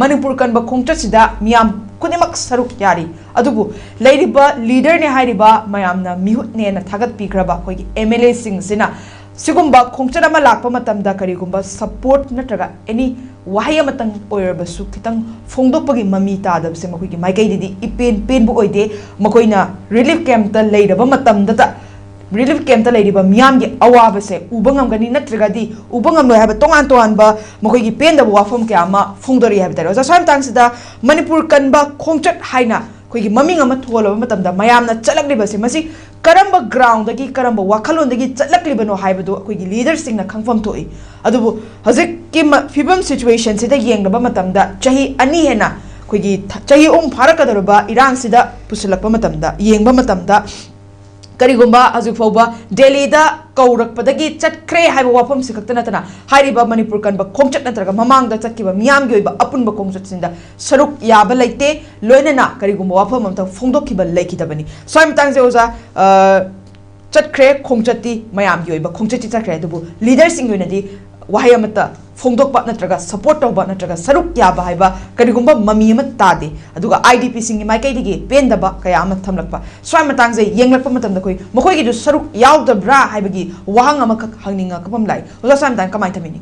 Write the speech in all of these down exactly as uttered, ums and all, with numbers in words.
ꯃꯅꯤꯄꯨꯔ ꯀꯟꯕ ꯈꯣꯡꯆꯠꯁꯤꯗ ꯃꯤꯌꯥꯝ ꯈꯨꯗꯤꯡꯃꯛ ꯁꯔꯨꯛ ꯌꯥꯔꯤ꯫ ꯑꯗꯨꯕꯨ ꯂꯩꯔꯤꯕ ꯂꯤꯗꯔꯅꯦ ꯍꯥꯏꯔꯤꯕ ꯃꯌꯥꯝꯅ ꯃꯤꯍꯨꯠꯅꯦꯅ ꯊꯥꯒꯠꯄꯤꯈ꯭ꯔꯕ ꯑꯩꯈꯣꯏꯒꯤ ꯑꯦꯝ ꯑꯦꯜ ꯑꯦꯁꯤꯡꯁꯤꯅ ꯁꯤꯒꯨꯝꯕ ꯈꯣꯡꯆꯠ ꯑꯃ ꯂꯥꯛꯄ ꯃꯇꯝꯗ ꯀꯔꯤꯒꯨꯝꯕ ꯁꯄꯣꯔꯠ ꯅꯠꯇ꯭ꯔꯒ ꯑꯦꯅꯤ ꯋꯥꯍꯩ ꯑꯃꯇꯪ ꯑꯣꯏꯔꯕꯁꯨ ꯈꯤꯇꯪ ꯐꯣꯡꯗꯣꯛꯄꯒꯤ ꯃꯃꯤ ꯇꯥꯗꯕꯁꯦ ꯃꯈꯣꯏꯒꯤ ꯃꯥꯏꯀꯩꯗꯗꯤ ꯏꯄꯦꯟ ꯄꯦꯟꯕ ꯑꯣꯏꯗꯦ꯫ ꯃꯈꯣꯏꯅ ꯔꯤꯂꯤꯐ ꯀꯦꯝꯞꯇ ꯂꯩꯔꯕ ꯃꯇꯝꯗꯇ ꯔꯤꯂꯤꯐ ꯀꯦꯝꯞꯇ ꯂꯩꯔꯤꯕ ꯃꯤꯌꯥꯝꯒꯤ ꯑꯋꯥꯕꯁꯦ ꯎꯕ ꯉꯝꯒꯅꯤ ꯅꯠꯇ꯭ꯔꯒꯗꯤ ꯎꯕ ꯉꯝꯂꯣꯏ ꯍꯥꯏꯕ ꯇꯣꯉꯥꯟ ꯇꯣꯉꯥꯟꯕ ꯃꯈꯣꯏꯒꯤ ꯄꯦꯟꯗꯕ ꯋꯥꯐꯝ ꯀꯌꯥ ꯑꯃ ꯐꯣꯡꯗꯣꯔꯛꯏ ꯍꯥꯏꯕ ꯇꯥꯔꯦ꯫ ꯑꯣꯖꯥ, ꯁ꯭ꯋꯥꯏ ꯃꯇꯥꯡꯁꯤꯗ ꯃꯅꯤꯄꯨꯔ ꯀꯟꯕ ꯈꯣꯡꯆꯠ ꯍꯥꯏꯅ ꯑꯩꯈꯣꯏꯒꯤ ꯃꯃꯤꯡ ꯑꯃ ꯊꯣꯜꯂꯕ ꯃꯇꯝꯗ ꯃꯌꯥꯝꯅ ꯆꯠꯂꯛꯂꯤꯕꯁꯦ ꯃꯁꯤ ꯀꯔꯝꯕ ꯒ꯭ꯔꯥꯎꯟꯗꯒꯤ, ꯀꯔꯝꯕ ꯋꯥꯈꯜꯂꯣꯟꯗꯒꯤ ꯆꯠꯂꯛꯂꯤꯕꯅꯣ ꯍꯥꯏꯕꯗꯨ ꯑꯩꯈꯣꯏꯒꯤ ꯂꯤꯗꯔꯁꯤꯡꯅ ꯈꯪꯐꯝ ꯊꯣꯛꯏ꯫ ꯑꯗꯨꯕꯨ ꯍꯧꯖꯤꯛꯀꯤ ꯃ-, ꯐꯤꯕꯝ ꯁꯤꯆꯨꯋꯦꯁꯟꯁꯤꯗ ꯌꯦꯡꯂꯕ ꯃꯇꯝꯗ ꯆꯍꯤ ꯑꯅꯤ ꯍꯦꯟꯅ ꯑꯩꯈꯣꯏꯒꯤ ꯊ-, ꯆꯍꯤ ꯑꯍꯨꯝ ꯐꯥꯔꯛꯀꯗꯧꯔꯕ ꯏꯔꯥꯡꯁꯤꯗ ꯄꯨꯁꯤꯜꯂꯛꯄ ꯃꯇꯝꯗ, ꯌꯦꯡꯕ ꯃꯇꯝꯗ ꯀꯔꯤꯒꯨꯝꯕ ꯍꯧꯖꯤꯛ ꯐꯥꯎꯕ ꯗꯦꯜꯂꯤꯗ ꯀꯧꯔꯛꯄꯗꯒꯤ ꯆꯠꯈ꯭ꯔꯦ ꯍꯥꯏꯕ ꯋꯥꯐꯝꯁꯤ ꯈꯛꯇ ꯅꯠꯇꯅ ꯍꯥꯏꯔꯤꯕ ꯃꯅꯤꯄꯨꯔ ꯀꯟꯕ ꯈꯣꯡꯆꯠ ꯅꯠꯇ꯭ꯔꯒ ꯃꯃꯥꯡꯗ ꯆꯠꯈꯤꯕ ꯃꯤꯌꯥꯝꯒꯤ ꯑꯣꯏꯕ ꯑꯄꯨꯟꯕ ꯈꯣꯡꯆꯠꯁꯤꯡꯗ ꯁꯔꯨꯛ ꯌꯥꯕ ꯂꯩꯇꯦ꯫ ꯂꯣꯏꯅꯅ ꯀꯔꯤꯒꯨꯝꯕ ꯋꯥꯐꯝ ꯑꯃꯇ ꯐꯣꯡꯗꯣꯛꯈꯤꯕ ꯂꯩꯈꯤꯗꯕꯅꯤ꯫ ꯁ꯭ꯋꯥꯏ ꯃꯇꯥꯡꯁꯦ ꯑꯣꯖꯥ, ꯑ, ꯆꯠꯈ꯭ꯔꯦ, ꯈꯣꯡꯆꯠꯇꯤ ꯃꯌꯥꯝꯒꯤ ꯑꯣꯏꯕ ꯈꯣꯡꯆꯠꯇꯤ ꯆꯠꯈ꯭ꯔꯦ, ꯑꯗꯨꯕꯨ ꯂꯤꯗꯔꯁꯤꯡꯒꯤ ꯑꯣꯏꯅꯗꯤ ꯋꯥꯍꯩ ꯑꯃꯠꯇ ꯐꯣꯡꯗꯣꯛꯄ ꯅꯠꯇ꯭ꯔꯒ ꯁꯄꯣꯔꯠ ꯇꯧꯕ ꯅꯠꯇ꯭ꯔꯒ ꯁꯔꯨꯛ ꯌꯥꯕ ꯍꯥꯏꯕ ꯀꯔꯤꯒꯨꯝꯕ ꯃꯃꯤ ꯑꯃ ꯇꯥꯗꯦ꯫ ꯑꯗꯨꯒ ꯑꯥꯏ ꯗꯤ ꯄꯤꯁꯤꯡꯒꯤ ꯃꯥꯏꯀꯩꯗꯒꯤ ꯄꯦꯟꯗꯕ ꯀꯌꯥ ꯑꯃ ꯊꯝꯂꯛꯄ, ꯁ꯭ꯋꯥꯏ ꯃꯇꯥꯡꯁꯦ ꯌꯦꯡꯂꯛꯄ ꯃꯇꯝꯗ ꯑꯩꯈꯣꯏ ꯃꯈꯣꯏꯒꯤꯗꯨ ꯁꯔꯨꯛ ꯌꯥꯎꯗꯕ꯭ꯔꯥ ꯍꯥꯏꯕꯒꯤ ꯋꯥꯍꯪ ꯑꯃꯈꯛ ꯍꯪꯅꯤꯡꯉꯛꯄ ꯑꯃ ꯂꯥꯛꯏ꯫ ꯑꯣꯖꯥ, ꯁ꯭ꯋꯥꯏ ꯃꯇꯥꯡ ꯀꯃꯥꯏꯅ ꯊꯝꯕꯤꯅꯤ?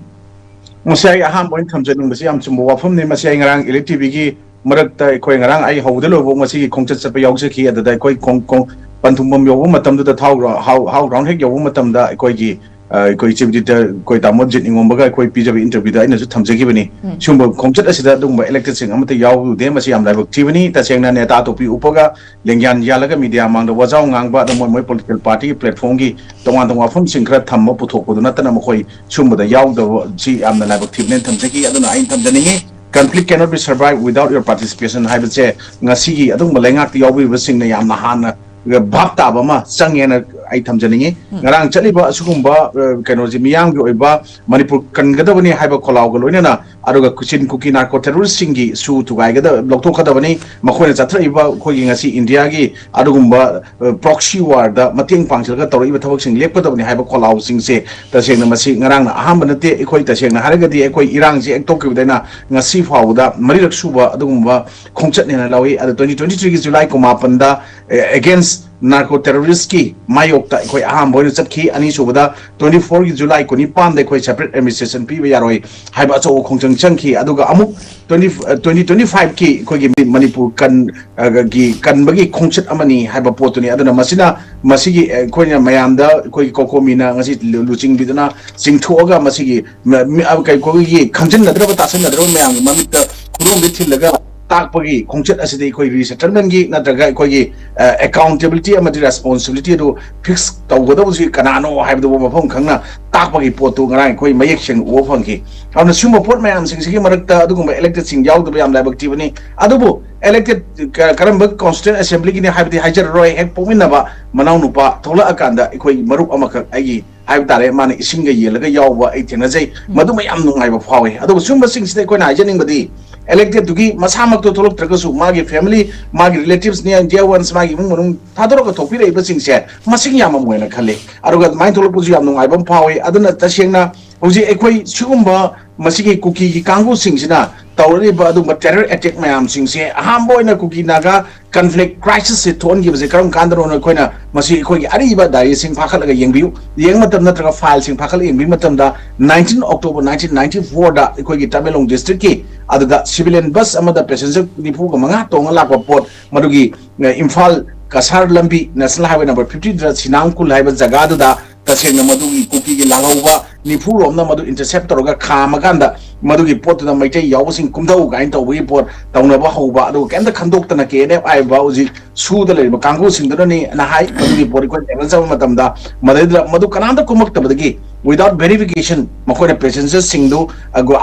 ꯃꯁꯤ ꯑꯩ ꯑꯍꯥꯟꯕ ꯑꯣꯏꯅ ꯊꯝꯖꯅꯤꯡꯕꯁꯤ ꯌꯥꯝ ꯆꯨꯝꯕ ꯋꯥꯐꯝꯅꯤ꯫ ꯃꯁꯤ ꯑꯩ ꯉꯔꯥꯡ ꯏꯂꯤꯛ ꯇꯤꯚꯤꯒꯤ ꯃꯔꯛꯇ ꯑꯩꯈꯣꯏ ꯉꯔꯥꯡ ꯑꯩ ꯍꯧꯕꯗ ꯂꯣꯏꯕ ꯉꯁꯤꯒꯤ ꯈꯣꯡꯆꯠ ꯆꯠꯄ ꯌꯥꯎꯖꯈꯤ꯫ ꯑꯗꯨꯗ ꯑꯩꯈꯣꯏ ꯈꯣꯡ-, ꯈꯣꯡ-, ꯄꯟꯊꯨꯡꯐꯝ ꯌꯧꯕ ꯃꯇꯝꯗꯨꯗ ꯊꯥꯎ ꯒ꯭ꯔꯥꯎ-, ꯍꯥꯎ-, ꯍꯥꯎ ꯒ꯭ꯔꯥꯎꯟ ꯍꯦꯛ ꯌꯧꯕ ꯃꯇꯝꯗ ꯑꯩꯈꯣꯏꯒꯤ, ꯑ, ꯑꯩꯈꯣꯏ ꯆꯤꯐ ꯏꯗꯤꯇꯔ ꯑꯩꯈꯣꯏ ꯇꯥꯃꯣ ꯖꯤꯠ ꯅꯤꯉꯣꯝꯕꯒ ꯑꯩꯈꯣꯏ ꯄꯤꯖꯕ ꯏꯟꯇꯔꯚ꯭ꯌꯨꯗ ꯑꯩꯅꯁꯨ ꯊꯝꯖꯈꯤꯕꯅꯤ꯫ ꯎꯝ꯫ ꯁꯤꯒꯨꯝꯕ ꯈꯣꯡꯆꯠ ꯑꯁꯤꯗ ꯑꯗꯨꯒꯨꯝꯕ ꯏꯂꯦꯛꯇꯦꯗꯁꯤꯡ ꯑꯃꯠꯇ ꯌꯥꯎꯔꯨꯗꯦ꯫ ꯃꯁꯤ ꯌꯥꯝ ꯂꯥꯏꯕꯛ ꯊꯤꯕꯅꯤ꯫ ꯇꯁꯦꯡꯅ ꯅꯦꯇꯥ ꯇꯣꯄꯤ ꯎꯞꯄꯒ ꯂꯦꯡꯌꯥꯟ ꯌꯥꯜꯂꯒ ꯃꯤꯗꯤꯌꯥ ꯃꯥꯡꯗ ꯋꯥꯖꯥꯎ ꯉꯥꯡꯕ, ꯑꯗ ꯃꯣꯏ, ꯃꯣꯏ ꯄꯣꯂꯤꯇꯤꯀꯦꯜ ꯄꯥꯔꯇꯤꯒꯤ ꯄ꯭ꯂꯦꯠꯐꯣꯔꯝꯒꯤ ꯇꯣꯉꯥꯟ ꯇꯣꯉꯥꯟꯕ ꯋꯥꯐꯝꯁꯤꯡ ꯈꯔ ꯊꯝꯕ ꯄꯨꯊꯣꯛꯄꯗꯨ ꯅꯠꯇꯅ ꯃꯈꯣꯏ ꯁꯤꯒꯨꯝꯕꯗ ꯌꯥꯎꯗꯕ ꯁꯤ ꯌꯥꯝꯅ ꯂꯥꯏꯕꯛ ꯊꯤꯕꯅꯦꯅ ꯊꯝꯖꯒꯦ꯫ ꯑꯗꯨꯅ ꯑꯩꯅ ꯊꯝꯖꯅꯤꯡꯉꯤ, "Conflict cannot be survive without your participation" ꯍꯥꯏꯕꯁꯦ ꯉꯁꯤꯒꯤ ꯑꯗꯨꯒꯨꯝꯕ ꯂꯩꯉꯥꯛꯇ ꯌꯥꯎꯕꯤꯔꯤꯕꯁꯤꯡꯅ ꯌꯥꯝꯅ ꯍꯥꯟꯅ ꯚꯥꯞ ꯇꯥꯕ ꯑꯃ ꯆꯪꯉꯦꯅ ꯑꯩ ꯊꯝꯖꯅꯤꯡꯉꯤ꯫ ꯉꯔꯥꯡ ꯆꯠꯂꯤꯕ ꯑꯁꯤꯒꯨꯝꯕ, ꯑ, ꯀꯩꯅꯣꯁꯦ ꯃꯤꯌꯥꯝꯒꯤ ꯑꯣꯏꯕ ꯃꯅꯤꯄꯨꯔ ꯀꯟꯒꯗꯕꯅꯤ ꯍꯥꯏꯕ ꯈꯣꯜꯂꯥꯎꯒ ꯂꯣꯏꯅꯅ, ꯑꯗꯨꯒ ꯀꯨꯆꯤꯟ ꯀꯨꯀꯤ ꯅꯥꯔꯀꯣ ꯇꯦꯔꯣꯔꯤꯁꯁꯤꯡꯒꯤ ꯁꯨ ꯊꯨꯒꯥꯏꯒꯗ-, ꯂꯧꯊꯣꯛꯀꯗꯕꯅꯤ, ꯃꯈꯣꯏꯅ ꯆꯠꯊꯔꯛꯏꯕ ꯑꯩꯈꯣꯏꯒꯤ ꯉꯁꯤ ꯏꯟꯗꯤꯌꯥꯒꯤ ꯑꯗꯨꯒꯨꯝꯕ, ꯑ, ꯄ꯭ꯔꯣꯛꯁꯤ ꯋꯥꯔꯗ ꯃꯇꯦꯡ ꯄꯥꯡꯁꯤꯜꯂꯒ ꯇꯧꯔꯛꯏꯕ ꯊꯕꯛꯁꯤꯡ ꯂꯦꯞꯀꯗꯕꯅꯤ ꯍꯥꯏꯕ ꯈꯣꯜꯂꯥꯎꯁꯤꯡꯁꯦ ꯇꯁꯦꯡꯅ ꯃꯁꯤ ꯉꯔꯥꯡꯅ ꯑꯍꯥꯟꯕ ꯅꯠꯇꯦ꯫ ꯑꯩꯈꯣꯏ ꯇꯁꯦꯡꯅ ꯍꯥꯏꯔꯒꯗꯤ ꯑꯩꯈꯣꯏ ꯏꯔꯥꯡꯁꯤ ꯍꯦꯛ ꯊꯣꯛꯈꯤꯕꯗꯩꯅ ꯉꯁꯤ ꯐꯥꯎꯕꯗ ꯃꯔꯤꯔꯛ ꯁꯨꯕ ꯑꯗꯨꯒꯨꯝꯕ ꯈꯣꯡꯆꯠꯅꯦꯅ ꯂꯧꯏ꯫ ꯑꯗꯣ twenty twenty-three ꯒꯤ ꯖꯨꯂꯥꯏ ꯀꯨꯟꯃꯥꯄꯟꯗ, ꯑꯦ, against ꯅꯥꯔꯀꯣ ꯇꯦꯔꯣꯔꯤꯁꯀꯤ ꯃꯥꯌꯣꯛꯇ ꯑꯩꯈꯣꯏ ꯑꯍꯥꯟꯕ ꯑꯣꯏꯅ ꯆꯠꯈꯤ꯫ ꯑꯅꯤꯁꯨꯕꯗ twenty four ꯒꯤ ꯖꯨꯂꯥꯏ ꯀꯨꯟꯅꯤꯄꯥꯟꯗ ꯑꯩꯈꯣꯏ separate administration ꯄꯤꯕ ꯌꯥꯔꯣꯏ ꯍꯥꯏꯕ ꯑꯆꯧꯕ ꯈꯣꯡꯖꯪ ꯆꯪꯈꯤ꯫ ꯑꯗꯨꯒ ꯑꯃꯨꯛ twenty, twenty twenty five ꯀꯤ ꯑꯩꯈꯣꯏꯒꯤ ꯃꯅꯤꯄꯨꯔ ꯀꯟ-, ꯑ, ꯒꯤ ꯀꯟꯕꯒꯤ ꯈꯣꯡꯆꯠ ꯑꯃꯅꯤ ꯍꯥꯏꯕ ꯄꯣꯠꯇꯨꯅꯤ꯫ ꯑꯗꯨꯅ ꯃꯁꯤꯅ, ꯃꯁꯤꯒꯤ, ꯑ, ꯑꯩꯈꯣꯏꯅ ꯃꯌꯥꯝꯗ ꯑꯩꯈꯣꯏꯒꯤ ꯀꯣꯀꯣꯃꯤꯅ ꯉꯁꯤ ꯂꯨ-, ꯂꯨꯆꯤꯡꯕꯤꯗꯨꯅ ꯆꯤꯡꯊꯣꯛꯑꯒ ꯃꯁꯤꯒꯤ ꯃ-, ꯃꯤ-, ꯑ, ꯀꯩ-, ꯑꯩꯈꯣꯏꯒꯤ ꯈꯪꯖꯤꯟꯅꯗ꯭ꯔꯕ ꯇꯥꯁꯤꯟꯅꯗ꯭ꯔꯕ ꯃꯌꯥꯝꯒꯤ ꯃꯃꯤꯠꯇ ꯈꯨꯗꯣꯝꯕꯤ ꯊꯤꯜꯂꯒ ꯇꯥꯛꯄꯒꯤ ꯈꯣꯡꯆꯠ ꯑꯁꯤꯗꯤ ꯑꯩꯈꯣꯏ resettlement ꯀꯤ ꯅꯠꯇ꯭ꯔꯒ ꯑꯩꯈꯣꯏꯒꯤ, ꯑ, accountability ꯑꯃꯗꯤ responsibility ꯑꯗꯨ fix ꯇꯧꯒꯗꯕꯁꯤ ꯀꯅꯥꯅꯣ ꯍꯥꯏꯕꯗꯨꯕꯨ ꯃꯐꯝ ꯈꯪꯅ ꯇꯥꯛꯄꯒꯤ ꯄꯣꯠꯇꯨ ꯉꯔꯥꯡ ꯑꯩꯈꯣꯏ ꯃꯌꯦꯛ ꯁꯦꯡꯅ ꯎꯕ ꯐꯪꯈꯤ꯫ ꯑꯗꯨꯅ ꯁꯤꯒꯨꯝꯕ ꯄꯣꯠ ꯃꯌꯥꯝꯁꯤꯡꯁꯤꯒꯤ ꯃꯔꯛꯇ ꯑꯗꯨꯒꯨꯝꯕ elected ꯁꯤꯡ ꯌꯥꯎꯗꯕ ꯌꯥꯝ ꯂꯥꯏꯕꯛ ꯊꯤꯕꯅꯤ꯫ ꯑꯗꯨꯕꯨ elected ꯀ-, ꯀꯔꯝꯕ constituent assembly ꯒꯤꯅꯤ ꯍꯥꯏꯕꯗꯤ ꯍꯥꯏꯖꯔꯔꯣꯏ, ꯍꯦꯛ ꯄꯣꯛꯃꯤꯟꯅꯕ ꯃꯅꯥꯎꯅꯨꯄꯥ ꯊꯣꯛꯂꯛꯑꯀꯥꯟꯗ ꯑꯩꯈꯣꯏ ꯃꯔꯨꯞ ꯑꯃꯈꯛ ꯑꯩꯒꯤ ꯍꯥꯏꯕ ꯇꯥꯔꯦ, ꯃꯥꯅ ꯏꯁꯤꯡꯒ ꯌꯦꯜꯂꯒ ꯌꯥꯎꯕ ꯑꯩ ꯊꯦꯡꯅꯖꯩ꯫ ꯃꯗꯨꯃ ꯌꯥꯝ ꯅꯨꯡꯉꯥꯏꯕ ꯐꯥꯎꯏ꯫ ꯑꯗꯨꯒ ꯁꯤꯒꯨꯝꯕꯁꯤꯡꯁꯤꯗ ꯑꯩꯈꯣꯏꯅ ꯍꯥꯏꯖꯅꯤꯡꯕꯗꯤ elected ꯇꯨꯒꯤ ꯃꯁꯥꯃꯛꯇꯣ ꯊꯣꯛꯂꯛꯇ꯭ꯔꯒꯁꯨ ꯃꯥꯒꯤ family, ꯃꯥꯒꯤ relatives, near and dear ones, ꯃꯥꯒꯤ ꯏꯃꯨꯡ ꯃꯅꯨꯡ ꯊꯥꯗꯣꯔꯒ ꯊꯣꯛꯄꯤꯔꯛꯏꯕꯁꯤꯡꯁꯦ ꯃꯁꯤꯡ ꯌꯥꯝꯃꯝꯃꯣꯏꯅ ꯈꯜꯂꯤ꯫ ꯑꯗꯨꯒ ꯑꯗꯨꯃꯥꯏꯅ ꯊꯣꯛꯂꯛꯄꯁꯨ ꯌꯥꯝ ꯅꯨꯡꯉꯥꯏꯕ ꯑꯃ ꯐꯥꯎꯏ꯫ ꯑꯗꯨꯅ ꯇꯁꯦꯡꯅ ꯍꯧꯖꯤꯛ ꯑꯩꯈꯣꯏ ꯁꯤꯒꯨꯝꯕ ꯃꯁꯤꯒꯤ ꯀꯨꯀꯤꯒꯤ ꯀꯥꯡꯕꯨꯁꯤꯡꯁꯤꯅ ꯇꯧꯔꯛꯂꯤꯕ ꯑꯗꯨꯒꯨꯝꯕ terror attack ꯃꯌꯥꯝꯁꯤꯡꯁꯦ ꯑꯍꯥꯟꯕ ꯑꯣꯏꯅ ꯀꯨꯀꯤ ꯅꯥꯒꯥ conflict crisis ꯁꯦ ꯊꯣꯛꯍꯟꯈꯤꯕꯁꯦ ꯀꯔꯝ ꯀꯥꯟꯗꯅꯣꯅ ꯑꯩꯈꯣꯏꯅ ꯃꯁꯤ ꯑꯩꯈꯣꯏꯒꯤ ꯑꯔꯤꯕ diary ꯁꯤꯡ ꯐꯥꯈꯠꯂꯒ ꯌꯦꯡꯕꯤꯌꯨ꯫ ꯌꯦꯡꯕ ꯃꯇꯝꯗ ꯅꯠꯇ꯭ꯔꯒ file ꯁꯤꯡ ꯐꯥꯈꯠꯂꯒ ꯌꯦꯡꯕꯤꯕ ꯃꯇꯝꯗ nineteen October nineteen ninety four ꯗ ꯑꯩꯈꯣꯏꯒꯤ ꯇꯃꯦꯡꯂꯣꯡ district ꯀꯤ ꯑꯗꯨꯗ civilian bus ꯑꯃꯗ passenger ꯅꯤꯐꯨꯒ ꯃꯉꯥ ꯇꯣꯡꯉ ꯂꯥꯛꯄ ꯄꯣꯠ ꯃꯗꯨꯒꯤ, ꯑ, ꯏꯝꯐꯥꯜ ꯀꯁꯥꯔ ꯂꯝꯕꯤ national highway number fifty ꯗ ꯁꯤꯅꯥꯡꯀꯨꯜ ꯍꯥꯏꯕ ꯖꯒꯥꯗꯨꯗ ꯇꯁꯦꯡꯅ ꯃꯗꯨꯒꯤ ꯀꯨꯀꯤꯒꯤ ꯂꯥꯜꯍꯧꯕ ꯅꯤꯐꯨ ꯔꯣꯝꯅ ꯃꯗꯨ intercept ꯇꯧꯔꯒ ꯈꯥꯝꯃꯀꯥꯟꯗ ꯃꯗꯨꯒꯤ ꯄꯣꯠꯇꯨꯗ ꯃꯩꯇꯩ ꯌꯥꯎꯕꯁꯤꯡ ꯀꯨꯝꯊꯧ ꯀꯥꯏꯅ ꯇꯧꯕꯒꯤ ꯄꯣꯠ ꯇꯧꯅꯕ ꯍꯧꯕ, ꯑꯗꯨꯒ ꯀꯩꯝꯇ ꯈꯟꯗꯣꯛꯇꯅ ꯀꯦ ꯑꯦꯟ ꯑꯦꯐ ꯍꯥꯏꯔꯤꯕ ꯍꯧꯖꯤꯛ ꯁꯨꯗ ꯂꯩꯔꯤꯕ ꯀꯥꯡꯕꯨꯁꯤꯡꯗꯨꯅꯅꯤ ꯅ ꯍꯥꯏ꯫ ꯃꯗꯨꯒꯤ ꯄꯣꯠ ꯑꯩꯈꯣꯏ ꯇꯦꯕꯜ ꯆꯠꯄ ꯃꯇꯝꯗ ꯃꯗꯩꯗꯨꯗ ꯃꯗꯨ ꯀꯅꯥꯝꯇ ꯀꯨꯝꯃꯛꯇꯕꯗꯒꯤ, without verification, ꯃꯈꯣꯏꯅ ꯄꯦꯁꯦꯟꯖꯔꯁꯤꯡꯗꯨ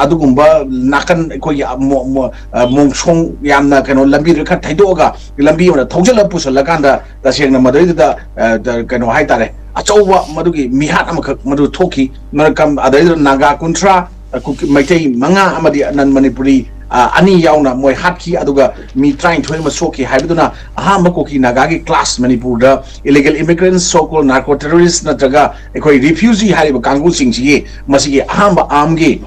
ꯑꯗꯨꯒꯨꯝꯕ ꯅꯥꯀꯟ ꯑꯩꯈꯣꯏꯒꯤ ꯃꯣꯡꯁꯣꯡ ꯌꯥꯝꯅ ꯀꯩꯅꯣ ꯂꯝꯕꯤꯗꯨ ꯈꯔ ꯊꯩꯗꯣꯛꯑꯒ ꯂꯝꯕꯤ ꯑꯃꯗ ꯊꯧꯖꯤꯜꯂ ꯄꯨꯁꯜꯂꯀꯥꯟꯗ ꯇꯁꯦꯡꯅ ꯃꯗꯩꯗꯨꯗ ꯀꯩꯅꯣ ꯍꯥꯏꯇꯥꯔꯦ, ꯑꯆꯧꯕ ꯃꯗꯨꯒꯤ ꯃꯤꯍꯥꯠ ꯑꯃꯈꯛ ꯃꯗꯨ ꯊꯣꯛꯈꯤ꯫ ꯑꯗꯩꯗꯨꯗ ꯅꯥꯒꯥ ꯀꯨꯟꯊ꯭ꯔꯥ, ꯃꯩꯇꯩ ꯃꯉꯥ ꯑꯃꯗꯤ ꯅꯟ ꯃꯅꯤꯄꯨꯔꯤ ꯑꯅꯤ ꯌꯥꯎꯅ ꯃꯣꯏ ꯍꯥꯠꯈꯤ꯫ ꯑꯗꯨꯒ ꯃꯤ ꯇꯔꯥꯅꯤꯊꯣꯏ ꯑꯃ ꯁꯣꯛꯈꯤ ꯍꯥꯏꯕꯗꯨꯅ ꯑꯍꯥꯟꯕ ꯀꯨꯀꯤ ꯅꯥꯒꯥꯒꯤ ꯀ꯭ꯂꯥꯁ ꯃꯅꯤꯄꯨꯔꯗ illegal immigrants, so called narco terrorists ꯅꯠꯇ꯭ꯔꯒ ꯑꯩꯈꯣꯏ ꯔꯤꯐ꯭ꯌꯨꯖꯤ ꯍꯥꯏꯔꯤꯕ ꯀꯥꯡꯕꯨꯁꯤꯡꯁꯤꯒꯤ ꯃꯁꯤꯒꯤ ꯑꯍꯥꯟꯕ ꯑꯥꯔꯝꯒꯤ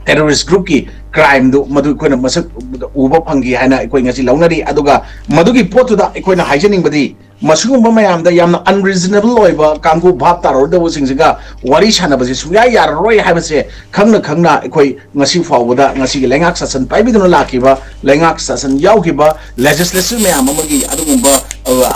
ꯇꯦꯔꯣꯔꯤꯁ ꯒ꯭ꯔꯨꯞꯀꯤ ꯀ꯭ꯔꯥꯏꯝꯗꯨ ꯃꯗꯨ ꯑꯩꯈꯣꯏꯅ ꯃꯁꯛ ꯎꯕ ꯐꯪꯈꯤ ꯍꯥꯏꯅ ꯑꯩꯈꯣꯏ ꯉꯁꯤ ꯂꯧꯅꯔꯤ꯫ ꯑꯗꯨꯒ ꯃꯗꯨꯒꯤ ꯄꯣꯠꯇꯨꯗ ꯑꯩꯈꯣꯏꯅ ꯍꯥꯏꯖꯅꯤꯡꯕꯗꯤ, ꯃꯁꯤꯒꯨꯝꯕ ꯃꯌꯥꯝꯗ ꯌꯥꯝꯅ unreasonable ꯑꯣꯏꯕ ꯀꯥꯡꯕꯨ, ꯚꯥꯞ ꯇꯥꯔꯣꯏꯗꯕꯁꯤꯡꯁꯤꯒ ꯋꯥꯔꯤ ꯁꯥꯟꯅꯕꯁꯤ ꯁꯨꯡꯌꯥ ꯌꯥꯔꯔꯣꯏ ꯍꯥꯏꯕꯁꯦ ꯈꯪꯅ ꯈꯪꯅ ꯑꯩꯈꯣꯏ ꯉꯁꯤ ꯐꯥꯎꯕꯗ ꯉꯁꯤꯒꯤ ꯂꯩꯉꯥꯛ ꯁꯥꯁꯟ ꯄꯥꯏꯕꯤꯗꯨꯅ ꯂꯥꯛꯈꯤꯕ ꯂꯩꯉꯥꯛ ꯁꯥꯁꯟ ꯌꯥꯎꯈꯤꯕ ꯂꯦꯖꯤꯁꯂꯦꯆꯔ ꯃꯌꯥꯝ ꯑꯃꯒꯤ ꯑꯗꯨꯒꯨꯝꯕ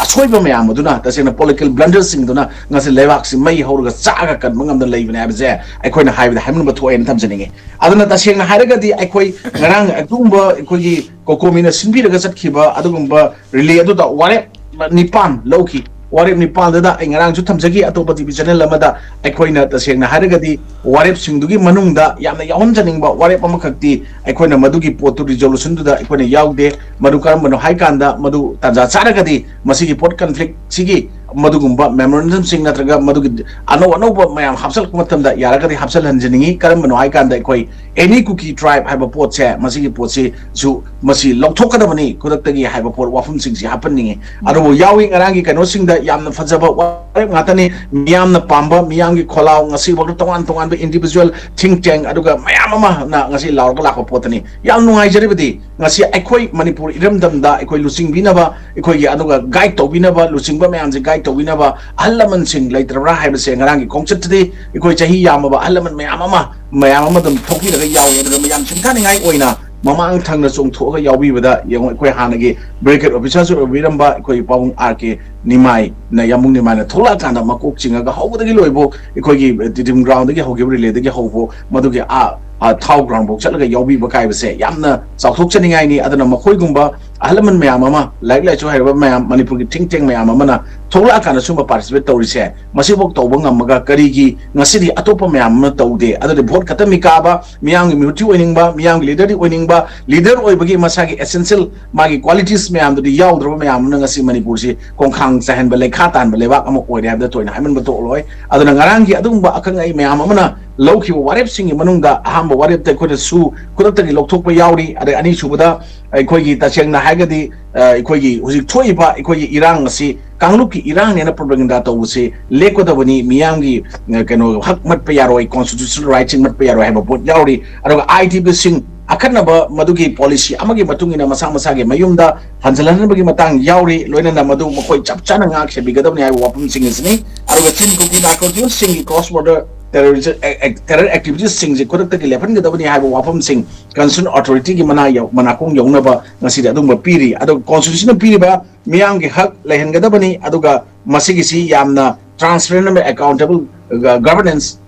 ꯑꯁꯣꯏꯕ ꯃꯌꯥꯝ ꯑꯗꯨꯅ, ꯇꯁꯦꯡꯅ ꯄꯣꯂꯤꯇꯤꯀꯦꯜ ꯕ꯭ꯂꯟꯗꯔꯁꯤꯡꯗꯨꯅ ꯉꯁꯤ ꯂꯩꯕꯥꯛꯁꯤ ꯃꯩ ꯍꯧꯔꯒ ꯆꯥꯛꯑꯒ ꯀꯟꯕ ꯉꯝꯗꯅ ꯂꯩꯕꯅꯦ ꯍꯥꯏꯕꯁꯦ ꯑꯩꯈꯣꯏꯅ ꯍꯥꯏꯕꯗ ꯍꯥꯏꯃꯟꯕ ꯊꯣꯛꯑꯦꯅ ꯊꯝꯖꯅꯤꯡꯉꯤ꯫ ꯑꯗꯨꯅ ꯇꯁꯦꯡꯅ ꯍꯥꯏꯔꯒꯗꯤ ꯑꯩꯈꯣꯏ ꯉꯔꯥꯡ ꯑꯗꯨꯒꯨꯝꯕ ꯑꯩꯈꯣꯏꯒꯤ ꯀꯣꯀꯣꯃꯤꯅ ꯁꯤꯟꯕꯤꯔꯒ ꯆꯠꯈꯤꯕ ꯑꯗꯨꯒꯨꯝꯕ ꯔꯤꯂꯦ ꯑꯗꯨꯗ ꯋꯥꯔꯦꯞ ꯅꯤꯄꯥꯟ ꯂꯧꯈꯤ꯫ ꯋꯥꯔꯦꯞ ꯅꯤꯄꯥꯟꯗꯨꯗ ꯑꯩ ꯉꯔꯥꯡꯁꯨ ꯊꯝꯖꯈꯤ ꯑꯇꯣꯞꯄ ꯇꯤ ꯚꯤ ꯆꯦꯅꯦꯜ ꯑꯃꯗ꯫ ꯑꯩꯈꯣꯏꯅ ꯇꯁꯦꯡꯅ ꯍꯥꯏꯔꯒꯗꯤ ꯋꯥꯔꯦꯞꯁꯤꯡꯗꯨꯒꯤ ꯃꯅꯨꯡꯗ ꯌꯥꯝꯅ ꯌꯥꯎꯍꯟꯖꯅꯤꯡꯕ ꯋꯥꯔꯦꯞ ꯑꯃꯈꯛꯇꯤ ꯑꯩꯈꯣꯏꯅ ꯃꯗꯨꯒꯤ ꯄꯣꯠꯇꯨ ꯔꯤꯖꯣꯂꯨꯁꯟꯗꯨꯗ ꯑꯩꯈꯣꯏꯅ ꯌꯥꯎꯗꯦ꯫ ꯃꯗꯨ ꯀꯔꯝꯕꯅꯣ ꯍꯥꯏꯀꯥꯟꯗ, ꯃꯗꯨ ꯇꯥꯟꯖꯥ ꯆꯥꯔꯒꯗꯤ ꯃꯁꯤꯒꯤ ꯄꯣꯠ ꯀꯟꯐ꯭ꯂꯤꯛꯁꯤꯒꯤ ꯃꯗꯨꯒꯨꯝꯕ ꯃꯦꯃꯣꯔꯦꯟꯗꯝꯁꯤꯡ ꯅꯠꯇ꯭ꯔꯒ ꯃꯗꯨꯒꯤ ꯑꯅꯧ ꯑꯅꯧꯕ ꯃꯌꯥꯝ ꯍꯥꯞꯆꯤꯜꯂꯛꯄ ꯃꯇꯝꯗ ꯌꯥꯔꯒꯗꯤ ꯍꯥꯞꯆꯤꯜꯍꯟꯖꯅꯤꯡꯉꯤ꯫ ꯀꯔꯝꯕꯅꯣ ꯍꯥꯏꯀꯥꯟꯗ ꯑꯩꯈꯣꯏ ꯑꯦꯅꯤ ꯀꯨꯀꯤ ꯇ꯭ꯔꯥꯏꯕ ꯍꯥꯏꯕ ꯄꯣꯠꯁꯦ, ꯃꯁꯤꯒꯤ ꯄꯣꯠꯁꯤꯁꯨ ꯃꯁꯤ ꯂꯧꯊꯣꯛꯀꯗꯕꯅꯤ ꯈꯨꯗꯛꯇꯒꯤ ꯍꯥꯏꯕ ꯄꯣꯠ ꯋꯥꯐꯝꯁꯤꯡꯁꯤ ꯍꯥꯞꯍꯟꯅꯤꯡꯉꯤ꯫ ꯑꯗꯨꯕꯨ ꯌꯥꯎꯏ ꯉꯔꯥꯡꯒꯤ ꯀꯩꯅꯣꯁꯤꯡꯗ ꯌꯥꯝꯅ ꯐꯖꯕ ꯋꯥꯔꯦꯞ ꯉꯥꯛꯇꯅꯤ꯫ ꯃꯤꯌꯥꯝꯅ ꯄꯥꯝꯕ, ꯃꯤꯌꯥꯝꯒꯤ ꯈꯣꯜꯂꯥꯎ, ꯉꯁꯤꯐꯥꯎꯗ ꯇꯣꯉꯥꯟ ꯇꯣꯉꯥꯟꯕ individual think tank ꯑꯗꯨꯒ ꯃꯌꯥꯝ ꯑꯃꯅ ꯉꯁꯤ ꯂꯥꯎꯔꯒ ꯂꯥꯛꯄ ꯄꯣꯠꯇꯅꯤ꯫ ꯌꯥꯝ ꯅꯨꯡꯉꯥꯏꯖꯔꯤꯕꯗꯤ ꯉꯁꯤ ꯑꯩꯈꯣꯏ ꯃꯅꯤꯄꯨꯔ ꯏꯔꯝꯗꯝꯗ ꯑꯩꯈꯣꯏ ꯂꯨꯆꯤꯡꯕꯤꯅꯕ, ꯑꯩꯈꯣꯏꯒꯤ ꯑꯗꯨꯒ ꯒꯥꯏꯗ ꯇꯧꯕꯤꯅꯕ, ꯂꯨꯆꯤꯡꯕ ꯃꯌꯥꯝꯁꯦ ꯒꯥꯏꯗ ꯇꯧꯕꯤꯅꯕ ꯑꯍꯜ ꯂꯃꯟꯁꯤꯡ ꯂꯩꯇ꯭ꯔꯕ꯭ꯔꯥ ꯍꯥꯏꯕꯁꯦ ꯉꯔꯥꯡꯒꯤ ꯈꯣꯡꯆꯠꯇꯗꯤ ꯑꯩꯈꯣꯏ ꯆꯍꯤ ꯌꯥꯝꯃꯕ ꯑꯍꯜ ꯂꯃꯟ ꯃꯌꯥꯝ ꯑꯃ, ꯃꯌꯥꯝ ꯑꯃ ꯑꯗꯨꯝ ꯊꯣꯛꯄꯤꯔꯒ ꯌꯥꯎꯏ꯫ ꯑꯗꯨꯒ ꯃꯌꯥꯝ ꯁꯤꯡꯊꯥꯅꯤꯡꯉꯥꯏ ꯑꯣꯏꯅ ꯃꯃꯥꯡ ꯊꯪꯅ ꯆꯣꯡꯊꯣꯛꯑꯒ ꯌꯥꯎꯕꯤꯕꯗ ꯌꯦꯡꯉꯨ, ꯑꯩꯈꯣꯏ ꯍꯥꯟꯅꯒꯤ ꯕ꯭ꯔꯤꯒꯦꯗ ꯑꯣꯐꯤꯁꯥꯔꯁꯨ ꯑꯣꯏꯕꯤꯔꯝꯕ ꯑꯩꯈꯣꯏ ꯄꯥꯕꯨꯡ ꯑꯥꯔ ꯀꯦ ꯅꯤꯃꯥꯏꯅ, ꯌꯥꯝꯕꯨꯡ ꯅꯤꯃꯥꯏꯅ ꯊꯣꯛꯂꯛꯑꯀꯥꯟꯗ ꯃꯀꯣꯛ ꯆꯤꯡꯉꯒ ꯍꯧꯕꯗꯒꯤ ꯂꯣꯏꯕꯧ ꯑꯩꯈꯣꯏꯒꯤ ꯇꯤꯗꯤꯝ ꯒ꯭ꯔꯥꯎꯟꯗꯒꯤ ꯍꯧꯈꯤꯕ ꯔꯤꯂꯦꯗꯒꯤ ꯍꯧꯕ ꯃꯗꯨꯒꯤ ꯑꯥ ꯊꯥꯎ ꯒ꯭ꯔꯥꯎꯟꯐꯥꯎ ꯆꯠꯂꯒ ꯌꯥꯎꯕꯤꯕ ꯀꯥꯏꯕꯁꯦ ꯌꯥꯝꯅ ꯆꯥꯎꯊꯣꯛꯆꯅꯤꯡꯉꯥꯏꯅꯤ꯫ ꯑꯗꯨꯅ ꯃꯈꯣꯏꯒꯨꯝꯕ ꯑꯍꯜ ꯂꯃꯟ ꯃꯌꯥꯝ ꯑꯃ, ꯂꯥꯏꯔꯤꯛ ꯂꯥꯏꯁꯨ ꯍꯩꯔꯕ ꯃꯌꯥꯝ, ꯃꯅꯤꯄꯨꯔꯒꯤ ꯊꯤꯡ ꯇꯦꯡ ꯃꯌꯥꯝ ꯑꯃꯅ ꯊꯣꯛꯂꯛꯑꯀꯥꯟꯗ ꯁꯨꯝꯕ ꯄꯥꯔꯇꯤꯁꯤꯄꯦꯠ ꯇꯧꯔꯤꯁꯦ ꯃꯁꯤꯐꯥꯎ ꯇꯧꯕ ꯉꯝꯃꯒ ꯀꯔꯤꯒꯤ ꯉꯁꯤꯗꯤ ꯑꯇꯣꯞꯄ ꯃꯌꯥꯝ ꯑꯃ ꯇꯧꯗꯦ? ꯑꯗꯨꯗꯤ ꯚꯣꯠ ꯈꯛꯇ ꯃꯤꯀꯥꯕ, ꯃꯤꯌꯥꯝꯒꯤ ꯃꯤꯍꯨꯠꯇꯤ ꯑꯣꯏꯅꯤꯡꯕ, ꯃꯤꯌꯥꯝꯒꯤ ꯂꯤꯗꯔꯗꯤ ꯑꯣꯏꯅꯤꯡꯕ, ꯂꯤꯗꯔ ꯑꯣꯏꯕꯒꯤ ꯃꯁꯥꯒꯤ ꯑꯦꯁꯦꯟꯁꯤꯌꯦꯜ ꯃꯥꯒꯤ ꯀ꯭ꯋꯥꯂꯤꯇꯤꯁ ꯃꯌꯥꯝꯗꯨꯗꯤ ꯌꯥꯎꯗ꯭ꯔꯕ ꯃꯌꯥꯝ ꯑꯃꯅ ꯉꯁꯤ ꯃꯅꯤꯄꯨꯔꯁꯤ ꯈꯣꯡꯈꯥꯡ ꯆꯥꯏꯍꯟꯕ, ꯂꯩꯈꯥ ꯇꯥꯟꯕ ꯂꯩꯕꯥꯛ ꯑꯃ ꯑꯣꯏꯔꯦ ꯍꯥꯏꯕꯗ ꯊꯣꯏꯅ ꯍꯥꯏꯃꯟꯕ ꯊꯣꯛꯂꯣꯏ꯫ ꯑꯗꯨꯅ ꯉꯔꯥꯡꯒꯤ ꯑꯗꯨꯒꯨꯝꯕ ꯑꯈꯪ ꯑꯍꯩ ꯃꯌꯥꯝ ꯑꯃꯅ ꯂꯧꯈꯤꯕ ꯋꯥꯔꯦꯞꯁꯤꯡꯒꯤ ꯃꯅꯨꯡꯗ ꯑꯍꯥꯟꯕ ꯋꯥꯔꯦꯞꯇ ꯑꯩꯈꯣꯏꯅ ꯁꯨ ꯈꯨꯗꯛꯇꯒꯤ ꯂꯧꯊꯣꯛꯄ ꯌꯥꯎꯔꯤ꯫ ꯑꯗꯩ ꯑꯅꯤꯁꯨꯕꯗ ꯑꯩꯈꯣꯏꯒꯤ ꯇꯁꯦꯡꯅ ꯍꯥꯏꯔꯒꯗꯤ, ꯑ, ꯑꯩꯈꯣꯏꯒꯤ ꯍꯧꯖꯤꯛ ꯊꯣꯛꯏꯕ ꯑꯩꯈꯣꯏꯒꯤ ꯏꯔꯥꯡ ꯑꯁꯤ ꯀꯥꯡꯂꯨꯞꯀꯤ ꯏꯔꯥꯡꯅꯦꯅ ꯄ꯭ꯔꯣꯄꯒꯦꯟꯗꯥ ꯇꯧꯕꯁꯤ ꯂꯦꯞꯀꯗꯕꯅꯤ꯫ ꯃꯤꯌꯥꯝꯒꯤ, ꯑ, ꯀꯩꯅꯣ, ꯍꯛ ꯃꯠꯄ ꯌꯥꯔꯣꯏ, ꯀꯣꯟꯁꯇꯤꯇ꯭ꯌꯨꯁꯅꯦꯜ ꯔꯥꯏꯠꯁꯤꯡ ꯃꯠꯄ ꯌꯥꯔꯣꯏ ꯍꯥꯏꯕ ꯄꯣꯠ ꯌꯥꯎꯔꯤ꯫ ꯑꯗꯨꯒ ꯑꯥꯏ ꯇꯤ ꯕꯤꯁꯤꯡ ꯑꯈꯟꯅꯕ ꯃꯗꯨꯒꯤ ꯄꯣꯂꯤꯁꯤ ꯑꯃꯒꯤ ꯃꯇꯨꯡ ꯏꯟꯅ ꯃꯁꯥ ꯃꯁꯥꯒꯤ ꯃꯌꯨꯝꯗ ꯍꯟꯖꯤꯜꯍꯟꯕꯒꯤ ꯃꯇꯥꯡ ꯌꯥꯎꯔꯤ꯫ ꯂꯣꯏꯅꯅ ꯃꯗꯨ ꯃꯈꯣꯏ ꯆꯞ ꯆꯥꯅ ꯉꯥꯛ ꯁꯦꯟꯕꯤꯒꯗꯕꯅꯤ ꯍꯥꯏꯕ ꯋꯥꯐꯝꯁꯤꯡ ꯑꯁꯤꯅꯤ꯫ ꯑꯗꯨꯒ ꯆꯤꯟ ꯀꯨꯀꯤ ꯅꯥꯔꯀꯣ ꯇ꯭ꯔꯦꯐꯤꯀꯔꯁꯤꯡꯒꯤ ꯀ꯭ꯔꯣꯁ ꯕꯣꯔꯗꯔ ꯇꯦꯔꯣꯔꯤꯖꯝ, ꯑꯦ-, ꯑꯦ-, ꯇꯦꯔꯔ ꯑꯦꯛꯇꯤꯚꯤꯇꯤꯁꯁꯤꯡꯁꯤ ꯈꯨꯗꯛꯇꯒꯤ ꯂꯦꯞꯍꯟꯒꯗꯕꯅꯤ ꯍꯥꯏꯕ ꯋꯥꯐꯝꯁꯤꯡ ꯀꯟꯁꯔꯟ ꯑꯣꯊꯣꯔꯤꯇꯤꯒꯤ ꯃꯅꯥ ꯌꯧ-, ꯃꯅꯥꯀꯣꯡ ꯌꯧꯅꯕ ꯉꯁꯤꯗꯤ ꯑꯗꯨꯒꯨꯝꯕ ꯄꯤꯔꯤ꯫ ꯑꯗꯨꯒ ꯀꯣꯟꯁꯇꯤꯇ꯭ꯌꯨꯁꯟꯅ ꯄꯤꯔꯤꯕ ꯃꯤꯌꯥꯝꯒꯤ ꯍꯛ ꯂꯩꯍꯟꯒꯗꯕꯅꯤ꯫ ꯑꯗꯨꯒ ꯃꯁꯤꯒꯤꯁꯤ ꯌꯥꯝꯅ ꯇ꯭ꯔꯥꯟꯁꯄꯦꯔꯦꯟ ꯑꯃ ꯑꯦꯀꯥꯎꯟꯇꯦꯕꯜ ꯒꯚꯔꯅꯦꯟꯁ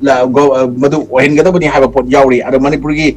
ꯃꯗꯨ ꯑꯣꯏꯍꯟꯒꯗꯕꯅꯤ ꯍꯥꯏꯕ ꯄꯣꯠ ꯌꯥꯎꯔꯤ꯫ ꯑꯗꯣ ꯃꯅꯤꯄꯨꯔꯒꯤ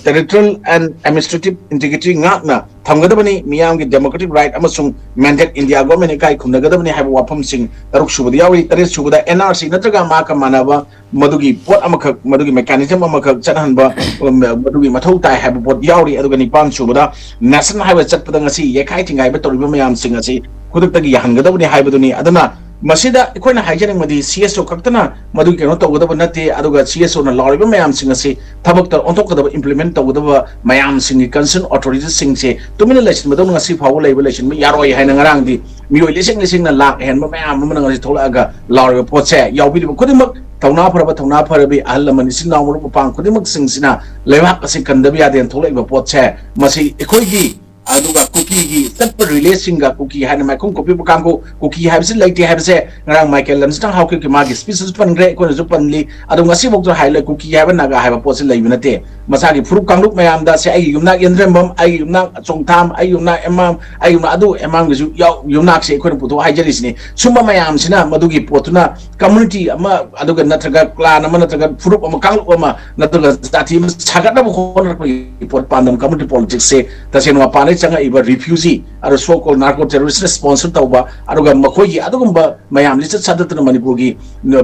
ꯇꯦꯔꯤꯇꯣꯔꯤꯌꯦꯜ ꯑꯦꯟ ꯑꯦꯗꯃꯤꯅꯤꯁꯇ꯭ꯔꯦꯇꯤꯚ ꯏꯟꯇꯤꯒ꯭ꯔꯤꯇꯤ ꯉꯥꯛꯅ ꯊꯝꯒꯗꯕꯅꯤ꯫ ꯃꯤꯌꯥꯝꯒꯤ ꯗꯦꯃꯣꯀ꯭ꯔꯦꯇꯤꯛ ꯔꯥꯏꯠ ꯑꯃꯁꯨꯡ ꯃꯦꯟꯗꯦꯠ ꯏꯟꯗꯤꯌꯥ ꯒꯣꯔꯃꯦꯟꯅ ꯏꯀꯥꯏ ꯈꯨꯝꯅꯒꯗꯕꯅꯤ ꯍꯥꯏꯕ ꯋꯥꯐꯝꯁꯤꯡ ꯇꯔꯨꯛ ꯁꯨꯕꯗ ꯌꯥꯎꯔꯤ꯫ ꯇꯔꯦꯠ ꯁꯨꯕꯗ ꯑꯦꯟ ꯑꯥꯔ ꯁꯤ ꯅꯠꯇ꯭ꯔꯒ ꯃꯍꯥꯛꯀ ꯃꯥꯟꯅꯕ ꯃꯗꯨꯒꯤ ꯄꯣꯠ ꯑꯃꯈꯛ, ꯃꯗꯨꯒꯤ ꯃꯦꯀꯥꯅꯤꯖꯝ ꯑꯃꯈꯛ ꯆꯠꯍꯟꯕ, ꯃꯗꯨꯒꯤ ꯃꯊꯧ ꯇꯥꯏ ꯍꯥꯏꯕ ꯄꯣꯠ ꯌꯥꯎꯔꯤ꯫ ꯑꯗꯨꯒ ꯅꯤꯄꯥꯟ ꯁꯨꯕꯗ ꯅꯦꯁꯅꯦꯜ ꯍꯥꯏꯋꯦ ꯆꯠꯄꯗ ꯉꯁꯤ ꯌꯩꯈꯥꯏ ꯊꯤꯡꯒꯥꯏꯕ ꯇꯧꯔꯤꯕ ꯃꯌꯥꯝꯁꯤꯡ ꯑꯁꯤ ꯈꯨꯗꯛꯇꯒꯤ ꯌꯥꯍꯟꯒꯗꯕꯅꯤ ꯍꯥꯏꯕꯗꯨꯅꯤ꯫ ꯑꯗꯨꯅ ꯃꯁꯤꯗ ꯑꯩꯈꯣꯏꯅ ꯍꯥꯏꯖꯅꯤꯡꯕꯗꯤ ꯁꯤ ꯑꯦꯁ ꯑꯣ ꯈꯛꯇꯅ ꯃꯗꯨꯒꯤ ꯀꯩꯅꯣ ꯇꯧꯒꯗꯕ ꯅꯠꯇꯦ꯫ ꯑꯗꯨꯒ ꯁꯤ ꯑꯦꯁ ꯑꯣꯅ ꯂꯥꯎꯔꯤꯕ ꯃꯌꯥꯝꯁꯤꯡ ꯑꯁꯤ ꯊꯕꯛꯇ ꯑꯣꯟꯊꯣꯛꯀꯗꯕ, ꯏꯝꯄ꯭ꯂꯤꯃꯦꯟ ꯇꯧꯒꯗꯕ ꯃꯌꯥꯝꯁꯤꯡꯒꯤ ꯀꯟꯁꯔꯟ ꯑꯣꯊꯣꯔꯤꯇꯤꯁꯤꯡꯁꯦ ꯇꯨꯃꯤꯟꯅ ꯂꯩꯁꯤꯟꯕꯗꯧꯅ ꯉꯁꯤ ꯐꯥꯎꯕ ꯂꯩꯕ, ꯂꯩꯁꯤꯟꯕ ꯌꯥꯔꯣꯏ ꯍꯥꯏꯅ ꯉꯔꯥꯡꯗꯤ ꯃꯤꯑꯣꯏ ꯂꯤꯁꯤꯡ ꯂꯤꯁꯤꯡꯅ ꯂꯥꯛ ꯍꯦꯟꯕ ꯃꯌꯥꯝ ꯑꯃꯅ ꯉꯁꯤ ꯊꯣꯛꯂꯛꯑꯒ ꯂꯥꯎꯔꯤꯕ ꯄꯣꯠꯁꯦ ꯌꯥꯎꯕꯤꯔꯤꯕ ꯈꯨꯗꯤꯡꯃꯛ ꯊꯧꯅꯥ ꯐꯔꯕ, ꯊꯧꯅꯥ ꯐꯔꯕꯤ ꯑꯍꯜ ꯂꯃꯟ, ꯏꯆꯤꯟ ꯏꯅꯥꯎ, ꯃꯔꯨꯞ ꯃꯄꯥꯡ ꯈꯨꯗꯤꯡꯃꯛꯁꯤꯡꯁꯤꯅ ꯂꯩꯕꯥꯛ ꯑꯁꯤ ꯀꯟꯗꯕ ꯌꯥꯗꯦꯅ ꯊꯣꯛꯂꯛꯏꯕ ꯄꯣꯠꯁꯦ ꯃꯁꯤ ꯑꯩꯈꯣꯏꯒꯤ ꯑꯗꯨꯒ ꯀꯨꯀꯤꯒꯤ ꯆꯠꯄ ꯔꯤꯂꯦꯁꯤꯡꯒ ꯀꯨꯀꯤ ꯍꯥꯏꯅ ꯃꯥꯏꯈꯨꯝ ꯀꯨꯞꯄꯤꯕ ꯀꯥꯡꯕꯨ, ꯀꯨꯀꯤ ꯍꯥꯏꯕꯁꯤ ꯂꯩꯇꯦ ꯍꯥꯏꯕꯁꯦ ꯉꯔꯥꯡ ꯃꯥꯏꯀꯦꯜ ꯂꯟꯁꯤꯇꯪ ꯍꯥꯎꯈꯤꯕꯒꯤ ꯃꯥꯒꯤ ꯁ꯭ꯄꯤꯆꯇꯁꯨ ꯄꯟꯈ꯭ꯔꯦ, ꯑꯩꯈꯣꯏꯅꯁꯨ ꯄꯟꯂꯤ꯫ ꯑꯗꯣ ꯉꯁꯤꯐꯥꯎꯗ ꯍꯥꯏꯂꯣꯏ ꯀꯨꯀꯤ ꯍꯥꯏꯕ ꯅꯥꯒꯥ ꯍꯥꯏꯕ ꯄꯣꯠꯁꯤ ꯂꯩꯕ ꯅꯠꯇꯦ꯫ ꯃꯁꯥꯒꯤ ꯐꯨꯔꯨꯞ ꯀꯥꯡꯂꯨꯞ ꯃꯌꯥꯝꯗ ꯁꯦ ꯑꯩꯒꯤ ꯌꯨꯝꯅꯥꯛ ꯌꯦꯟꯗ꯭ꯔꯦꯝꯕꯝ, ꯑꯩꯒꯤ ꯌꯨꯝꯅꯥꯛ ꯆꯣꯡꯊꯥꯝ, ꯑꯩꯒꯤ ꯌꯨꯝꯅꯥꯛ ꯑꯦꯝꯃꯥꯝ, ꯑꯩꯒꯤ ꯌꯨꯝꯅꯥꯛ ꯑꯗꯨ ꯑꯦꯝꯃꯥꯝꯒꯤꯁꯨ ꯌꯥꯎ-, ꯌꯨꯝꯅꯥꯛꯁꯦ ꯑꯩꯈꯣꯏꯅ ꯄꯨꯊꯣꯛ ꯍꯥꯏꯖꯔꯤꯁꯤꯅꯤ꯫ ꯁꯨꯝꯕ ꯃꯌꯥꯝꯁꯤꯅ ꯃꯗꯨꯒꯤ ꯄꯣꯠꯇꯨꯅ ꯀꯝꯃꯨꯅꯤꯇꯤ ꯑꯃ, ꯑꯗꯨꯒ ꯅꯠꯇ꯭ꯔꯒ ꯀ꯭ꯂꯥꯟ ꯑꯃ, ꯅꯠꯇ꯭ꯔꯒ ꯐꯨꯔꯨꯞ ꯑꯃ, ꯀꯥꯡꯂꯨꯞ ꯑꯃ, ꯅꯠꯇ꯭ꯔꯒ ꯖꯥꯇꯤ ꯑꯃ ꯁꯥꯒꯠꯅꯕ ꯍꯣꯠꯅꯔꯛꯄꯒꯤ ꯄꯣꯠ ꯄꯥꯟꯗꯝ ꯀꯝꯃꯨꯅꯤꯇꯤ ꯄꯣꯂꯤꯇꯤꯛꯁꯁꯦ ꯇꯁꯦꯡꯅ ꯃꯄꯥꯟꯗꯒꯤ ꯆꯪꯉꯛꯏꯕ ꯔꯤꯐ꯭ꯌꯨꯖꯤ, ꯑꯗꯨ so called narco terrorist ꯅ ꯁ꯭ꯄꯣꯟꯁꯔ ꯇꯧꯕ, ꯑꯗꯨꯒ ꯃꯈꯣꯏꯒꯤ ꯑꯗꯨꯒꯨꯝꯕ ꯃꯌꯥꯝ ꯂꯤꯆꯠ ꯁꯥꯗꯠꯇꯨꯅ ꯃꯅꯤꯄꯨꯔꯒꯤ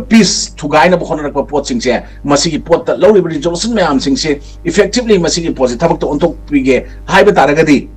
ꯄꯤꯁ ꯊꯨꯒꯥꯏꯅꯕ ꯍꯣꯠꯅꯔꯛꯄ ꯄꯣꯠꯁꯤꯡꯁꯦ, ꯃꯁꯤꯒꯤ ꯄꯣꯠꯇ ꯂꯧꯔꯤꯕ ꯔꯤꯖꯣꯂꯨꯁꯟ ꯃꯌꯥꯝꯁꯤꯡꯁꯦ ꯏꯐꯦꯛꯇꯤꯕꯂꯤ ꯃꯁꯤꯒꯤ ꯄꯣꯠꯁꯦ ꯊꯕꯛꯇ ꯑꯣꯟꯊꯣꯛꯄꯤꯒꯦ ꯍꯥꯏꯕ ꯇꯥꯔꯒꯗꯤ,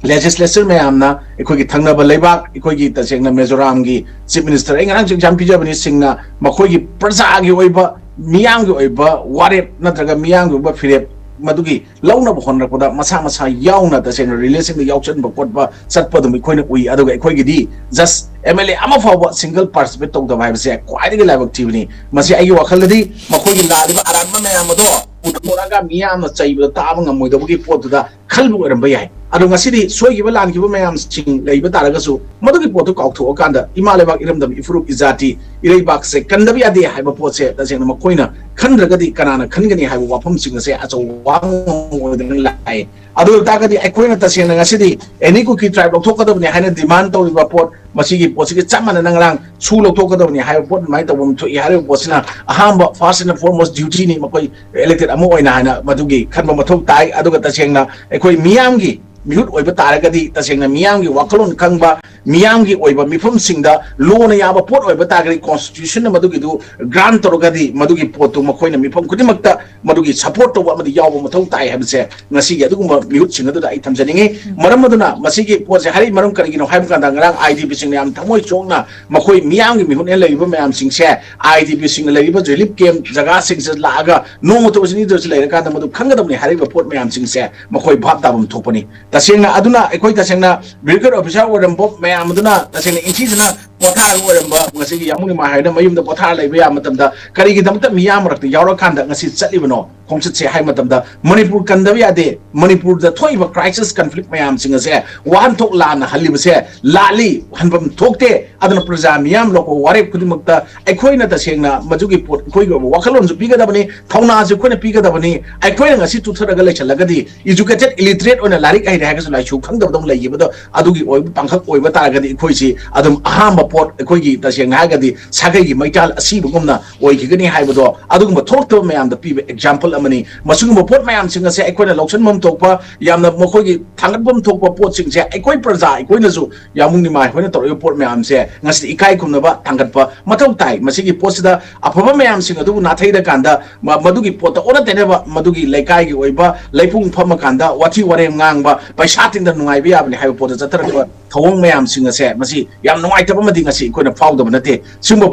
ꯂꯦꯖꯤꯁꯂꯦꯆꯔ ꯃꯌꯥꯝꯅ, ꯑꯩꯈꯣꯏꯒꯤ ꯊꯪꯅꯕ ꯂꯩꯕꯥꯛ, ꯑꯩꯈꯣꯏꯒꯤ ꯇꯁꯦꯡꯅ ꯃꯤꯖꯣꯔꯥꯝꯒꯤ ꯆꯤꯐ ꯃꯤꯅꯤꯁꯇꯔ, ꯑꯩ ꯉꯔꯥꯡꯁꯨ ꯑꯦꯛꯖꯥꯝ ꯄꯤꯖꯕꯅꯤ, ꯁꯤꯡꯅ ꯃꯈꯣꯏꯒꯤ ꯄ꯭ꯔꯖꯥꯒꯤ ꯑꯣꯏꯕ, ꯃꯤꯌꯥꯝꯒꯤ ꯑꯣꯏꯕ ꯋꯥꯔꯦꯞ ꯅꯠꯇ꯭ꯔꯒ ꯃꯤꯌꯥꯝꯒꯤ ꯑꯣꯏꯕ ꯐꯤꯔꯦꯞ ꯃꯗꯨꯒꯤ ꯂꯧꯅꯕ ꯍꯣꯠꯅꯔꯛꯄꯗ ꯃꯁꯥ ꯃꯁꯥ ꯌꯥꯎꯅ ꯇꯁꯦꯡꯅ ꯔꯤꯂꯦꯁꯟꯗ ꯌꯥꯎꯁꯟꯕ ꯈꯣꯠꯄ ꯆꯠꯄ ꯑꯗꯨꯝ ꯑꯩꯈꯣꯏꯅ ꯎꯏ꯫ ꯑꯗꯨꯒ ꯑꯩꯈꯣꯏꯒꯤꯗꯤ ꯖꯁ ꯑꯦꯝ ꯑꯦꯜ ꯑꯦ ꯑꯃ ꯐꯥꯎꯕ ꯁꯤꯡꯒꯜ ꯄꯥꯔꯇꯤꯁꯤꯄꯦꯠ ꯇꯧꯗꯕ ꯍꯥꯏꯕꯁꯦ ꯈ꯭ꯋꯥꯏꯗꯒꯤ ꯂꯥꯏꯕꯛ ꯊꯤꯕꯅꯤ꯫ ꯃꯁꯤ ꯑꯩꯒꯤ ꯋꯥꯈꯜꯗꯗꯤ ꯃꯈꯣꯏꯒꯤ ꯂꯥꯜꯂꯤꯕ ꯑꯔꯥꯟꯕ ꯃꯌꯥꯝ ꯑꯗꯣ ꯄꯨꯊꯣꯔꯛꯑꯒ ꯃꯤꯌꯥꯝꯅ ꯆꯩꯕꯗ ꯇꯥꯕ ꯉꯝꯃꯣꯏꯗꯕꯒꯤ ꯄꯣꯠꯇꯨꯗ ꯈꯜꯕ ꯑꯣꯏꯔꯝꯕ ꯌꯥꯏ꯫ ꯑꯗꯣ ꯉꯁꯤꯗꯤ ꯁꯣꯏꯈꯤꯕ ꯂꯥꯟꯈꯤꯕ ꯃꯌꯥꯝꯁꯤꯡ ꯂꯩꯕ ꯇꯥꯔꯒꯁꯨ ꯃꯗꯨꯒꯤ ꯄꯣꯠꯇꯨ ꯀꯥꯎꯊꯣꯛꯑꯀꯥꯟꯗ ꯏꯃꯥ ꯂꯩꯕꯥꯛ, ꯏꯔꯝꯗꯝ, ꯏꯐꯨꯔꯨꯞ, ꯏꯖꯥꯇꯤ, ꯏꯔꯩꯕꯥꯛꯁꯦ ꯀꯟꯗꯕ ꯌꯥꯗꯦ ꯍꯥꯏꯕ ꯄꯣꯠꯁꯦ ꯇꯁꯦꯡꯅ ꯃꯈꯣꯏꯅ ꯈꯟꯗ꯭ꯔꯒꯗꯤ ꯀꯅꯥꯅ ꯈꯟꯒꯅꯤ ꯍꯥꯏꯕ ꯋꯥꯐꯝꯁꯤꯡ ꯑꯁꯦ ꯑꯆꯧꯕ ꯋꯥꯍꯪ ꯑꯣꯏꯗꯨꯅ ꯂꯥꯛꯑꯦ꯫ ꯑꯗꯨ ꯑꯣꯏꯕ ꯇꯥꯔꯒꯗꯤ ꯑꯩꯈꯣꯏꯅ ꯇꯁꯦꯡꯅ ꯉꯁꯤꯗꯤ ꯑꯦꯅꯤ ꯀꯨꯀꯤ ꯇ꯭ꯔꯥꯏꯕ ꯂꯧꯊꯣꯛꯀꯗꯕꯅꯤ ꯍꯥꯏꯅ ꯗꯤꯃꯥꯟ ꯇꯧꯔꯤꯕ ꯄꯣꯠ, ꯃꯁꯤꯒꯤ ꯄꯣꯠꯁꯤꯒꯤ ꯆꯞ ꯃꯥꯟꯅꯅ ꯉꯔꯥꯡ ꯁꯨ ꯂꯧꯊꯣꯛꯀꯗꯕꯅꯤ ꯍꯥꯏꯕ ꯄꯣꯠ ꯑꯗꯨꯃꯥꯏꯅ ꯇꯧꯕ ꯑꯃ ꯊꯣꯛꯏ꯫ ꯍꯥꯏꯔꯤꯕ ꯄꯣꯠꯁꯤꯅ ꯑꯍꯥꯟꯕ, ꯐꯥꯔꯁ ꯑꯦꯟ ꯐꯣꯔꯃꯣꯁ ꯗ꯭ꯌꯨꯇꯤꯅꯤ, ꯃꯈꯣꯏ ꯏꯂꯦꯛꯇꯦꯠ ꯑꯃ ꯑꯣꯏꯅ ꯍꯥꯏꯅ ꯃꯗꯨꯒꯤ ꯈꯟꯕ ꯃꯊꯧ ꯇꯥꯏ꯫ ꯑꯗꯨꯒ ꯇꯁꯦꯡꯅ ꯑꯩꯈꯣꯏ ꯃꯤꯌꯥꯝꯒꯤ ꯃꯤꯍꯨꯠ ꯑꯣꯏꯕ ꯇꯥꯔꯒꯗꯤ ꯇꯁꯦꯡꯅ ꯃꯤꯌꯥꯝꯒꯤ ꯋꯥꯈꯜꯂꯣꯟ ꯈꯪꯕ, ꯃꯤꯌꯥꯝꯒꯤ ꯑꯣꯏꯕ ꯃꯤꯐꯝꯁꯤꯡꯗ ꯂꯣꯅ ꯌꯥꯕ ꯄꯣꯠ ꯑꯣꯏꯕ ꯇꯥꯔꯒꯗꯤ, ꯀꯣꯟꯁꯇꯤꯇ꯭ꯌꯨꯁꯟꯅ ꯃꯗꯨꯒꯤꯗꯨ ꯒ꯭ꯔꯥꯟ ꯇꯧꯔꯒꯗꯤ, ꯃꯗꯨꯒꯤ ꯄꯣꯠꯇꯨ ꯃꯈꯣꯏꯅ ꯃꯤꯐꯝ ꯈꯨꯗꯤꯡꯃꯛꯇ ꯃꯗꯨꯒꯤ ꯁꯄꯣꯔꯠ ꯇꯧꯕ ꯑꯃꯗꯤ ꯌꯥꯎꯕ ꯃꯊꯧ ꯇꯥꯏ ꯍꯥꯏꯕꯁꯦ ꯉꯁꯤꯒꯤ ꯑꯗꯨꯒꯨꯝꯕ ꯃꯤꯍꯨꯠꯁꯤꯡ ꯑꯗꯨꯗ ꯑꯩ ꯊꯝꯖꯅꯤꯡꯉꯤ꯫ ꯃꯔꯝ ꯑꯗꯨꯅ ꯃꯁꯤꯒꯤ ꯄꯣꯠꯁꯦ ꯍꯥꯏꯔꯛꯏ ꯃꯔꯝ ꯀꯔꯤꯒꯤꯅꯣ ꯍꯥꯏꯕ ꯀꯥꯟꯗ, ꯉꯔꯥꯡ ꯑꯥꯏ ꯗꯤ ꯄꯤꯁꯤꯡꯅ ꯌꯥꯝ ꯊꯃꯣꯏ ꯁꯣꯛꯅ ꯃꯈꯣꯏ ꯃꯤꯌꯥꯝꯒꯤ ꯃꯤꯍꯨꯠꯅꯦꯅ ꯂꯩꯔꯤꯕ ꯃꯌꯥꯝꯁꯤꯡꯁꯦ, ꯑꯥꯏ ꯗꯤ ꯄꯤꯁꯤꯡꯅ ꯂꯩꯔꯤꯕ ꯔꯤꯂꯤꯐ ꯀꯦꯝꯞ ꯖꯒꯥꯁꯤꯡꯁꯤꯗ ꯂꯥꯛꯑꯒ ꯅꯣꯡꯃꯇ ꯑꯣꯏꯔꯁꯨ ꯅꯤꯗ ꯑꯣꯏꯔꯁꯨ ꯂꯩꯔꯀꯥꯟꯗ ꯃꯗꯨ ꯈꯪꯒꯗꯕꯅꯤ ꯍꯥꯏꯔꯤꯕ ꯄꯣꯠ ꯃꯌꯥꯝꯁꯤꯡꯁꯦ ꯃꯈꯣꯏ ꯚꯥꯞ ꯇꯥꯐꯝ ꯊꯣꯛꯄꯅꯤ꯫ ꯇꯁꯦꯡꯅ ꯑꯗꯨꯅ ꯑꯩꯈꯣꯏ ꯇꯁꯦꯡꯅ ꯕ꯭ꯔꯤꯒꯦꯗ ꯑꯣꯐꯤꯁꯥꯔ ꯑꯣꯏꯔꯝꯕ ꯃꯌꯥꯝ ꯑꯗꯨꯅ ꯇꯁꯦꯡꯅ ꯏꯟꯊꯤꯖꯅ ꯄꯣꯊꯥꯔꯒ ꯑꯣꯏꯔꯝꯕ ꯉꯁꯤꯒꯤ ꯌꯥꯃꯨꯡ ꯏꯃꯥ ꯍꯥꯏꯅ ꯃꯌꯨꯝꯗ ꯄꯣꯊꯥꯔ ꯂꯩꯕ ꯌꯥꯕ ꯃꯇꯝꯗ ꯀꯔꯤꯒꯤꯗꯃꯛꯇ ꯃꯤꯌꯥꯝ ꯃꯔꯛꯇ ꯌꯥꯎꯔꯀꯥꯟꯗ ꯉꯁꯤ ꯆꯠꯂꯤꯕꯅꯣ? ꯈꯣꯡꯆꯠꯁꯦ ꯍꯥꯏ ꯃꯇꯝꯗ ꯃꯅꯤꯄꯨꯔ ꯀꯟꯗꯕ ꯌꯥꯗꯦ꯫ ꯃꯅꯤꯄꯨꯔꯗ ꯊꯣꯛꯏꯕ crisis conflict ꯃꯌꯥꯝꯁꯤꯡ ꯑꯁꯦ ꯋꯥꯍꯟꯊꯣꯛ ꯂꯥꯟꯅ ꯍꯜꯂꯤꯕꯁꯦ ꯂꯥꯜꯂꯤ, ꯍꯟꯐꯝ ꯊꯣꯛꯇꯦ꯫ ꯑꯗꯨꯅ ꯄ꯭ꯔꯖꯥ ꯃꯤꯌꯥꯝ ꯂꯣꯛꯄ ꯋꯥꯔꯦꯞ ꯈꯨꯗꯤꯡꯃꯛꯇ ꯑꯩꯈꯣꯏꯅ ꯇꯁꯦꯡꯅ ꯃꯗꯨꯒꯤ ꯄꯣꯠ ꯑꯩꯈꯣꯏꯒꯤ ꯑꯣꯏꯕ ꯋꯥꯈꯜꯂꯣꯟꯁꯨ ꯄꯤꯒꯗꯕꯅꯤ, ꯊꯧꯅꯥꯁꯨ ꯑꯩꯈꯣꯏꯅ ꯄꯤꯒꯗꯕꯅꯤ꯫ ꯑꯩꯈꯣꯏꯅ ꯉꯁꯤ ꯇꯨꯊꯔꯒ ꯂꯩꯁꯜꯂꯒꯗꯤ educated illiterate ꯑꯣꯏꯅ ꯂꯥꯏꯔꯤꯛ ꯍꯩꯔꯦ ꯍꯥꯏꯔꯒꯁꯨ ꯂꯥꯏꯁꯨ ꯈꯪꯗꯕꯗꯧ ꯂꯩꯈꯤꯕꯗꯣ ꯑꯗꯨꯒꯤ ꯑꯣꯏꯕ ꯄꯥꯡꯈꯛ ꯑꯣꯏꯕ ꯇꯥꯔꯒꯗꯤ ꯑꯩꯈꯣꯏꯁꯤ ꯑꯗꯨꯝ ꯑꯍꯥꯟꯕ ꯄꯣꯠ ꯑꯩꯈꯣꯏꯒꯤ ꯇꯁꯦꯡꯅ ꯍꯥꯏꯔꯒꯗꯤ ꯁꯥꯒꯩꯒꯤ ꯃꯩꯇꯥꯜ ꯑꯁꯤꯕꯒꯨꯝꯅ ꯑꯣꯏꯈꯤꯒꯅꯤ ꯍꯥꯏꯕꯗꯣ ꯑꯗꯨꯒꯨꯝꯕ ꯊꯣꯛꯂꯛꯇꯕ ꯃꯌꯥꯝꯗ ꯄꯤꯕ example ꯑꯃꯅꯤ꯫ ꯃꯁꯤꯒꯨꯝꯕ ꯄꯣꯠ ꯃꯌꯥꯝꯁꯤꯡ ꯑꯁꯦ ꯑꯩꯈꯣꯏꯅ ꯂꯧꯁꯤꯟꯐꯝ ꯊꯣꯛꯄ, ꯌꯥꯝꯅ ꯃꯈꯣꯏꯒꯤ ꯊꯥꯡꯒꯠꯐꯝ ꯊꯣꯛꯄ ꯄꯣꯠꯁꯤꯡꯁꯦ ꯑꯩꯈꯣꯏ ꯄ꯭ꯔꯖꯥ ꯑꯩꯈꯣꯏꯅꯁꯨ ꯌꯥꯝꯕꯨꯡ ꯅꯤꯃꯥꯏ ꯍꯣꯏꯅ ꯇꯧꯔꯛꯏꯕ ꯄꯣꯠ ꯃꯌꯥꯝꯁꯦ ꯉꯁꯤꯗꯤ ꯏꯀꯥꯏ ꯈꯨꯝꯅꯕ ꯊꯥꯡꯒꯠꯄ ꯃꯊꯧ ꯇꯥꯏ꯫ ꯃꯁꯤꯒꯤ ꯄꯣꯠꯁꯤꯗ ꯑꯐꯕ ꯃꯌꯥꯝꯁꯤꯡ ꯑꯗꯨꯕꯨ ꯅꯥꯊꯩꯔꯀꯥꯟꯗ ꯃ-, ꯃꯗꯨꯒꯤ ꯄꯣꯠꯇ ꯑꯣꯟꯅ ꯇꯩꯅꯕ ꯃꯗꯨꯒꯤ ꯂꯩꯀꯥꯏꯒꯤ ꯑꯣꯏꯕ ꯂꯩꯄꯨꯡ ꯐꯝꯃꯀꯥꯟꯗ ꯋꯥꯊꯤ ꯋꯥꯔꯦꯝ ꯉꯥꯡꯕ, ꯄꯩꯁꯥ ꯇꯤꯡꯗꯅ ꯅꯨꯡꯉꯥꯏꯕ ꯌꯥꯕꯅꯤ ꯍꯥꯏꯕ ꯄꯣꯠꯇ ꯆꯠꯊꯔꯛꯄ ꯊꯧꯑꯣꯡ ꯃꯌꯥꯝꯁꯤꯡ ꯑꯁꯦ ꯃꯁꯤ ꯌꯥꯝ ꯅꯨꯡꯉꯥꯏꯇꯕ ꯑꯃꯗꯤ ꯉꯁꯤ ꯑꯩꯈꯣꯏꯅ ꯐꯥꯎꯗꯕ ꯅꯠꯇꯦ꯫ ꯁꯤꯒꯨꯝꯕ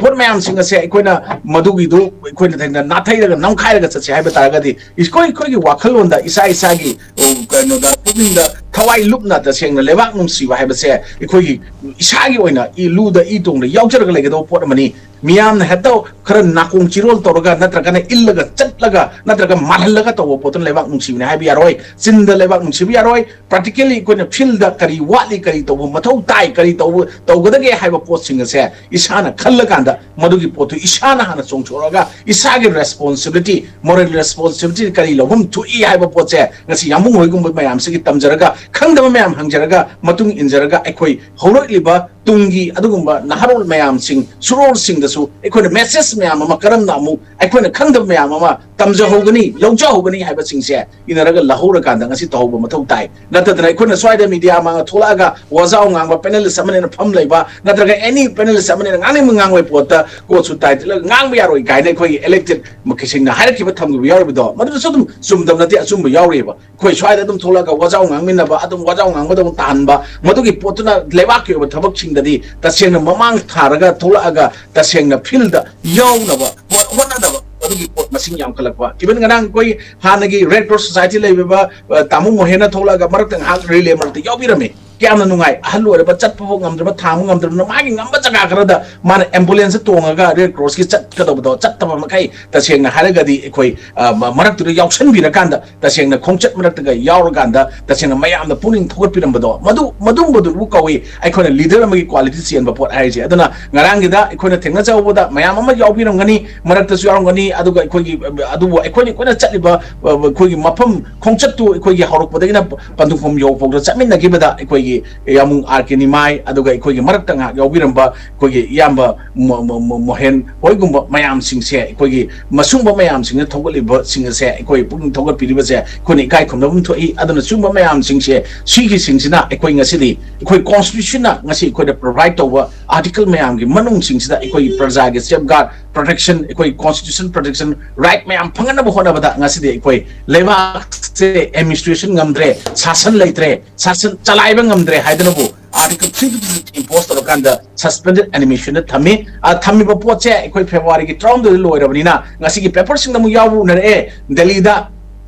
ꯄꯣꯠ ꯃꯌꯥꯝꯁꯤꯡ ꯑꯁꯦ ꯑꯩꯈꯣꯏꯅ ꯃꯗꯨꯒꯤꯗꯨ ꯑꯩꯈꯣꯏꯅ ꯊꯦꯡꯅ ꯅꯥꯊꯩꯔꯒ ꯅꯝꯈꯥꯏꯔꯒ ꯆꯠꯁꯦ ꯍꯥꯏꯕ ꯇꯥꯔꯒꯗꯤ ꯑꯩꯈꯣꯏ ꯑꯩꯈꯣꯏꯒꯤ ꯋꯥꯈꯜꯂꯣꯟꯗ ꯏꯁꯥ ꯏꯁꯥꯒꯤ, ꯑ, ꯀꯩꯅꯣꯗ ꯄꯨꯛꯅꯤꯡꯗ ꯊꯋꯥꯏ ꯂꯨꯞꯅ ꯇꯁꯦꯡꯅ ꯂꯩꯕꯥꯛ ꯅꯨꯡꯁꯤꯕ ꯍꯥꯏꯕꯁꯦ ꯑꯩꯈꯣꯏꯒꯤ ꯏꯁꯥꯒꯤ ꯑꯣꯏꯅ ꯏ ꯂꯨꯗ ꯏ ꯇꯣꯡꯗ ꯌꯥꯎꯖꯔꯒ ꯂꯩꯒꯗꯕ ꯄꯣꯠ ꯑꯃꯅꯤ꯫ ꯃꯤꯌꯥꯝꯅ ꯍꯦꯛꯇ ꯈꯔ ꯅꯥꯀꯣꯡ ꯆꯤꯔꯣꯜ ꯇꯧꯔꯒ ꯅꯠꯇ꯭ꯔꯒꯅ ꯏꯜꯂꯒ ꯆꯠꯂꯒ ꯅꯠꯇ꯭ꯔꯒ ꯃꯥꯜꯍꯜꯂꯒ ꯇꯧꯕ ꯄꯣꯠꯇꯨꯅ ꯂꯩꯕꯥꯛ ꯅꯨꯡꯁꯤꯕꯅꯤ ꯍꯥꯏꯕ ꯌꯥꯔꯣꯏ꯫ ꯆꯤꯟꯗ ꯂꯩꯕꯥꯛ ꯅꯨꯡꯁꯤꯕ ꯌꯥꯔꯣꯏ꯫ Practically ꯑꯩꯈꯣꯏꯅ field ꯀꯔꯤ ꯋꯥꯠꯂꯤ, ꯀꯔꯤ ꯇꯧꯕ ꯃꯊꯧ ꯇꯥꯏ, ꯀꯔꯤ ꯇꯧꯕ ꯇꯧꯒꯗꯒꯦ ꯍꯥꯏꯕ ꯄꯣꯠꯁꯤꯡ ꯑꯁꯦ ꯏꯁꯥꯅ ꯈꯜꯂꯀꯥꯟꯗ ꯃꯗꯨꯒꯤ ꯄꯣꯠꯇꯨ ꯏꯁꯥꯅ ꯍꯥꯟꯅ ꯆꯣꯡꯊꯣꯛꯑꯒ ꯏꯁꯥꯒꯤ responsibility, moral responsibility ꯀꯔꯤ ꯂꯧꯐꯝ ꯊꯣꯛꯏ ꯍꯥꯏꯕ ꯄꯣꯠꯁꯦ ꯉꯁꯤ ꯌꯥꯝꯕꯨꯡ ꯍꯣꯏꯒꯨꯝꯕ ꯃꯌꯥꯝꯁꯤꯒꯤ ꯇꯝꯖꯔꯒ, ꯈꯪꯗꯕ ꯃꯌꯥꯝ ꯍꯪꯖꯔꯒ, ꯃꯇꯨꯡ ꯏꯟꯖꯔꯒ ꯑꯩꯈꯣꯏ ꯍꯧꯔꯛꯂꯤꯕ ꯇꯨꯡꯒꯤ ꯑꯗꯨꯒꯨꯝꯕ ꯅꯍꯥꯔꯣꯜ ꯃꯌꯥꯝꯁꯤꯡ, ꯁꯨꯔꯣꯜꯁꯤꯡꯗꯁꯨ ꯑꯩꯈꯣꯏꯅ message ꯃꯌꯥꯝ ꯑꯃ ꯀꯔꯝꯅ ꯑꯃꯨꯛ ꯑꯩꯈꯣꯏꯅ ꯈꯪꯗꯕ ꯃꯌꯥꯝ ꯑꯃ ꯇꯝꯖꯍꯧꯒꯅꯤ, ꯂꯧꯖꯍꯧꯒꯅꯤ ꯍꯥꯏꯕꯁꯤꯡꯁꯦ ꯏꯟꯅꯔꯒ ꯂꯧꯍꯧꯔꯀꯥꯟꯗ ꯉꯁꯤ ꯇꯧꯍꯧꯕ ꯃꯊꯧ ꯇꯥꯏ꯫ ꯅꯠꯇꯗꯅ ꯑꯩꯈꯣꯏꯅ ꯁ꯭ꯋꯥꯏꯗ media ꯃꯥꯡꯗ ꯊꯣꯛꯂꯛꯑꯒ ꯋꯥꯖꯥꯎ ꯉꯥꯡꯕ panelist ꯑꯃꯅ ꯐꯝ ꯂꯩꯕ, ꯅꯠꯇ꯭ꯔꯒ any panelist ꯑꯃꯅ ꯉꯥꯡꯅꯤꯡꯕ ꯉꯥꯡꯕꯒꯤ ꯄꯣꯠꯇ coat suit tie ꯂꯤꯠꯂꯒ ꯉꯥꯡꯕ ꯌꯥꯔꯣꯏ ꯀꯥꯏꯅ ꯑꯩꯈꯣꯏꯒꯤ elected ꯃꯈꯩꯁꯤꯡꯅ ꯍꯥꯏꯔꯛꯈꯤꯕ ꯊꯝꯈꯤꯕ ꯌꯥꯎꯔꯤꯕꯗꯣ, ꯃꯗꯨꯗꯁꯨ ꯑꯗꯨꯝ ꯆꯨꯝꯗꯕ ꯅꯠꯇꯦ, ꯑꯆꯨꯝꯕ ꯌꯥꯎꯔꯤꯑꯕ꯫ ꯑꯩꯈꯣꯏ ꯁ꯭ꯋꯥꯏꯗ ꯑꯗꯨꯝ ꯊꯣꯛꯂꯛꯑꯒ ꯋꯥꯖꯥꯎ ꯉꯥꯡꯃꯤꯟꯅꯕ, ꯑꯗꯨꯝ ꯋꯥꯖꯥꯎ ꯉꯥꯡꯕꯗ ꯑꯃꯨꯛ ꯇꯥꯍꯟꯕ, ꯃꯗꯨꯒꯤ ꯄꯣꯠꯇꯨꯅ ꯂꯩꯕꯥꯛꯀꯤ ꯑꯣꯏꯕ ꯊꯕꯛꯁꯤꯡꯗꯗꯤ ꯇꯁꯦꯡꯅ ꯃꯃꯥꯡ ꯊꯥꯔꯒ ꯊꯣꯛꯂꯛꯑꯒ ꯇꯁꯦꯡꯅ field ꯌꯥꯎꯅꯕ ꯍꯣꯠ-, ꯍꯣꯠꯅꯗꯕ, ꯃꯗꯨꯒꯤ ꯄꯣꯠ ꯃꯁꯤꯡ ꯌꯥꯝꯈꯠꯂꯛꯄ꯫ Even ꯉꯔꯥꯡ ꯑꯩꯈꯣꯏ ꯍꯥꯟꯅꯒꯤ Red Cross Society ꯂꯩꯕꯤꯕ, ꯑ, ꯇꯥꯃꯣ ꯃꯣꯍꯦꯟꯅ ꯊꯣꯛꯂꯛꯑꯒ ꯃꯔꯛꯇ ꯉꯥꯏꯍꯥꯛ relay ꯃꯔꯛꯇ ꯌꯥꯎꯕꯤꯔꯝꯃꯤ꯫ ꯀꯌꯥꯝꯅ ꯅꯨꯡꯉꯥꯏ꯫ ꯑꯍꯜ ꯑꯣꯏꯔꯕ, ꯆꯠꯄ ꯐꯥꯎ ꯉꯝꯗ꯭ꯔꯕ, ꯊꯥꯡꯕ ꯉꯝꯗ꯭ꯔꯕꯅ, ꯃꯥꯒꯤ ꯉꯝꯕ ꯖꯒꯥ ꯈꯔꯗ ꯃꯥꯅ ambulance ꯇꯣꯡꯉꯒ Red Cross ꯀꯤ ꯆꯠꯀꯗꯧꯕꯗꯣ ꯆꯠꯇꯕ ꯃꯈꯩ, ꯇꯁꯦꯡꯅ ꯍꯥꯏꯔꯒꯗꯤ ꯑꯩꯈꯣꯏ, ꯑ, ꯃ-, ꯃꯔꯛꯇꯨꯗ ꯌꯥꯎꯁꯟꯕꯤꯔꯀꯥꯟꯗ, ꯇꯁꯦꯡꯅ ꯈꯣꯡꯆꯠ ꯃꯔꯛꯇꯒ ꯌꯥꯎꯔꯀꯥꯟꯗ ꯇꯁꯦꯡꯅ ꯃꯌꯥꯝꯗ ꯄꯨꯛꯅꯤꯡ ꯊꯧꯒꯠꯄꯤꯔꯝꯕꯗꯣ, ꯃꯗꯨ, ꯃꯗꯨꯝꯕꯗꯨꯕꯨ ꯀꯧꯏ ꯑꯩꯈꯣꯏꯅ leader ꯑꯃꯒꯤ quality ꯆꯦꯟꯕ ꯄꯣꯠ ꯍꯥꯏꯔꯤꯁꯦ꯫ ꯑꯗꯨꯅ ꯉꯔꯥꯡꯒꯤꯗ ꯑꯩꯈꯣꯏꯅ ꯊꯦꯡꯅꯖꯍꯧꯕꯗ ꯃꯌꯥꯝ ꯑꯃ ꯌꯥꯎꯕꯤꯔꯝꯒꯅꯤ, ꯃꯔꯛꯇꯁꯨ ꯌꯥꯎꯔꯝꯒꯅꯤ, ꯑꯗꯨꯒ ꯑꯩꯈꯣꯏꯒꯤ, ꯑꯗꯨꯕꯨ ꯑꯩꯈꯣꯏꯅ, ꯑꯩꯈꯣꯏꯅ ꯆꯠꯂꯤꯕ, ꯑ, ꯑꯩꯈꯣꯏꯒꯤ ꯃꯐꯝ ꯈꯣꯡꯆꯠꯇꯨ ꯑꯩꯈꯣꯏꯒꯤ ꯍꯧꯔꯛꯄꯗꯒꯤꯅ ꯄꯟꯊꯨꯡꯐꯝ ꯌꯧꯕ ꯐꯥꯎꯗ ꯆꯠꯃꯤꯟꯅꯈꯤꯕꯗ ꯑꯩꯈꯣꯏꯒꯤ ꯌꯥꯃꯨꯡ ꯑꯥꯔ ꯀꯦ ꯅꯤꯃꯥꯏ, ꯑꯗꯨꯒ ꯑꯩꯈꯣꯏꯒꯤ ꯃꯔꯛꯇ ꯉꯥꯏꯍꯥꯛ ꯌꯥꯎꯕꯤꯔꯝꯕ ꯑꯩꯈꯣꯏꯒꯤ ꯏꯌꯥꯝꯕ ꯃꯣ-, ꯃꯣ-, ꯃꯣ-, ꯃꯣꯍꯦꯟ ꯍꯣꯏꯒꯨꯝꯕ ꯃꯌꯥꯝꯁꯤꯡꯁꯦ, ꯑꯩꯈꯣꯏꯒꯤ ꯃꯁꯨꯝꯕ ꯃꯌꯥꯝꯁꯤꯡꯅ ꯊꯧꯒꯠꯂꯤꯕꯁꯤꯡ ꯑꯁꯦ, ꯑꯩꯈꯣꯏ ꯄꯨꯛꯅꯤꯡ ꯊꯧꯒꯠꯄꯤꯔꯤꯕꯁꯦ ꯑꯩꯈꯣꯏꯅ ꯏꯀꯥꯏ ꯈꯨꯝꯅꯐꯝ ꯊꯣꯛꯏ꯫ ꯑꯗꯨꯅ ꯁꯤꯒꯨꯝꯕ ꯃꯌꯥꯝꯁꯤꯡꯁꯦ, ꯁꯤꯒꯤꯁꯤꯡꯁꯤꯅ ꯑꯩꯈꯣꯏ ꯉꯁꯤꯗꯤ ꯑꯩꯈꯣꯏ constitution ꯅ ꯉꯁꯤ ꯑꯩꯈꯣꯏꯗ provide ꯇꯧꯕ article ꯃꯌꯥꯝꯒꯤ ꯃꯅꯨꯡꯁꯤꯡꯁꯤꯗ ꯑꯩꯈꯣꯏꯒꯤ ꯄ꯭ꯔꯖꯥꯒꯤ safeguard, protection, ꯑꯩꯈꯣꯏ constitution protection, right ꯃꯌꯥꯝ ꯐꯪꯅꯅꯕ ꯍꯣꯠꯅꯕꯗ ꯉꯁꯤꯗꯤ ꯑꯩꯈꯣꯏ ꯂꯩꯕꯥꯛꯁꯦ administration ꯉꯝꯗ꯭ꯔꯦ, ꯁꯥꯁꯟ ꯂꯩꯇ꯭ꯔꯦ, ꯁꯥꯁꯟ ꯆꯂꯥꯏꯕ ꯉꯝꯗ꯭ꯔꯦ ꯍꯥꯏꯗꯅꯕꯨ article three fifty six impose ꯇꯧꯔꯀꯥꯟꯗ suspended animation ꯗ ꯊꯝꯃꯤ꯫ ꯑ, ꯊꯝꯃꯤꯕ ꯄꯣꯠꯁꯦ ꯑꯩꯈꯣꯏ February ꯒꯤ ꯇꯔꯥꯍꯨꯝꯗꯣꯏꯗ ꯂꯣꯏꯔꯕꯅꯤꯅ ꯉꯁꯤꯒꯤ paper ꯁꯤꯡꯗ ꯑꯃꯨꯛ ꯌꯥꯎꯕ ꯎꯅꯔꯛꯑꯦ꯫ ꯗꯦꯜꯂꯤꯗ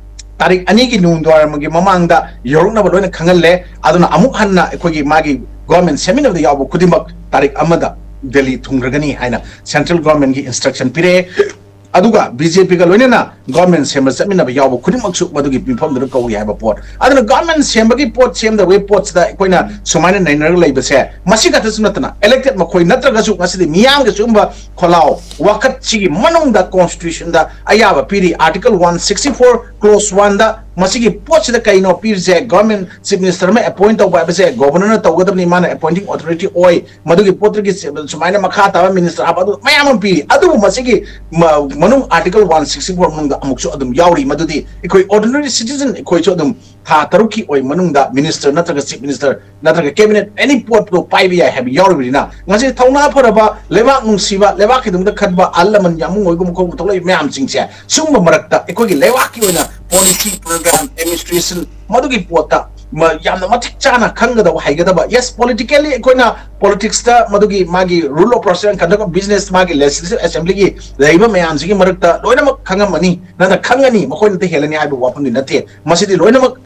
ꯇꯥꯔꯤꯛ ꯑꯅꯤꯒꯤ ꯅꯨꯡꯗꯥꯡꯋꯥꯏꯔꯝꯒꯤ ꯃꯃꯥꯡꯗ ꯌꯧꯔꯛꯅꯕ ꯂꯣꯏꯅ ꯈꯪꯍꯜꯂꯦ꯫ ꯑꯗꯨꯅ ꯑꯃꯨꯛ ꯍꯟꯅ ꯑꯩꯈꯣꯏꯒꯤ ꯃꯥꯒꯤ government ꯁꯦꯝꯃꯤꯟꯅꯕꯗ ꯌꯥꯎꯕ ꯈꯨꯗꯤꯡꯃꯛ ꯇꯥꯔꯤꯛ ꯑꯃꯗ ꯗꯦꯜꯂꯤ ꯊꯨꯡꯈ꯭ꯔꯒꯅꯤ ꯍꯥꯏꯅ central government ꯀꯤ instruction ꯄꯤꯔꯛꯑꯦ꯫ ꯑꯗꯨꯒ ꯕꯤ ꯖꯦ ꯄꯤ ꯒ ꯂꯣꯏꯅꯅ government ꯁꯦꯝꯕ ꯆꯠꯃꯤꯟꯅꯕ ꯌꯥꯎꯕ ꯈꯨꯗꯤꯡꯃꯛꯁꯨ ꯃꯗꯨꯒꯤ ꯃꯤꯐꯝꯗꯨꯗ ꯀꯧꯏ ꯍꯥꯏꯕ ꯄꯣꯠ꯫ ꯑꯗꯨꯅ government ꯁꯦꯝꯕꯒꯤ ꯄꯣꯠ, ꯁꯦꯝꯗꯕꯒꯤ ꯄꯣꯠꯁꯤꯗ ꯑꯩꯈꯣꯏꯅ ꯁꯨꯃꯥꯏꯅ ꯅꯩꯅꯔꯒ ꯂꯩꯕꯁꯦ, ꯃꯁꯤ ꯈꯛꯇꯁꯨ ꯅꯠꯇꯅ elected ꯃꯈꯣꯏ ꯅꯠꯇ꯭ꯔꯒꯁꯨ ꯉꯁꯤꯗꯤ ꯃꯤꯌꯥꯝꯒꯤ ꯁꯤꯒꯨꯝꯕ ꯈꯣꯜꯂꯥꯎ ꯋꯥꯀꯠꯁꯤꯒꯤ ꯃꯅꯨꯡꯗ constitution ꯗ ꯑꯌꯥꯕ ꯄꯤꯔꯤ꯫ Article one sixty four clause one ꯗ ꯃꯁꯤꯒꯤ ꯄꯣꯠꯁꯤꯗ ꯀꯩꯅꯣ ꯄꯤꯔꯤꯁꯦ? Government chief minister ꯑꯃ appoint ꯇꯧꯕ ꯍꯥꯏꯕꯁꯦ governor ꯅ ꯇꯧꯒꯗꯕꯅꯤ, ꯃꯥꯅ appointing authority ꯑꯣꯏ꯫ ꯃꯗꯨꯒꯤ ꯄꯣꯠꯇꯨꯒꯤ ꯁꯨꯃꯥꯏꯅ ꯃꯈꯥ ꯇꯥꯕ minister ꯍꯥꯞꯄ, ꯑꯗꯨ ꯃꯌꯥꯝ ꯑꯃ ꯄꯤꯔꯤ꯫ ꯑꯗꯨꯕꯨ ꯃꯁꯤꯒꯤ ꯃ-, ꯃꯅꯨꯡ article one sixty four ꯃꯅꯨꯡꯗ ꯑꯃꯨꯛꯁꯨ ꯑꯗꯨꯝ ꯌꯥꯎꯔꯤ꯫ ꯃꯗꯨꯗꯤ ꯑꯩꯈꯣꯏ ordinary citizen ꯑꯩꯈꯣꯏꯁꯨ ꯑꯗꯨꯝ ꯊꯥ ꯇꯔꯨꯛꯀꯤ ꯑꯣꯏ ꯃꯅꯨꯡꯗ minister ꯅꯠꯇ꯭ꯔꯒ chief minister ꯅꯠꯇ꯭ꯔꯒ cabinet any ꯄꯣꯠꯇꯣ ꯄꯥꯏꯕ ꯌꯥꯏ ꯍꯥꯏꯕ ꯌꯥꯎꯔꯤꯕꯅꯤꯅ, ꯉꯁꯤ ꯊꯧꯅꯥ ꯐꯔꯕ, ꯂꯩꯕꯥꯛ ꯅꯨꯡꯁꯤꯕ, ꯂꯩꯕꯥꯛꯀꯤꯗꯃꯛꯇ ꯈꯟꯕ ꯑꯍꯜ ꯂꯃꯟ ꯌꯥꯝꯕꯨꯡ ꯑꯣꯏꯒꯨꯝꯕ ꯈꯣꯠꯄ ꯊꯣꯛꯂꯛꯏꯕ ꯃꯌꯥꯝꯁꯤꯡꯁꯦ, ꯁꯤꯒꯨꯝꯕ ꯃꯔꯛꯇ ꯑꯩꯈꯣꯏꯒꯤ ꯂꯩꯕꯥꯛꯀꯤ ꯑꯣꯏꯅ policy, program, administration ꯃꯗꯨꯒꯤ ꯄꯣꯠꯇ ꯃ-, ꯌꯥꯝꯅ ꯃꯇꯤꯛ ꯆꯥꯅ ꯈꯪꯒꯗꯕ, ꯍꯩꯒꯗꯕ꯫ Yes, politically ꯑꯩꯈꯣꯏꯅ politics ꯇ ꯃꯗꯨꯒꯤ ꯃꯥꯒꯤ rule of procedure and conduct of business, ꯃꯥꯒꯤ legislative assembly ꯒꯤ ꯂꯩꯔꯤꯕ ꯃꯌꯥꯝꯁꯤꯒꯤ ꯃꯔꯛꯇ ꯂꯣꯏꯅꯃꯛ ꯈꯪꯉꯝꯃꯅꯤ, ꯅꯠꯇ꯭ꯔ ꯈꯪꯉꯅꯤ, ꯃꯈꯣꯏꯅ ꯍꯦꯜꯂꯅꯤ ꯍꯥꯏꯕ ꯋꯥꯐꯝꯗꯤ ꯅꯠꯇꯦ꯫ ꯃꯁꯤꯗꯤ ꯂꯣꯏꯅꯃꯛ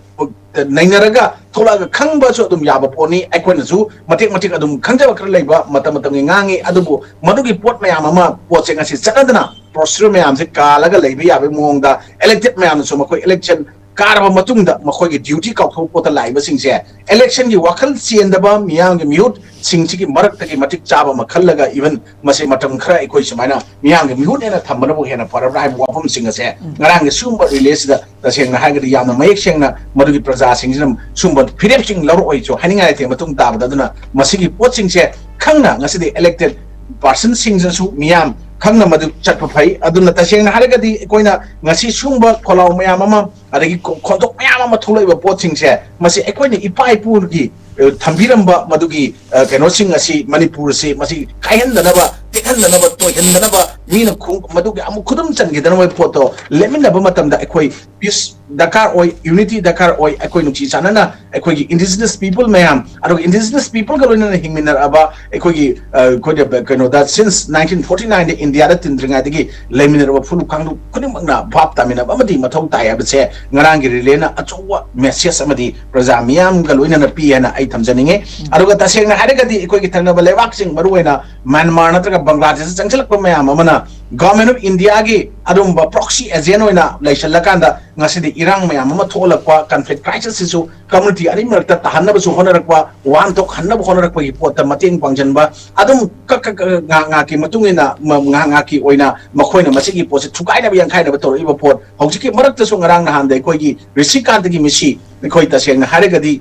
ꯅꯩꯅꯔꯒ ꯊꯣꯛꯂꯛꯑꯒ ꯈꯪꯕꯁꯨ ꯑꯗꯨꯝ ꯌꯥꯕ ꯄꯣꯠꯅꯤ꯫ ꯑꯩꯈꯣꯏꯅꯁꯨ ꯃꯇꯦꯛ ꯃꯇꯦꯛ ꯑꯗꯨꯝ ꯈꯪꯖꯕ ꯈꯔ ꯂꯩꯕ ꯃꯇꯝ ꯃꯇꯝꯒꯤ ꯉꯥꯡꯉꯤ꯫ ꯑꯗꯨꯕꯨ ꯃꯗꯨꯒꯤ ꯄꯣꯠ ꯃꯌꯥꯝ ꯑꯃ, ꯄꯣꯠꯁꯦ ꯉꯁꯤ ꯆꯠꯅꯗꯅ ꯄ꯭ꯔꯣꯁꯤꯗꯔ ꯃꯌꯥꯝꯁꯦ ꯀꯥꯜꯂꯒ ꯂꯩꯕ ꯌꯥꯕꯒꯤ ꯃꯑꯣꯡꯗ, ꯏꯂꯦꯛꯇꯦꯗ ꯃꯌꯥꯝꯅꯁꯨ ꯃꯈꯣꯏ ꯏꯂꯦꯛꯁꯟ ꯀꯥꯔꯕ ꯃꯇꯨꯡꯗ ꯃꯈꯣꯏꯒꯤ ꯗ꯭ꯌꯨꯇꯤ ꯀꯥꯎꯊꯣꯛꯄ ꯄꯣꯠꯇ ꯂꯥꯛꯏꯕꯁꯤꯡꯁꯦ, ꯏꯂꯦꯛꯁꯟꯒꯤ ꯋꯥꯈꯜ ꯆꯦꯟꯗꯕ ꯃꯤꯌꯥꯝꯒꯤ ꯃꯤꯍꯨꯠꯁꯤꯡꯁꯤꯒꯤ ꯃꯔꯛꯇꯒꯤ ꯃꯇꯤꯛ ꯆꯥꯕ ꯑꯃ ꯈꯜꯂꯒ, ꯏꯚꯟ ꯃꯁꯤ ꯃꯇꯝ ꯈꯔ ꯑꯩꯈꯣꯏ ꯁꯨꯃꯥꯏꯅ ꯃꯤꯌꯥꯝꯒꯤ ꯃꯤꯍꯨꯠ ꯑꯣꯏꯅ ꯊꯝꯕꯅꯕꯨ ꯍꯦꯟꯅ ꯐꯔꯕ꯭ꯔꯥ ꯍꯥꯏꯕ ꯋꯥꯐꯝꯁꯤꯡ ꯑꯁꯦ ꯉꯔꯥꯡꯒꯤ ꯁꯤꯒꯨꯝꯕ ꯔꯤꯂꯦꯁꯤꯗ ꯇꯁꯦꯡꯅ ꯍꯥꯏꯔꯒꯗꯤ ꯌꯥꯝꯅ ꯃꯌꯦꯛ ꯁꯦꯡꯅ ꯃꯗꯨꯒꯤ ꯄ꯭ꯔꯖꯥꯁꯤꯡꯁꯤꯅ ꯁꯤꯒꯨꯝꯕ ꯐꯤꯔꯦꯞꯁꯤꯡ ꯂꯧꯔꯛꯑꯣꯏꯁꯨ ꯍꯥꯏꯅꯤꯡꯉꯥꯏ ꯂꯩꯇꯦ꯫ ꯃꯇꯨꯡ ꯇꯥꯕꯗ ꯑꯗꯨꯅ ꯃꯁꯤꯒꯤ ꯄꯣꯠꯁꯤꯡꯁꯦ ꯈꯪꯅ ꯉꯁꯤꯗꯤ ꯏꯂꯦꯛꯇꯦꯗ ꯄꯥꯔꯁꯟꯁꯤꯡꯁꯤꯅꯁꯨ ꯃꯤꯌꯥꯝ ꯈꯪꯅ ꯃꯗꯨ ꯆꯠꯄ ꯐꯩ꯫ ꯑꯗꯨꯅ ꯇꯁꯦꯡꯅ ꯍꯥꯏꯔꯒꯗꯤ ꯑꯩꯈꯣꯏꯅ ꯉꯁꯤ ꯁꯤꯒꯨꯝꯕ ꯈꯣꯜꯂꯥꯎ ꯃꯌꯥꯝ ꯑꯃ, ꯑꯗꯒꯤ ꯈꯣ-, ꯈꯣꯟꯊꯣꯛ ꯃꯌꯥꯝ ꯑꯃ ꯊꯣꯛꯂꯛꯏꯕ ꯄꯣꯠꯁꯤꯡꯁꯦ, ꯃꯁꯤ ꯑꯩꯈꯣꯏꯅ ꯏꯄꯥ ꯏꯄꯨꯒꯤ, ꯑ, ꯊꯝꯕꯤꯔꯝꯕ ꯃꯗꯨꯒꯤ, ꯑ, ꯀꯩꯅꯣꯁꯤꯡ ꯑꯁꯤ, ꯃꯅꯤꯄꯨꯔꯁꯤ ꯃꯁꯤ ꯀꯥꯏꯍꯟꯗꯅꯕ, ꯇꯦꯛꯍꯟꯗꯅꯕ, ꯇꯣꯏꯍꯟꯗꯅꯕ, ꯃꯤꯅ ꯈꯣꯡ-, ꯃꯗꯨꯒꯤ ꯑꯃꯨꯛ ꯈꯨꯗꯨꯝ ꯆꯟꯈꯤꯗꯅꯕ ꯄꯣꯠꯇꯣ ꯂꯦꯞꯃꯤꯟꯅꯕ ꯃꯇꯝꯗ ꯑꯩꯈꯣꯏ ꯄꯤꯁ ꯗꯔꯀꯥꯔ ꯑꯣꯏ, ꯌꯨꯅꯤꯇꯤ ꯗꯔꯀꯥꯔ ꯑꯣꯏ꯫ ꯑꯩꯈꯣꯏ ꯅꯨꯡꯁꯤ ꯆꯥꯟꯅꯅ ꯑꯩꯈꯣꯏꯒꯤ ꯏꯟꯗꯤꯖꯤꯅꯁ ꯄꯤꯄꯜ ꯃꯌꯥꯝ, ꯑꯗꯨꯒ ꯏꯟꯗꯤꯖꯤꯅꯁ ꯄꯤꯄꯜꯒ ꯂꯣꯏꯅꯅ ꯍꯤꯡꯃꯤꯟꯅꯔꯛꯑꯕ ꯑꯩꯈꯣꯏꯒꯤ, ꯑ, ꯑꯩꯈꯣꯏꯅ ꯀꯩꯅꯣꯗ, ꯁꯤꯟꯁ ꯅꯥꯏꯟꯇꯤꯟ ꯐꯣꯔꯇꯤ ꯅꯥꯏꯟꯗ ꯏꯟꯗꯤꯌꯥꯗ ꯇꯤꯟꯗ꯭ꯔꯤꯉꯩꯗꯒꯤ ꯂꯩꯃꯤꯟꯅꯔꯕ ꯐꯨꯂꯨꯞ ꯀꯥꯡꯂꯨꯞ ꯈꯨꯗꯤꯡꯃꯛꯅ ꯚꯥꯞ ꯇꯥꯃꯤꯟꯅꯕ ꯑꯃꯗꯤ ꯃꯊꯧ ꯇꯥꯏ ꯍꯥꯏꯕꯁꯦ ꯉꯔꯥꯡꯒꯤ ꯔꯤꯂꯦꯅ ꯑꯆꯧꯕ ꯃꯦꯁꯦꯖ ꯑꯃꯗꯤ ꯄ꯭ꯔꯖꯥ ꯃꯤꯌꯥꯝꯒ ꯂꯣꯏꯅꯅ ꯄꯤ ꯍꯥꯏꯅ ꯑꯩ ꯊꯝꯖꯅꯤꯡꯉꯤ꯫ ꯑꯗꯨꯒ ꯇꯁꯦꯡꯅ ꯍꯥꯏꯔꯒꯗꯤ ꯑꯩꯈꯣꯏꯒꯤ ꯊꯪꯅꯕ ꯂꯩꯕꯥꯛꯁꯤꯡ, ꯃꯔꯨꯑꯣꯏꯅ ꯃ꯭ꯌꯥꯟꯃꯥꯔ ꯅꯠꯇ꯭ꯔꯒ ꯕꯪꯒ꯭ꯂꯥꯗꯦꯁꯇ ꯆꯪꯁꯤꯜꯂꯛꯄ ꯃꯌꯥꯝ ꯑꯃꯅ ꯒꯚꯔꯟꯃꯦꯟ ꯑꯣꯐ ꯏꯟꯗꯤꯌꯥꯒꯤ ꯑꯗꯨꯒꯨꯝꯕ ꯄ꯭ꯔꯣꯛꯁꯤ ꯑꯦꯖꯦꯟ ꯑꯣꯏꯅ ꯂꯩꯁꯜꯂꯀꯥꯟꯗ ꯉꯁꯤꯗꯤ ꯏꯔꯥꯡ ꯃꯌꯥꯝ ꯑꯃ ꯊꯣꯛꯍꯜꯂꯛꯄ, ꯀꯟꯐ꯭ꯂꯤꯛ ꯀ꯭ꯔꯥꯏꯁꯤꯁꯁꯤꯁꯨ ꯀꯝꯃꯨꯅꯤꯇꯤ ꯑꯅꯤꯃꯛꯇ ꯇꯥꯍꯟꯅꯕꯁꯨ ꯍꯣꯠꯅꯔꯛꯄ, ꯋꯥꯍꯟꯊꯣꯛ ꯍꯟꯅꯕ ꯍꯣꯠꯅꯔꯛꯄꯒꯤ ꯄꯣꯠꯇ ꯃꯇꯦꯡ ꯄꯥꯡꯁꯤꯟꯕ, ꯑꯗꯨꯝ ꯀꯛ ꯀꯛ ꯀꯛ ꯉꯥꯏꯍꯥꯛ ꯉꯥꯏꯍꯥꯛꯀꯤ ꯃꯇꯨꯡ ꯏꯟꯅ, ꯃ-, ꯉꯥꯏꯍꯥꯛ ꯉꯥꯏꯍꯥꯛꯀꯤ ꯑꯣꯏꯅ ꯃꯈꯣꯏꯅ ꯃꯁꯤꯒꯤ ꯄꯣꯠꯁꯦ ꯊꯨꯒꯥꯏꯅꯕ, ꯌꯥꯡꯈꯥꯏꯅꯕ ꯇꯧꯔꯛꯏꯕ ꯄꯣꯠ, ꯍꯧꯖꯤꯛꯀꯤ ꯃꯔꯛꯇꯁꯨ ꯉꯔꯥꯡ ꯅꯍꯥꯟꯗ ꯑꯩꯈꯣꯏꯒꯤ ꯔꯤꯁꯤꯀꯥꯟꯇꯒꯤ ꯃꯤꯁꯤ ꯑꯩꯈꯣꯏ ꯇꯁꯦꯡꯅ ꯍꯥꯏꯔꯒꯗꯤ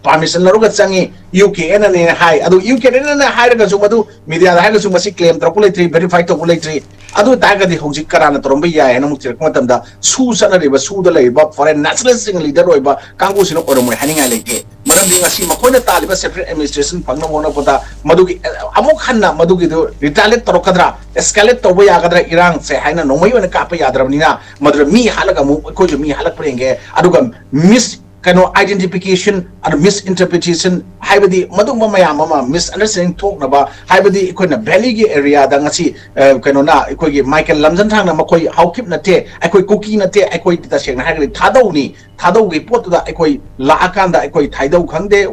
ꯄꯥꯔꯃꯤꯁꯟ ꯂꯧꯔꯒ ꯆꯪꯉꯤ, ꯌꯨ ꯀꯦ ꯑꯦꯟ ꯑꯦꯅ ꯍꯥꯏ꯫ ꯑꯗꯨ ꯌꯨ ꯀꯦ ꯑꯦꯟ ꯑꯦꯅ ꯍꯥꯏꯔꯒꯁꯨ, ꯃꯗꯨ ꯃꯤꯗꯤꯌꯥꯗ ꯍꯥꯏꯔꯒꯁꯨ ꯃꯁꯤ ꯀ꯭ꯂꯦꯝ ꯇꯧꯔꯛꯄ ꯂꯩꯇ꯭ꯔꯤ, ꯚꯦꯔꯤꯐꯥꯏ ꯇꯧꯕ ꯂꯩꯇ꯭ꯔꯤ꯫ ꯑꯗꯨ ꯑꯣꯏ ꯇꯥꯔꯒꯗꯤ ꯍꯧꯖꯤꯛ ꯀꯅꯥꯅ ꯇꯧꯔꯝꯕ ꯌꯥꯏ ꯍꯥꯏꯅ ꯑꯃꯨꯛ ꯊꯤꯔꯛꯄ ꯃꯇꯝꯗ, ꯁꯨ ꯆꯠꯅꯔꯤꯕ, ꯁꯨꯗ ꯂꯩꯔꯤꯕ ꯐꯣꯔꯦꯟ ꯅꯦꯁꯅꯦꯂꯤꯁꯁꯤꯡ ꯂꯤꯗꯔ ꯑꯣꯏꯕ ꯀꯥꯡꯕꯨꯁꯤꯅ ꯑꯣꯏꯔꯝꯃꯣꯏ ꯍꯥꯏꯅꯤꯡꯉꯥꯏ ꯂꯩꯇꯦ꯫ ꯃꯔꯝꯗꯤ ꯉꯁꯤ ꯃꯈꯣꯏꯅ ꯇꯥꯜꯂꯤꯕ ꯁꯦꯄꯔꯦꯠ ꯑꯦꯗꯃꯤꯅꯤꯁꯇ꯭ꯔꯦꯁꯟ ꯐꯪꯅꯕ ꯍꯣꯠꯅꯕꯗ ꯃꯗꯨꯒꯤ, ꯑ, ꯑꯃꯨꯛ ꯍꯟꯅ ꯃꯗꯨꯒꯤꯗꯨ ꯔꯤꯇꯥꯂꯤꯌꯦꯠ ꯇꯧꯔꯛꯀꯗ꯭ꯔꯥ, ꯑꯦꯁꯀꯦꯂꯦꯠ ꯇꯧꯕ ꯌꯥꯒꯗ꯭ꯔꯥ ꯏꯔꯥꯡꯁꯦ ꯍꯥꯏꯅ ꯅꯣꯡꯃꯩ ꯑꯣꯏꯅ ꯀꯥꯞꯄ ꯌꯥꯗ꯭ꯔꯕꯅꯤꯅ, ꯃꯗꯨꯗ ꯃꯤ ꯍꯥꯠꯂꯒ ꯑꯃꯨꯛ ꯑꯩꯈꯣꯏꯁꯨ ꯃꯤ ꯍꯥꯠꯂꯛꯄ꯭ꯔꯥ ꯌꯦꯡꯒꯦ꯫ ꯑꯗꯨꯒ ꯃꯤꯁ ꯀꯩꯅꯣ, ꯑꯥꯏꯗꯦꯟꯇꯤꯐꯤꯀꯦꯁꯟ, ꯑꯗ ꯃꯤꯁ ꯏꯟꯇꯔꯄ꯭ꯔꯤꯇꯦꯁꯟ, ꯍꯥꯏꯕꯗꯤ ꯃꯗꯨꯒꯨꯝꯕ ꯃꯌꯥꯝ ꯑꯃ ꯃꯤꯁ ꯑꯟꯗꯔꯁꯇꯦꯟꯗꯤꯡ ꯊꯣꯛꯅꯕ, ꯍꯥꯏꯕꯗꯤ ꯑꯩꯈꯣꯏꯅ ꯚꯦꯂꯤꯒꯤ ꯑꯦꯔꯤꯌꯥꯗ ꯉꯁꯤ ꯀꯩꯅꯣꯅ ꯑꯩꯈꯣꯏꯒꯤ ꯃꯥꯏꯀꯦꯜ ꯂꯝꯖꯟꯊꯥꯡꯅ ꯃꯈꯣꯏ ꯍꯥꯎꯈꯤꯞ ꯅꯠꯇꯦ, ꯑꯩꯈꯣꯏ ꯀꯨꯀꯤ ꯅꯠꯇꯦ, ꯑꯩꯈꯣꯏ ꯇꯁꯦꯡꯅ ꯍꯥꯏꯔꯒꯗꯤ ꯊꯥꯗꯧꯅꯤ, ꯊꯥꯗꯧꯒꯤ ꯄꯣꯠꯇꯨꯗ ꯑꯩꯈꯣꯏ ꯂꯥꯛꯑꯀꯥꯟꯗ ꯑꯩꯈꯣꯏ ꯊꯥꯏꯗꯧ ꯈꯪꯗꯦ,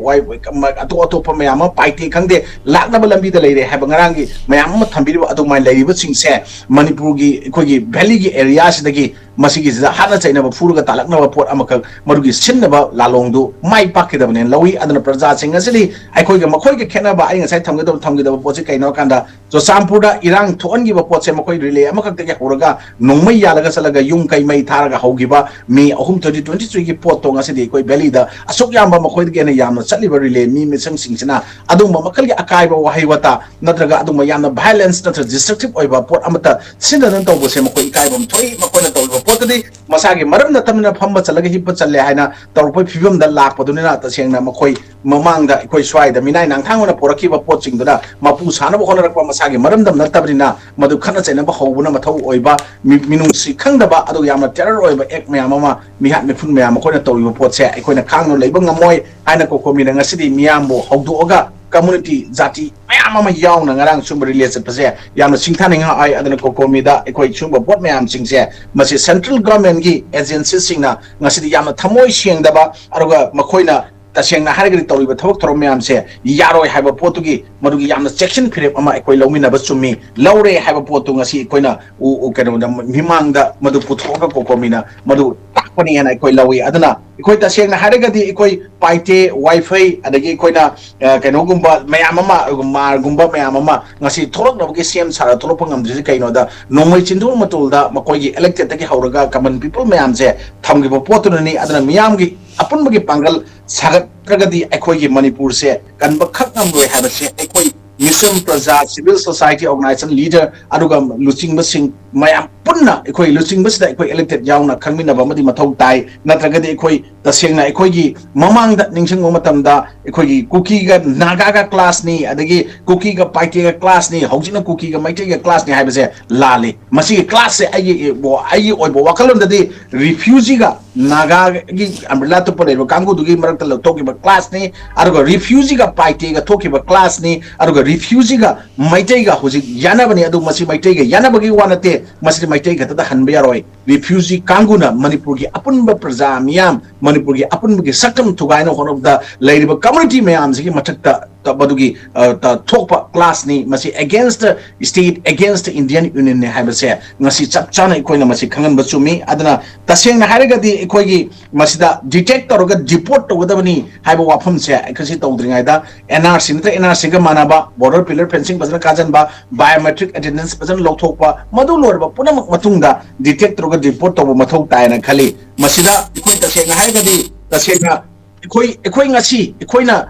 ꯑꯇꯣꯞ ꯑꯇꯣꯞꯄ ꯃꯌꯥꯝ ꯑꯃ ꯄꯥꯏꯇꯦ ꯈꯪꯗꯦ, ꯂꯥꯛꯅꯕ ꯂꯝꯕꯤꯗ ꯂꯩꯔꯦ ꯍꯥꯏꯕ ꯉꯔꯥꯡꯒꯤ ꯃꯌꯥꯝ ꯑꯃ ꯊꯝꯕꯤꯔꯤꯕ ꯑꯗꯨꯃꯥꯏꯅ ꯂꯩꯔꯤꯕꯁꯤꯡꯁꯦ ꯃꯅꯤꯄꯨꯔꯒꯤ ꯑꯩꯈꯣꯏꯒꯤ ꯚꯦꯂꯤꯒꯤ ꯑꯦꯔꯤꯌꯥꯁꯤꯗꯒꯤ ꯃꯁꯤꯒꯤꯁꯤꯗ ꯍꯥꯠꯅ ꯆꯩꯅꯕ ꯐꯨꯔꯒ ꯇꯥꯜꯂꯛꯅꯕ ꯄꯣꯠ ꯑꯃꯈꯛ ꯃꯗꯨꯒꯤ ꯁꯤꯟꯅꯕ ꯂꯥꯂꯣꯡꯗꯨ ꯃꯥꯏ ꯄꯥꯛꯈꯤꯗꯕꯅꯦꯅ ꯂꯧꯏ꯫ ꯑꯗꯨꯅ ꯄ꯭ꯔꯖꯥꯁꯤꯡ ꯑꯁꯤꯗꯤ ꯑꯩꯈꯣꯏꯒ ꯃꯈꯣꯏꯒ ꯈꯦꯠꯅꯕ ꯑꯩ ꯉꯁꯥꯏ ꯊꯝꯒꯗꯕ ꯊꯝꯒꯗꯕ ꯄꯣꯠꯁꯤ ꯀꯩꯅꯣ ꯍꯥꯏ ꯀꯥꯟꯗ ꯆꯨꯔꯆꯥꯟꯄꯨꯔꯗ ꯏꯔꯥꯡ ꯊꯣꯛꯍꯟꯈꯤꯕ ꯄꯣꯠꯁꯦ ꯃꯈꯣꯏ ꯔꯤꯂꯦ ꯑꯃꯈꯛꯇꯒꯤ ꯍꯧꯔꯒ ꯅꯣꯡꯃꯩ ꯌꯥꯜꯂꯒ ꯆꯠꯂꯒ ꯌꯨꯝ ꯀꯩ ꯃꯩ ꯊꯥꯔꯒ ꯍꯧꯈꯤꯕ ꯃꯦ ꯑꯍꯨꯝ ꯇ꯭ꯋꯦꯟꯇꯤ ꯇ꯭ꯋꯦꯟꯇꯤ ꯊ꯭ꯔꯤꯒꯤ ꯄꯣꯠꯇꯣ ꯉꯁꯤꯗꯤ ꯑꯩꯈꯣꯏ ꯚꯦꯂꯤꯗ ꯑꯁꯨꯛ ꯌꯥꯝꯕ ꯃꯈꯣꯏꯗꯒꯤ ꯍꯦꯟꯅ ꯌꯥꯝꯅ ꯆꯠꯂꯤꯕ ꯔꯤꯂꯦ ꯃꯤ ꯃꯤꯁꯪꯁꯤꯡꯁꯤꯅ ꯑꯗꯨꯒꯨꯝꯕ ꯃꯈꯜꯒꯤ ꯑꯀꯥꯏꯕ ꯋꯥꯍꯩ ꯋꯥꯇꯥ ꯅꯠꯇ꯭ꯔꯒ ꯑꯗꯨꯒꯨꯝꯕ ꯌꯥꯝꯅ ꯚꯥꯏꯂꯦꯟꯁ ꯅꯠꯇ꯭ꯔꯒ ꯗꯤꯁꯇ꯭ꯔꯛꯇꯤꯞ ꯑꯣꯏꯕ ꯄꯣꯠ ꯑꯃꯠꯇ ꯁꯤꯖꯤꯟꯅꯗꯅ ꯇꯧꯕꯁꯦ ꯃꯈꯣꯏ ꯏꯀꯥꯏꯕ ꯑꯃ ꯊꯣꯛꯏ꯫ ꯃꯈꯣꯏꯅ ꯇꯧꯔꯤꯕ ꯄꯣꯠꯇꯨꯗꯤ ꯃꯁꯥꯒꯤ ꯃꯔꯝ ꯅꯠꯇꯕꯅꯤꯅ ꯐꯝꯕ ꯆꯠꯂꯒ ꯍꯤꯞꯄ ꯆꯠꯂꯦ ꯍꯥꯏꯅ ꯇꯧꯔꯛꯄꯒꯤ ꯐꯤꯕꯝꯗ ꯂꯥꯛꯄꯗꯨꯅꯤꯅ ꯇꯁꯦꯡꯅ ꯃꯈꯣꯏ ꯃꯃꯥꯡꯗ ꯑꯩꯈꯣꯏ ꯁ꯭ꯋꯥꯏꯗ ꯃꯤꯅꯥꯏ ꯅꯥꯡꯊꯥꯡ ꯑꯣꯏꯅ ꯄꯣꯔꯛꯈꯤꯕ ꯄꯣꯠꯁꯤꯡꯗꯨꯅ ꯃꯄꯨ ꯁꯥꯅꯕ ꯍꯣꯠꯅꯔꯛꯄ ꯃꯁꯥꯒꯤ ꯃꯔꯝꯗꯝ ꯅꯠꯇꯕꯅꯤꯅ ꯃꯗꯨ ꯈꯠꯅ ꯆꯩꯅꯕ ꯍꯧꯕꯅ ꯃꯊꯧ ꯑꯣꯏꯕ ꯃꯤ- ꯃꯤꯅꯨꯡꯁꯤ ꯈꯪꯗꯕ ꯑꯗꯨꯒ ꯌꯥꯝꯅ ꯇꯦꯔꯔ ꯑꯣꯏꯕ ꯑꯦꯛ ꯃꯌꯥꯝ ꯑꯃ ꯃꯤꯍꯥꯠ ꯃꯤꯐꯨꯟ ꯃꯌꯥꯝ ꯃꯈꯣꯏꯅ ꯇꯧꯔꯤꯕ ꯄꯣꯠꯁꯦ ꯑꯩꯈꯣꯏꯅ ꯈꯥꯡꯅ ꯂꯩꯕ ꯉꯝꯃꯣꯏ ꯍꯥꯏꯅ ꯀꯣꯀꯣꯃꯤꯅ ꯉꯁꯤꯗꯤ ꯃꯤꯌꯥꯝꯕꯨ ꯍꯧꯗꯣꯛꯑꯒ ꯀꯝꯃꯨꯅꯤꯇꯤ ꯖꯥꯇꯤ ꯃꯌꯥꯝ ꯑꯃ ꯌꯥꯎꯅ ꯉꯔꯥꯡ ꯁꯨꯝꯕ ꯔꯤꯂꯦ ꯆꯠꯄꯁꯦ ꯌꯥꯝꯅ ꯁꯤꯡꯊꯥꯅꯤꯡꯉꯥꯏ ꯑꯣꯏ꯫ ꯑꯗꯨꯅ ꯀꯣꯀꯣꯃꯤꯗ ꯑꯩꯈꯣꯏ ꯁꯨꯝꯕ ꯄꯣꯠ ꯃꯌꯥꯝꯁꯤꯡꯁꯦ ꯃꯁꯤ ꯁꯦꯟꯇ꯭ꯔꯦꯜ ꯒꯚꯔꯟꯃꯦꯟꯒꯤ ꯑꯦꯖꯦꯟꯁꯤꯁꯤꯡꯅ ꯉꯁꯤꯗꯤ ꯌꯥꯝꯅ ꯊꯃꯣꯏ ꯁꯦꯡꯗꯕ ꯑꯗꯨꯒ ꯃꯈꯣꯏꯅ ꯇꯁꯦꯡꯅ ꯍꯥꯏꯔꯒꯗꯤ ꯇꯧꯔꯤꯕ ꯊꯕꯛ ꯊꯧꯔꯝ ꯃꯌꯥꯝꯁꯦ ꯌꯥꯔꯣꯏ ꯍꯥꯏꯕ ꯄꯣꯠꯇꯨꯒꯤ ꯃꯗꯨꯒꯤ ꯌꯥꯝꯅ ꯆꯦꯛꯁꯤꯟ ꯐꯤꯔꯦꯞ ꯑꯃ ꯑꯩꯈꯣꯏ ꯂꯧꯃꯤꯟꯅꯕ ꯆꯨꯝꯃꯤ꯫ ꯂꯧꯔꯦ ꯍꯥꯏꯕ ꯄꯣꯠꯇꯨ ꯉꯁꯤ ꯑꯩꯈꯣꯏꯅ ꯎ- ꯎ- ꯀꯩꯅꯣꯗ ꯃꯤꯃꯥꯡꯗ ꯃꯗꯨ ꯄꯨꯊꯣꯛꯑꯒ ꯀꯣꯀꯣꯃꯤꯅ ꯃꯗꯨ ꯇꯥꯛꯄꯅꯤ ꯍꯥꯏꯅ ꯑꯩꯈꯣꯏ ꯂꯧꯏ꯫ ꯑꯗꯨꯅ ꯑꯩꯈꯣꯏ ꯇꯁꯦꯡꯅ ꯍꯥꯏꯔꯒꯗꯤ ꯑꯩꯈꯣꯏ ꯄꯥꯏꯇꯦ, ꯋꯥꯏꯐꯩ, ꯑꯗꯒꯤ ꯑꯩꯈꯣꯏꯅ ꯑ, ꯀꯩꯅꯣꯒꯨꯝꯕ ꯃꯌꯥꯝ ꯑꯃ, ꯃꯥꯔꯒꯨꯝꯕ ꯃꯌꯥꯝ ꯑꯃ ꯉꯁꯤ ꯊꯣꯛꯂꯛꯅꯕꯒꯤ ꯁꯦꯝ ꯁꯥꯔ ꯊꯣꯛꯂꯛꯄ ꯉꯝꯗ꯭ꯔꯤꯁꯦ ꯀꯩꯅꯣꯗ ꯅꯣꯡꯃꯩ ꯆꯤꯟꯗꯨ ꯃꯇꯣꯜꯗ ꯃꯈꯣꯏꯒꯤ ꯏꯂꯦꯛꯇꯦꯠꯇꯒꯤ ꯍꯧꯔꯒ ꯀꯃꯟ ꯄꯤꯄꯜ ꯃꯌꯥꯝꯁꯦ ꯊꯝꯈꯤꯕ ꯄꯣꯠꯇꯨꯅꯅꯤ꯫ ꯑꯗꯨꯅ ꯃꯤꯌꯥꯝꯒꯤ ꯑꯄꯨꯟꯕꯒꯤ ꯄꯥꯡꯒꯜ ꯁꯥꯒꯠꯇ꯭ꯔꯒꯗꯤ ꯑꯩꯈꯣꯏꯒꯤ ꯃꯅꯤꯄꯨꯔꯁꯦ ꯀꯟꯕ ꯈꯛ ꯉꯝꯂꯣꯏ ꯍꯥꯏꯕꯁꯦ ꯑꯩꯈꯣꯏ ꯃꯤꯆꯝ ꯄ꯭ꯔꯖꯥ, ꯁꯤꯚꯤꯜ ꯁꯣꯁꯥꯏꯇꯤ ꯑꯣꯔꯒꯅꯥꯏꯖꯦꯁꯟ ꯂꯤꯗꯔ ꯑꯗꯨꯒ ꯂꯨꯆꯤꯡꯕꯁꯤꯡ ꯃꯌꯥꯝ ꯄꯨꯟꯅ ꯑꯩꯈꯣꯏ ꯂꯨꯆꯤꯡꯕꯁꯤꯗ ꯑꯩꯈꯣꯏ elected ꯌꯥꯎꯅ ꯈꯪꯃꯤꯟꯅꯕ ꯑꯃꯗꯤ ꯃꯊꯧ ꯇꯥꯏ꯫ ꯅꯠꯇ꯭ꯔꯒꯗꯤ ꯑꯩꯈꯣꯏ ꯇꯁꯦꯡꯅ ꯑꯩꯈꯣꯏꯒꯤ ꯃꯃꯥꯡꯗ ꯅꯤꯡꯁꯤꯡꯕ ꯃꯇꯝꯗ ꯑꯩꯈꯣꯏꯒꯤ ꯀꯨꯀꯤꯒ ꯅꯥꯒꯥꯒ clash ꯅꯤ, ꯑꯗꯒꯤ ꯀꯨꯀꯤꯒ ꯄꯥꯏꯇꯦꯒ clash ꯅꯤ, ꯍꯧꯖꯤꯛꯅ ꯀꯨꯀꯤꯒ ꯃꯩꯇꯩꯒ clash ꯅꯤ ꯍꯥꯏꯕꯁꯦ ꯂꯥꯜꯂꯤ꯫ ꯃꯁꯤꯒꯤ clash ꯁꯦ ꯑꯩꯒꯤ, ꯑꯩꯒꯤ ꯑꯣꯏꯕ ꯋꯥꯈꯜꯂꯣꯟꯗꯗꯤ refugeeꯒ ꯅꯥꯒꯥꯒꯤ umbrella ꯇꯨꯞꯄ ꯂꯩꯔꯤꯕ ꯀꯥꯡꯕꯨꯗꯨꯒꯤ ꯃꯔꯛꯇ ꯂꯧꯊꯣꯛꯈꯤꯕ clash ꯅꯤ, ꯑꯗꯨꯒ refugeeꯒ ꯄꯥꯏꯇꯦꯒ ꯊꯣꯛꯈꯤꯕ clash ꯅꯤ, ꯑꯗꯨꯒ refugeeꯒ ꯃꯩꯇꯩꯒ ꯍꯧꯖꯤꯛ ꯌꯥꯅꯕꯅꯤ꯫ ꯑꯗꯨ ꯃꯁꯤ ꯃꯩꯇꯩꯒ ꯌꯥꯅꯕꯒꯤ ꯋꯥ ꯅꯠꯇꯦ, ꯃꯁꯤꯗꯤ ꯃꯩꯇꯩ ꯈꯛꯇꯗ ꯍꯟꯕ ꯌꯥꯔꯣꯏ꯫ Refugee ꯀꯥꯡꯕꯨꯅ ꯃꯅꯤꯄꯨꯔꯒꯤ ꯑꯄꯨꯟꯕ ꯄ꯭ꯔꯖꯥ ꯃꯤꯌꯥꯝ, ꯃꯅꯤꯄꯨꯔꯒꯤ ꯑꯄꯨꯟꯕꯒꯤ ꯁꯛꯇꯝ ꯊꯨꯒꯥꯏꯅ ꯍꯣꯠꯅꯕꯗ ꯂꯩꯔꯤꯕ community ꯃꯌꯥꯝꯁꯤꯒꯤ ꯃꯊꯛꯇ ꯇ-, ꯃꯗꯨꯒꯤ, ꯑ, ꯇ-, ꯊꯣꯛꯄ clash ꯅꯤ꯫ ꯃꯁꯤ against the state, against the Indian Union ꯅꯤ ꯍꯥꯏꯕꯁꯦ ꯉꯁꯤ ꯆꯞ ꯆꯥꯅ ꯑꯩꯈꯣꯏꯅ ꯃꯁꯤ ꯈꯪꯍꯟꯕ ꯆꯨꯝꯃꯤ꯫ ꯑꯗꯨꯅ ꯇꯁꯦꯡꯅ ꯍꯥꯏꯔꯒꯗꯤ ꯑꯩꯈꯣꯏꯒꯤ ꯃꯁꯤꯗ detect ꯇꯧꯔꯒ deport ꯇꯧꯒꯗꯕꯅꯤ ꯍꯥꯏꯕ ꯋꯥꯐꯝꯁꯦ ꯑꯩꯈꯣꯏꯁꯤ ꯇꯧꯗ꯭ꯔꯤꯉꯩꯗ N R C ꯅꯠꯇ꯭ꯔ N R Cꯒ ꯃꯥꯟꯅꯕ border pillar fencing ꯐꯖꯅ ꯀꯥꯖꯟꯕ, biometric attendance ꯐꯖꯅ ꯂꯧꯊꯣꯛꯄ, ꯃꯗꯨ ꯂꯣꯏꯔꯕ ꯄꯨꯝꯅꯃꯛ ꯃꯇꯨꯡꯗ detect ꯇꯧꯔꯒ deport ꯇꯧꯕ ꯃꯊꯧ ꯇꯥꯏꯅ ꯈꯜꯂꯤ꯫ ꯃꯁꯤꯗ ꯑꯩꯈꯣꯏ ꯇꯁꯦꯡꯅ ꯍꯥꯏꯔꯒꯗꯤ ꯇꯁꯦꯡꯅ ꯑꯩꯈꯣꯏ, ꯑꯩꯈꯣꯏ ꯉꯁꯤ ꯑꯩꯈꯣꯏꯅ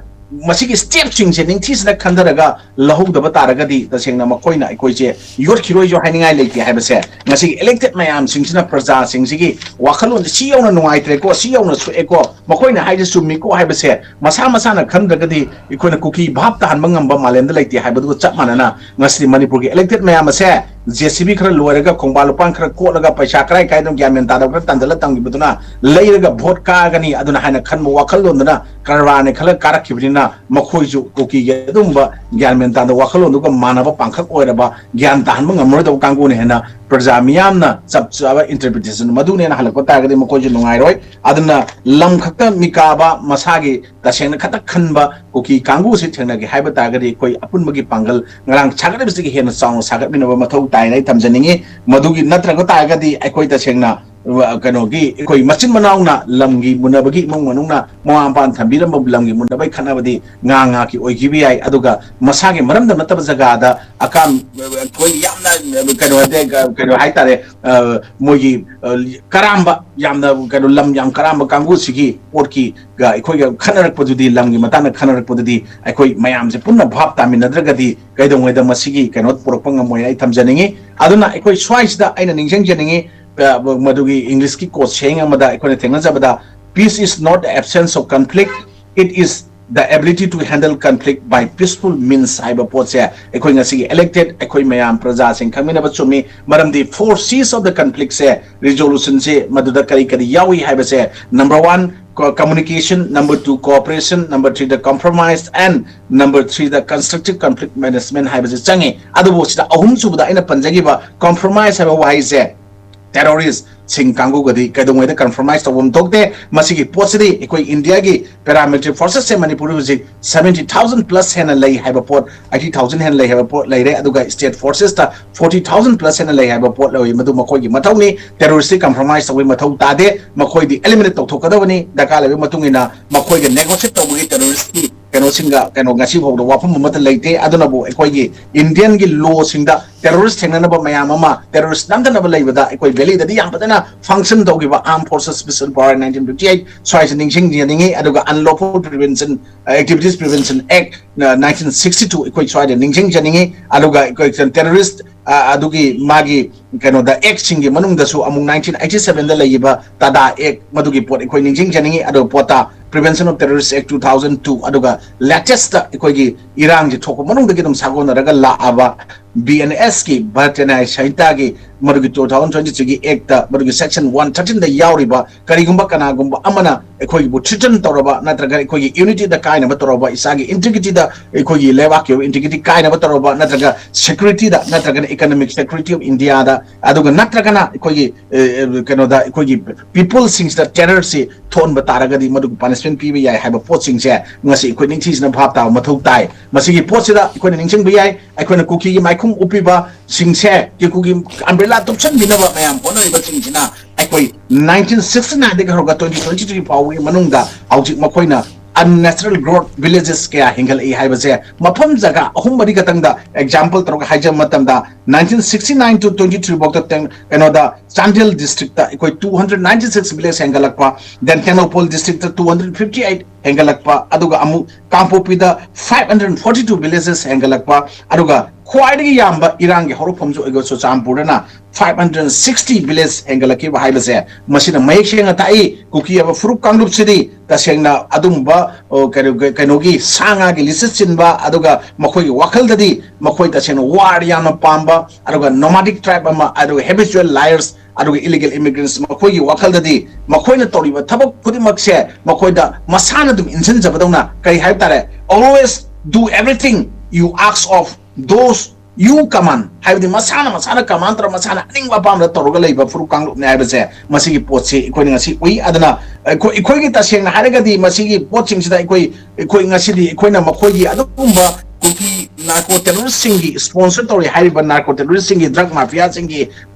ꯃꯁꯤꯒꯤ stepꯁꯤꯡꯁꯦ ꯅꯤꯡꯊꯤꯖꯅ ꯈꯟꯊꯔꯒ ꯂꯧꯍꯧꯗꯕ ꯇꯥꯔꯒꯗꯤ ꯇꯁꯦꯡꯅ ꯃꯈꯣꯏꯅ ꯑꯩꯈꯣꯏꯁꯦ ꯌꯣꯠꯈꯤꯔꯣꯏꯁꯨ ꯍꯥꯏꯅꯤꯡꯉꯥꯏ ꯂꯩꯇꯦ ꯍꯥꯏꯕꯁꯦ ꯉꯁꯤꯒꯤ elected ꯃꯌꯥꯝꯁꯤꯡꯁꯤꯅ ꯄ꯭ꯔꯖꯥꯁꯤꯡꯁꯤꯒꯤ ꯋꯥꯈꯜꯂꯣꯟꯁꯦ ꯁꯤ ꯌꯧꯅ ꯅꯨꯡꯉꯥꯏꯇ꯭ꯔꯦꯀꯣ, ꯁꯤ ꯌꯧꯅ ꯁꯣꯛꯑꯦꯀꯣ, ꯃꯈꯣꯏꯅ ꯍꯥꯏꯁꯦ ꯆꯨꯝꯃꯤꯀꯣ ꯍꯥꯏꯕꯁꯦ ꯃꯁꯥ ꯃꯁꯥꯅ ꯈꯟꯗ꯭ꯔꯒꯗꯤ ꯑꯩꯈꯣꯏꯅ ꯀꯨꯀꯤ ꯚꯥꯞ ꯇꯥꯍꯟꯕ ꯉꯝꯕ ꯃꯥꯂꯦꯝꯗ ꯂꯩꯇꯦ ꯍꯥꯏꯕꯗꯨꯒ ꯆꯞ ꯃꯥꯟꯅꯅ ꯉꯁꯤꯗꯤ ꯃꯅꯤꯄꯨꯔꯒꯤ elected ꯃꯌꯥꯝ ꯑꯁꯦ J C B ꯈꯔ ꯂꯣꯏꯔꯒ ꯈꯣꯡꯕꯥꯟ ꯂꯨꯄꯥꯟ ꯈꯔ ꯀꯣꯠꯂꯒ ꯄꯩꯁꯥ ꯀꯔꯥꯏ ꯀꯥꯏꯗꯅꯣ ꯒ꯭ꯌꯥꯟ ꯃꯦꯟ ꯇꯥꯗꯕ ꯈꯔ ꯇꯥꯟꯁꯤꯜꯂ ꯊꯝꯈꯤꯕꯗꯨꯅ ꯂꯩꯔꯒ vote ꯀꯥꯒꯅꯤ ꯑꯗꯨꯅ ꯍꯥꯏꯅ ꯈꯟꯕ ꯋꯥꯈꯜꯂꯣꯟꯗꯨꯅ ꯀꯔꯕꯥꯔꯅꯦ ꯈꯜꯂ ꯀꯥꯔꯛꯈꯤꯕꯅꯤꯅ ꯃꯈꯣꯏꯁꯨ ꯀꯨꯀꯤꯒꯤ ꯑꯗꯨꯒꯨꯝꯕ ꯒ꯭ꯌꯥꯟ ꯃꯦꯟ ꯇꯥꯗꯕ ꯋꯥꯈꯜꯂꯣꯟꯗꯨꯒ ꯃꯥꯟꯅꯕ ꯄꯥꯡꯈꯛ ꯑꯣꯏꯔꯕ ꯒ꯭ꯌꯥꯟ ꯇꯥꯍꯟꯕ ꯉꯝꯃꯔꯣꯏꯗꯕ ꯀꯥꯡꯕꯨꯅ ꯍꯦꯟꯅ ꯄ꯭ꯔꯖꯥ ꯃꯤꯌꯥꯝꯅ ꯆꯞ ꯆꯥꯕ interpretation ꯃꯗꯨꯅꯦꯅ ꯍꯜꯂꯛꯄ ꯇꯥꯔꯒꯗꯤ ꯃꯈꯣꯏꯁꯨ ꯅꯨꯡꯉꯥꯏꯔꯣꯏ꯫ ꯑꯗꯨꯅ ꯂꯝ ꯈꯛꯇ ꯃꯤꯀꯥꯕ ꯃꯁꯥꯒꯤ ꯇꯁꯦꯡꯅ ꯈꯛꯇ ꯈꯟꯕ ꯀꯨꯀꯤ ꯀꯥꯡꯕꯨꯁꯤ ꯊꯦꯡꯅꯒꯦ ꯍꯥꯏꯕ ꯇꯥꯔꯒꯗꯤ ꯑꯩꯈꯣꯏ ꯑꯄꯨꯟꯕꯒꯤ ꯄꯥꯡꯒꯜ ꯉꯔꯥꯡ ꯁꯥꯒꯠꯂꯤꯕꯁꯤꯗꯒꯤ ꯍꯦꯟꯅ ꯆꯥꯎꯅ ꯁꯥꯒꯠꯃꯤꯟꯅꯕ ꯃꯊꯧ ꯇꯥꯏꯅ ꯑꯩ ꯊꯝꯖꯅꯤꯡꯉꯤ꯫ ꯃꯗꯨꯒꯤ ꯅꯠꯇ꯭ꯔꯒ ꯇꯥꯔꯒꯗꯤ ꯑꯩꯈꯣꯏ ꯇꯁꯦꯡꯅ, ꯑ, ꯀꯩꯅꯣꯒꯤ ꯑꯩꯈꯣꯏ ꯃꯆꯤꯟ ꯃꯅꯥꯎꯅ ꯂꯝꯒꯤ ꯃꯨꯟꯅꯕꯒꯤ ꯏꯃꯨꯡ ꯃꯅꯨꯡꯅ ꯃꯃꯥ ꯃꯄꯥꯅ ꯊꯝꯕꯤꯔꯝꯕ ꯂꯝꯒꯤ ꯃꯨꯟꯅꯕꯒꯤ ꯈꯠꯅꯕꯗꯤ ꯉꯥ ꯉꯥꯀꯤ ꯑꯣꯏꯈꯤꯕ ꯌꯥꯏ꯫ ꯑꯗꯨꯒ ꯃꯁꯥꯒꯤ ꯃꯔꯝꯗ ꯅꯠꯇꯕ ꯖꯒꯥꯗ ꯑꯀꯥꯝ, ꯑꯩꯈꯣꯏ ꯌꯥꯝꯅ ꯀꯩꯅꯣ, ꯀꯩꯅꯣ ꯍꯥꯏꯇꯥꯔꯦ, ꯑ, ꯃꯣꯏꯒꯤ, ꯑ, ꯀꯔꯥꯝꯕ, ꯌꯥꯝꯅ ꯀꯩꯅꯣ, ꯂꯝ ꯌꯥꯝ ꯀꯔꯥꯝꯕ ꯀꯥꯡꯕꯨꯁꯤꯒꯤ ꯄꯣꯠꯀꯤ ꯒ ꯑꯩꯈꯣꯏꯒ ꯈꯠꯅꯔꯛꯄꯗꯨꯗꯤ, ꯂꯝꯒꯤ ꯃꯇꯥꯡꯗ ꯈꯠꯅꯔꯛꯄꯗꯨꯗꯤ ꯑꯩꯈꯣꯏ ꯃꯌꯥꯝꯁꯦ ꯄꯨꯟꯅ ꯚꯥꯞ ꯇꯥꯃꯤꯟꯅꯗ꯭ꯔꯒꯗꯤ ꯀꯩꯗꯧꯉꯩꯗ ꯃꯁꯤꯒꯤ ꯀꯩꯅꯣ ꯄꯨꯔꯛꯄ ꯉꯝꯃꯣꯏ ꯍꯥꯏꯅ ꯑꯩ ꯊꯝꯖꯅꯤꯡꯉꯤ꯫ ꯑꯗꯨꯅ ꯑꯩꯈꯣꯏ ꯁ꯭ꯋꯥꯏꯁꯤꯗ ꯑꯩꯅ ꯅꯤꯡꯁꯤꯡꯖꯅꯤꯡꯉꯤ, ꯑ, ꯃꯗꯨꯒꯤ ꯏꯪꯂꯤꯁꯀꯤ ꯀꯣꯠ ꯁꯦꯡ ꯑꯃꯗ ꯑꯩꯈꯣꯏꯅ ꯊꯦꯡꯅꯖꯕꯗ, "Peace is not the absence of conflict, it is the ability to handle conflict by peaceful means" ꯍꯥꯏꯕ ꯄꯣꯠꯁꯦ ꯑꯩꯈꯣꯏ ꯉꯁꯤꯒꯤ elected ꯑꯩꯈꯣꯏ ꯃꯌꯥꯝ ꯄ꯭ꯔꯖꯥꯁꯤꯡ ꯈꯪꯃꯤꯟꯅꯕ ꯆꯨꯝꯃꯤ꯫ ꯃꯔꯝꯗꯤ four C's of the conflict say, resolution ꯁꯦ ꯃꯗꯨꯗ ꯀꯔꯤ ꯀꯔꯤ ꯌꯥꯎꯏ ꯍꯥꯏꯕꯁꯦ, number one, co-, communication, number two, cooperation, number three, the compromise, and number three, the constructive conflict management ꯍꯥꯏꯕꯁꯦ ꯆꯪꯉꯤ꯫ ꯑꯗꯨꯕꯨ ꯁꯤꯗ ꯑꯍꯨꯝꯁꯨꯕꯗ ꯑꯩꯅ ꯄꯟꯖꯈꯤꯕ compromise ꯍꯥꯏꯕ ꯋꯥꯍꯩꯁꯦ, terrorist ꯁꯤꯡ ꯀꯥꯡꯕꯨꯒꯗꯤ ꯀꯩꯗꯧꯉꯩꯗ compromise ꯇꯧꯐꯝ ꯊꯣꯛꯇꯦ꯫ ꯃꯁꯤꯒꯤ ꯄꯣꯠꯁꯤꯗꯤ ꯑꯩꯈꯣꯏ ꯏꯟꯗꯤꯌꯥꯒꯤ paramilitary forces ꯁꯦ ꯃꯅꯤꯄꯨꯔꯗ ꯍꯧꯖꯤꯛ seventy thousand plus ꯍꯦꯟꯅ ꯂꯩ ꯍꯥꯏꯕ ꯄꯣꯠ, eighty thousand ꯍꯦꯟꯅ ꯂꯩ ꯍꯥꯏꯕ ꯄꯣꯠ ꯂꯩꯔꯦ꯫ ꯑꯗꯨꯒ state forces ꯇ forty thousand plus ꯍꯦꯟꯅ ꯂꯩ ꯍꯥꯏꯕ ꯄꯣꯠ ꯂꯩ꯫ ꯃꯗꯨ ꯃꯈꯣꯏꯒꯤ ꯃꯊꯧꯅꯤ꯫ Terrorist ꯇꯤ compromise ꯇꯧꯕꯒꯤ ꯃꯊꯧ ꯇꯥꯗꯦ꯫ ꯃꯈꯣꯏꯗꯤ eliminate ꯇꯧꯊꯣꯛꯀꯗꯕꯅꯤ꯫ ꯗꯔꯀꯥꯔ ꯂꯩꯕ ꯃꯇꯨꯡ ꯏꯟꯅ ꯃꯈꯣꯏꯒ negotiate ꯇꯧꯕꯒꯤ terrorist ꯀꯤ ꯀꯩꯅꯣꯁꯤꯡꯒ ꯀꯩꯅꯣ ꯉꯁꯤ ꯐꯥꯎꯗ ꯋꯥꯐꯝ ꯑꯃꯠꯇ ꯂꯩꯇꯦ꯫ ꯑꯗꯨꯅꯕꯨ ꯑꯩꯈꯣꯏꯒꯤ Indian ꯒꯤ law ꯁꯤꯡꯗ terrorist ꯊꯦꯡꯅꯅꯕ ꯃꯌꯥꯝ ꯑꯃ, terrorist ꯅꯝꯊꯅꯕ ꯂꯩꯕꯗ ꯑꯩꯈꯣꯏ valley ꯗꯗꯤ ꯌꯥꯝ ꯐꯖꯅ function ꯇꯧꯈꯤꯕ Armed Forces Special Power nineteen fifty eight ꯁ꯭ꯋꯥꯏꯁꯦ ꯅꯤꯡꯁꯤꯡꯖꯅꯤꯡꯉꯤ꯫ ꯑꯗꯨꯒ Unlawful Prevention, Activities Prevention Act nineteen sixty two ꯑꯩꯈꯣꯏ ꯁ꯭ꯋꯥꯏꯗ ꯅꯤꯡꯁꯤꯡꯖꯅꯤꯡꯉꯤ꯫ ꯑꯗꯨꯒ ꯑꯩꯈꯣꯏ terrorist, ꯑ, ꯑꯗꯨꯒꯤ ꯃꯥꯒꯤ ꯀꯩꯅꯣꯗ act ꯁꯤꯡꯒꯤ ꯃꯅꯨꯡꯗꯁꯨ ꯑꯃꯨꯛ nineteen eighty seven ꯗ ꯂꯩꯈꯤꯕ TADA Act, ꯃꯗꯨꯒꯤ ꯄꯣꯠ ꯑꯩꯈꯣꯏ ꯅꯤꯡꯁꯤꯡꯖꯅꯤꯡꯉꯤ꯫ ꯑꯗꯨꯒ ꯄꯣꯠꯇ Prevention of Terrorist Act two thousand two, ꯑꯗꯨꯒ latest ꯇ ꯑꯩꯈꯣꯏꯒꯤ ꯏꯔꯥꯡꯁꯤ ꯊꯣꯛꯄ ꯃꯅꯨꯡꯗꯒꯤ ꯑꯗꯨꯝ ꯁꯥꯒꯣꯟꯅꯔꯒ ꯂꯥꯛꯑꯕ B N S ꯀꯤ, Bharatiya Nyaya Sanhita ꯒꯤ, ꯃꯗꯨꯒꯤ two thousand twenty three ꯒꯤ act ꯇ, ꯃꯗꯨꯒꯤ section one thirteen ꯗ ꯌꯥꯎꯔꯤꯕ, ꯀꯔꯤꯒꯨꯝꯕ ꯀꯅꯥꯒꯨꯝꯕ ꯑꯃꯅ ꯑꯩꯈꯣꯏꯒꯤꯕꯨ threaten ꯇꯧꯔꯕ ꯅꯠꯇ꯭ꯔꯒ ꯑꯩꯈꯣꯏꯒꯤ unity ꯗ ꯀꯥꯏꯅꯕ ꯇꯧꯔꯕ, ꯏꯁꯥꯒꯤ integrity ꯗ, ꯑꯩꯈꯣꯏꯒꯤ ꯂꯩꯕꯥꯛꯀꯤ ꯑꯣꯏꯕ integrity ꯀꯥꯏꯅꯕ ꯇꯧꯔꯕ, ꯅꯠꯇ꯭ꯔꯒ security ꯗ, ꯅꯠꯇ꯭ꯔꯒꯅ economic security of India ꯗ, ꯑꯗꯨꯒ ꯅꯠꯇ꯭ꯔꯒꯅ ꯑꯩꯈꯣꯏꯒꯤ, ꯑ, ꯑ, ꯀꯩꯅꯣꯗ, ꯑꯩꯈꯣꯏꯒꯤ people ꯁꯤꯡꯁꯤꯗ terror ꯁꯤ ꯊꯣꯛꯍꯟꯕ ꯇꯥꯔꯒꯗꯤ ꯃꯗꯨꯒꯤ punishment ꯄꯤꯕ ꯌꯥꯏ ꯍꯥꯏꯕ ꯄꯣꯠꯁꯤꯡꯁꯦ ꯉꯁꯤ ꯑꯩꯈꯣꯏ ꯅꯤꯡꯊꯤꯖꯅ ꯚꯥꯞ ꯇꯥꯕ ꯃꯊꯧ ꯇꯥꯏ꯫ ꯃꯁꯤꯒꯤ ꯄꯣꯠꯁꯤꯗ ꯑꯩꯈꯣꯏꯅ ꯅꯤꯡꯁꯤꯡꯕ ꯌꯥꯏ, ꯑꯩꯈꯣꯏꯅ ꯀꯨꯀꯤꯒꯤ ꯃꯥꯏꯈꯨꯝ ꯎꯞꯄꯤꯕ ꯁꯤꯡꯁꯦ, ꯀꯦꯀꯨꯒꯤ umbrella ꯇꯨꯞꯁꯟꯕꯤꯅꯕ ꯃꯌꯥꯝ ꯍꯣꯠꯅꯔꯤꯕꯁꯤꯡꯁꯤꯅ ꯑꯩꯈꯣꯏ nineteen sixty nine ꯗꯒꯤ ꯍꯧꯔꯒ twenty twenty three ꯐꯥꯎꯕꯒꯤ ꯃꯅꯨꯡꯗ ꯍꯧꯖꯤꯛ ꯃꯈꯣꯏꯅ unnatural growth villages ꯀꯌꯥ ꯍꯦꯟꯒꯠꯂꯛꯏ ꯍꯥꯏꯕꯁꯦ ꯃꯐꯝ ꯖꯒꯥ ꯑꯍꯨꯝ ꯃꯔꯤ ꯈꯛꯇꯪꯗ example ꯇꯧꯔꯒ ꯍꯥꯏꯖꯕ ꯃꯇꯝꯗ, nineteen sixty nine to twenty three ꯐꯥꯎꯗ ꯇꯦꯡ-, ꯀꯩꯅꯣꯗ ꯆꯥꯟꯗꯦꯜ district ꯇ ꯑꯩꯈꯣꯏ two hundred ninety six village ꯍꯦꯟꯒꯠꯂꯛꯄ, then ꯇꯦꯡꯅꯧꯄꯜ district ꯇ two hundred fifty eight ꯍꯦꯟꯒꯠꯂꯛꯄ, ꯑꯗꯨꯒ ꯑꯃꯨꯛ ꯀꯥꯡꯄꯣꯛꯄꯤꯗ five hundred forty two villages ꯍꯦꯟꯒꯠꯂꯛꯄ, ꯑꯗꯨꯒ ꯈ꯭ꯋꯥꯏꯗꯒꯤ ꯌꯥꯝꯕ ꯏꯔꯥꯡꯒꯤ ꯍꯧꯔꯛꯐꯝꯁꯨ ꯑꯣꯏꯕ ꯆꯨꯔꯆꯥꯟꯄꯨꯔꯗꯅ five hundred sixty village ꯍꯦꯟꯒꯠꯂꯛꯈꯤꯕ ꯍꯥꯏꯕꯁꯦ, ꯃꯁꯤꯅ ꯃꯌꯦꯛ ꯁꯦꯡꯅ ꯇꯥꯛꯏ, ꯀꯨꯀꯤ ꯍꯥꯏꯕ ꯐꯨꯔꯨꯞ ꯀꯥꯡꯂꯨꯞꯁꯤꯗꯤ ꯇꯁꯦꯡꯅ ꯑꯗꯨꯝꯕ, ꯑꯣ, ꯀꯩꯅꯣ-, ꯀꯩꯅꯣꯒꯤ ꯁꯥ ꯉꯥꯒꯤ ꯂꯤꯁꯠ ꯆꯤꯟꯕ, ꯑꯗꯨꯒ ꯃꯈꯣꯏꯒꯤ ꯋꯥꯈꯜꯗꯗꯤ ꯃꯈꯣꯏ ꯇꯁꯦꯡꯅ ꯋꯥꯔ ꯌꯥꯝꯅ ꯄꯥꯝꯕ, ꯑꯗꯨꯒ nomadic tribe ꯑꯃ, ꯑꯗꯨꯒ habitual liars, ꯑꯗꯨꯒ illegal immigrants, ꯃꯈꯣꯏꯒꯤ ꯋꯥꯈꯜꯗꯗꯤ ꯃꯈꯣꯏꯅ ꯇꯧꯔꯤꯕ ꯊꯕꯛ ꯈꯨꯗꯤꯡꯃꯛꯁꯦ ꯃꯈꯣꯏꯗ ꯃꯁꯥꯅ ꯑꯗꯨꯝ ꯏꯟꯁꯤꯟꯖꯕꯗꯧꯅ, ꯀꯔꯤ ꯍꯥꯏꯕ ꯇꯥꯔꯦ, always do everything you ask of those you command, ꯍꯥꯏꯕꯗꯤ ꯃꯁꯥꯅ, ꯃꯁꯥꯅ command ꯇꯧꯔ, ꯃꯁꯥꯅ ꯑꯅꯤꯡꯕ ꯑꯄꯥꯝꯕꯗ ꯇꯧꯔꯒ ꯂꯩꯕ ꯐꯨꯔꯨꯞ ꯀꯥꯡꯂꯨꯞꯅꯤ ꯍꯥꯏꯕꯁꯦ, ꯃꯁꯤꯒꯤ ꯄꯣꯠꯁꯤ ꯑꯩꯈꯣꯏꯅ ꯉꯁꯤ ꯎꯏ꯫ ꯑꯗꯨꯅ ꯑꯩꯈꯣꯏ, ꯑꯩꯈꯣꯏꯒꯤ ꯇꯁꯦꯡꯅ ꯍꯥꯏꯔꯒꯗꯤ ꯃꯁꯤꯒꯤ ꯄꯣꯠꯁꯤꯡꯁꯤꯗ ꯑꯩꯈꯣꯏ, ꯑꯩꯈꯣꯏ ꯉꯁꯤꯗꯤ ꯑꯩꯈꯣꯏꯅ ꯃꯈꯣꯏꯒꯤ ꯑꯗꯨꯒꯨꯝꯕ ꯀꯨꯀꯤ narco terrorist ꯁꯤꯡꯒꯤ sponsor ꯇꯧꯔꯤ ꯍꯥꯏꯔꯤꯕ narco terrorist ꯁꯤꯡꯒꯤ, drug mafia ꯁꯤꯡꯒꯤ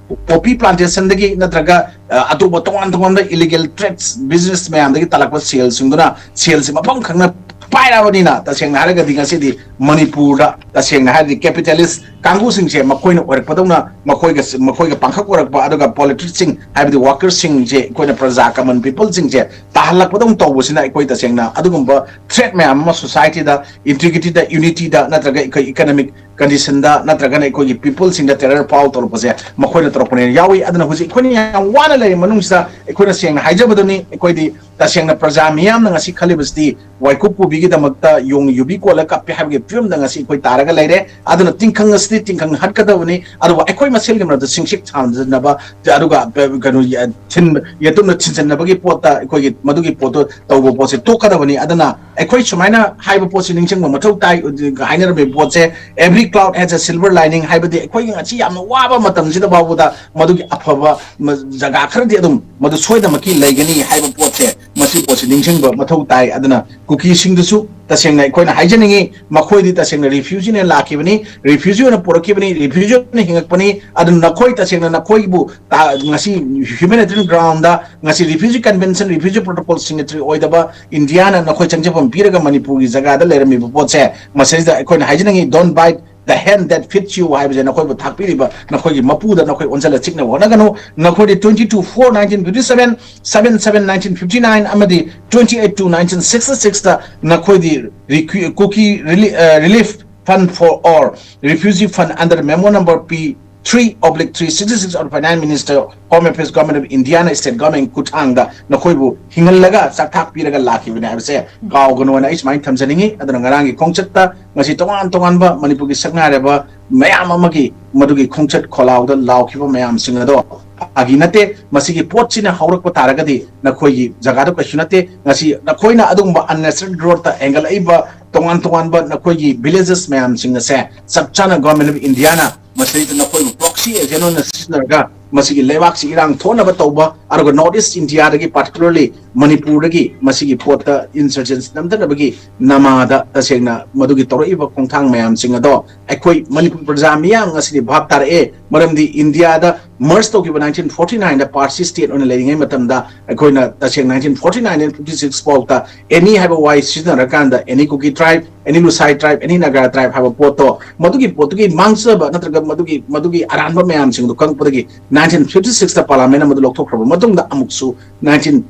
poppy plantation ꯗꯒꯤ ꯅꯠꯇ꯭ꯔꯒ, ꯑ, ꯑꯇꯣꯞꯄ ꯇꯣꯉꯥꯟ ꯇꯣꯉꯥꯟꯕ illegal trades business ꯃꯌꯥꯝꯗꯒꯤ ꯇꯥꯜꯂꯛꯄ ꯁꯦꯜꯁꯤꯡꯗꯨꯅ, ꯁꯦꯜꯁꯤ ꯃꯐꯝ ꯈꯪꯅ ꯄꯥꯏꯔꯕꯅꯤꯅ, ꯇꯁꯦꯡꯅ ꯍꯥꯏꯔꯒꯗꯤ ꯉꯁꯤꯗꯤ ꯃꯅꯤꯄꯨꯔꯗ ꯇꯁꯦꯡꯅ ꯍꯥꯏꯔꯗꯤ capitalist ꯀꯥꯡꯕꯨꯁꯤꯡꯁꯦ ꯃꯈꯣꯏꯅ ꯑꯣꯏꯔꯛꯄꯗꯧꯅ, ꯃꯈꯣꯏꯒ, ꯃꯈꯣꯏꯒ ꯄꯥꯡꯈꯛ ꯑꯣꯏꯔꯛꯄ, ꯑꯗꯨꯒ politician ꯁꯤꯡ, ꯍꯥꯏꯕꯗꯤ worker ꯁꯤꯡꯁꯦ, ꯑꯩꯈꯣꯏꯅ ꯄ꯭ꯔꯖꯥ, common people ꯁꯤꯡꯁꯦ ꯇꯥꯍꯜꯂꯛꯄꯗꯧꯅ ꯇꯧꯕꯁꯤꯅ ꯑꯩꯈꯣꯏ ꯇꯁꯦꯡꯅ ꯑꯗꯨꯒꯨꯝꯕ threat ꯃꯌꯥꯝ ꯑꯃ society ꯗ, integrity ꯗ, unity ꯗ, ꯅꯠꯇ꯭ꯔꯒ ꯑꯩꯈꯣꯏ economic condition ꯗ, ꯅꯠꯇ꯭ꯔꯒꯅ ꯑꯩꯈꯣꯏꯒꯤ people ꯁꯤꯡꯗ terror ꯄꯥꯎ ꯇꯧꯔꯛꯄꯁꯦ ꯃꯈꯣꯏꯅ ꯇꯧꯔꯛꯄꯅꯦꯅ ꯌꯥꯎꯏ꯫ ꯑꯗꯨꯅ ꯍꯧꯖꯤꯛ ꯑꯩꯈꯣꯏꯅ ꯌꯥꯝ ꯋꯥꯅ ꯂꯩꯔꯤ ꯃꯅꯨꯡꯁꯤꯗ, ꯑꯩꯈꯣꯏꯅ ꯁꯦꯡꯅ ꯍꯥꯏꯖꯕꯗꯨꯅꯤ, ꯑꯩꯈꯣꯏꯗꯤ ꯇꯁꯦꯡꯅ ꯄ꯭ꯔꯖꯥ ꯃꯤꯌꯥꯝꯅ ꯉꯁꯤ ꯈꯜꯂꯤꯕꯁꯤꯗꯤ ꯋꯥꯏꯀꯨꯞ ꯄꯨꯕꯤꯒꯤꯗꯃꯛꯇ ꯌꯣꯡ ꯌꯨꯕꯤ ꯀꯣꯜꯂ ꯀꯞꯄꯦ ꯍꯥꯏꯕꯒꯤ ꯐꯤꯕꯝꯗ ꯉꯁꯤ ꯑꯩꯈꯣꯏ ꯇꯥꯔꯒ ꯂꯩꯔꯦ꯫ ꯑꯗꯨꯅ ꯇꯤꯡꯈꯪ ꯑꯁꯤꯗꯤ ꯇꯤꯡꯈꯪ ꯍꯠꯀꯗꯕꯅꯤ, ꯑꯗꯨꯕꯨ ꯑꯩꯈꯣꯏ ꯃꯁꯦꯜꯒꯤ ꯃꯔꯛꯇ ꯁꯤꯡꯁꯤꯛ ꯁꯥꯟꯅꯕ, ꯑꯗꯨꯒ ꯀꯩꯅꯣ, ꯊꯤꯟ-, ꯌꯦꯇꯨꯝꯅ ꯊꯤꯟꯖꯤꯟꯅꯕꯒꯤ ꯄꯣꯠꯇ ꯑꯩꯈꯣꯏꯒꯤ ꯃꯗꯨꯒꯤ ꯄꯣꯠꯇꯨ ꯇꯧꯕ ꯄꯣꯠꯁꯦ ꯇꯣꯛꯀꯗꯕꯅꯤ꯫ ꯑꯗꯨꯅ ꯑꯩꯈꯣꯏ ꯁꯨꯃꯥꯏꯅ ꯍꯥꯏꯕ ꯄꯣꯠꯁꯤ ꯅꯤꯡꯁꯤꯡꯕ ꯃꯊꯧ ꯇꯥꯏ ꯍꯥꯏꯅꯔꯝꯃꯤꯕ ꯄꯣꯠꯁꯦ, every cloud has a silver lining ꯍꯥꯏꯕꯗꯤ ꯑꯩꯈꯣꯏꯒꯤ ꯉꯁꯤ ꯌꯥꯝꯅ ꯋꯥꯕ ꯃꯇꯝꯁꯤꯗ ꯐꯥꯎꯕꯗ ꯃꯗꯨꯒꯤ ꯑꯐꯕ ꯃ-, ꯖꯒꯥ ꯈꯔꯗꯤ ꯑꯗꯨꯝ ꯃꯗꯨ ꯁꯣꯏꯗꯅꯃꯛꯀꯤ ꯂꯩꯒꯅꯤ ꯍꯥꯏꯕ ꯄꯣꯠꯁꯦ, ꯃꯁꯤ ꯄꯣꯠꯁꯤ ꯅꯤꯡꯁꯤꯡꯕ ꯃꯊꯧ ꯇꯥꯏ꯫ ꯑꯗꯨꯅ ꯀꯨꯀꯤꯁꯤꯡꯗꯨꯁꯨ ꯇꯁꯦꯡꯅ ꯑꯩꯈꯣꯏꯅ ꯍꯥꯏꯖꯅꯤꯡꯉꯤ, ꯃꯈꯣꯏꯗꯤ ꯇꯁꯦꯡꯅ refugee ꯅ ꯂꯥꯛꯈꯤꯕꯅꯤ, refugee ꯑꯣꯏꯅ ꯄꯨꯔꯛꯈꯤꯕꯅꯤ, refugee ꯑꯣꯏꯅ ꯍꯤꯡꯉꯛꯄꯅꯤ꯫ ꯑꯗꯨꯅ ꯅꯈꯣꯏ ꯇꯁꯦꯡꯅ ꯅꯈꯣꯏꯕꯨ ꯇ-, ꯉꯁꯤ humanitarian ground ꯗ ꯉꯁꯤ refugee convention, refugee protocol signatory ꯑꯣꯏꯗꯕ ꯏꯟꯗꯤꯌꯥꯅ ꯅꯈꯣꯏ ꯆꯪꯖꯐꯝ ꯄꯤꯔꯒ ꯃꯅꯤꯄꯨꯔꯒꯤ ꯖꯒꯥꯗ ꯂꯩꯔꯝꯃꯤꯕ ꯄꯣꯠꯁꯦ, ꯃꯁꯤꯗ ꯑꯩꯈꯣꯏꯅ ꯍꯥꯏꯖꯅꯤꯡꯉꯤ, don't bite the hand that feeds you ꯍꯥꯏꯕꯁꯦ, ꯅꯈꯣꯏꯕꯨ ꯊꯥꯛꯄꯤꯔꯤꯕ ꯅꯈꯣꯏꯒꯤ ꯃꯄꯨꯗ ꯅꯈꯣꯏ ꯑꯣꯟꯁꯤꯜꯂ ꯆꯤꯛꯅꯕ ꯍꯣꯠꯅꯒꯅꯨ꯫ ꯅꯈꯣꯏꯗꯤ twenty two four nineteen fifty seven, seven seven nineteen fifty nine ꯑꯃꯗꯤ twenty eight two nineteen sixty six ꯇ ꯅꯈꯣꯏꯗꯤ ꯔꯤꯀ꯭ꯌꯨ-, ꯀꯨꯀꯤ ꯔꯤꯂꯤ-, ꯑ, relief Fund for All, Refugee Fund under Memo Number P three oblique three sixty-six of Finance Minister, Home Affairs, Government of Indiaꯅ state government ꯈꯨꯠꯊꯥꯡꯗ ꯅꯈꯣꯏꯕꯨ ꯍꯤꯡꯍꯜꯂꯒ ꯆꯥꯛꯊꯥꯛ ꯄꯤꯔꯒ ꯂꯥꯛꯈꯤꯕꯅꯦ ꯍꯥꯏꯕꯁꯦ ꯀꯥꯎꯒꯅꯨꯅ ꯑꯩ ꯁꯨꯃꯥꯏꯅ ꯊꯝꯖꯅꯤꯡꯉꯤ꯫ ꯑꯗꯨꯅ ꯉꯔꯥꯡꯒꯤ ꯈꯣꯡꯆꯠꯇ ꯉꯁꯤ ꯇꯣꯉꯥꯟ ꯇꯣꯉꯥꯟꯕ ꯃꯅꯤꯄꯨꯔꯒꯤ ꯁꯛꯅꯥꯏꯔꯕ ꯃꯌꯥꯝ ꯑꯃꯒꯤ ꯃꯗꯨꯒꯤ ꯈꯣꯡꯆꯠ ꯈꯣꯜꯂꯥꯎꯗ ꯂꯥꯎꯈꯤꯕ ꯃꯌꯥꯝꯁꯤꯡ ꯑꯗꯣ ꯐꯥꯒꯤ ꯅꯠꯇꯦ꯫ ꯃꯁꯤꯒꯤ ꯄꯣꯠꯁꯤꯅ ꯍꯧꯔꯛꯄ ꯇꯥꯔꯒꯗꯤ ꯅꯈꯣꯏꯒꯤ ꯖꯒꯥꯗꯣ ꯀꯩꯁꯨ ꯅꯠꯇꯦ꯫ ꯉꯁꯤ ꯅꯈꯣꯏꯅ ꯑꯗꯨꯒꯨꯝꯕ unnecessary growthꯇ ꯍꯦꯟꯒꯠꯂꯛꯏꯕ ꯇꯣꯉꯥꯟ ꯇꯣꯉꯥꯟꯕ ꯅꯈꯣꯏꯒꯤ villages ꯃꯌꯥꯝꯁꯤꯡ ꯑꯁꯦ ꯆꯞ ꯆꯥꯅ Government of Indiaꯅ ꯃꯁꯤꯗꯩꯗ ꯅꯈꯣꯏꯕꯨ proxy agent ꯑꯣꯏꯅ ꯁꯤꯖꯤꯟꯅꯔꯒ ꯃꯁꯤꯒꯤ ꯂꯩꯕꯥꯛꯁꯤ ꯏꯔꯥꯡ ꯊꯣꯛꯅꯕ ꯇꯧꯕ, ꯑꯗꯨꯒ North East Indiaꯗꯒꯤ, particularly ꯃꯅꯤꯄꯨꯔꯗꯒꯤ ꯃꯁꯤꯒꯤ ꯄꯣꯠꯇ insurgency ꯅꯝꯊꯅꯕꯒꯤ ꯅꯃꯥꯗ ꯇꯁꯦꯡꯅ ꯃꯗꯨꯒꯤ ꯇꯧꯔꯛꯏꯕ ꯈꯣꯡꯊꯥꯡ ꯃꯌꯥꯝꯁꯤꯡ ꯑꯗꯣ ꯑꯩꯈꯣꯏ ꯃꯅꯤꯄꯨꯔ ꯄ꯭ꯔꯖꯥ ꯃꯤꯌꯥꯝ ꯉꯁꯤꯗꯤ ꯚꯥꯞ ꯇꯥꯔꯛꯑꯦ꯫ ꯃꯔꯝꯗꯤ ꯏꯟꯗꯤꯌꯥꯗ merge ꯇꯧꯈꯤꯕ nineteen forty nineꯗ partition state ꯑꯣꯏꯅ ꯂꯩꯔꯤꯉꯩ ꯃꯇꯝꯗ ꯑꯩꯈꯣꯏꯅ ꯇꯁꯦꯡꯅ nineteen forty nine and fifty six ꯐꯥꯎꯗ any ꯍꯥꯏꯕ word ꯁꯤꯖꯤꯟꯅꯔꯀꯥꯟꯗ any Kuki tribe, any Lusai tribe, any Naga tribe ꯍꯥꯏꯕ ꯄꯣꯠꯇꯣ, ꯃꯗꯨꯒꯤ ꯄꯣꯠꯇꯨꯒꯤ ꯃꯥꯡꯖꯕ ꯅꯠꯇ꯭ꯔꯒ ꯃꯗꯨꯒꯤ ꯃꯗꯨꯒꯤ ꯑꯔꯥꯟꯕ ꯃꯌꯥꯝꯁꯤꯡꯗꯣ ꯈꯪꯉꯛꯄꯗꯒꯤ nineteen fifty sixꯇ Parliament ꯑꯃꯗ ꯂꯧꯊꯣꯛꯈ꯭ꯔꯕ ꯃꯇꯨꯡꯗ ꯑꯃꯨꯛꯁꯨ nineteen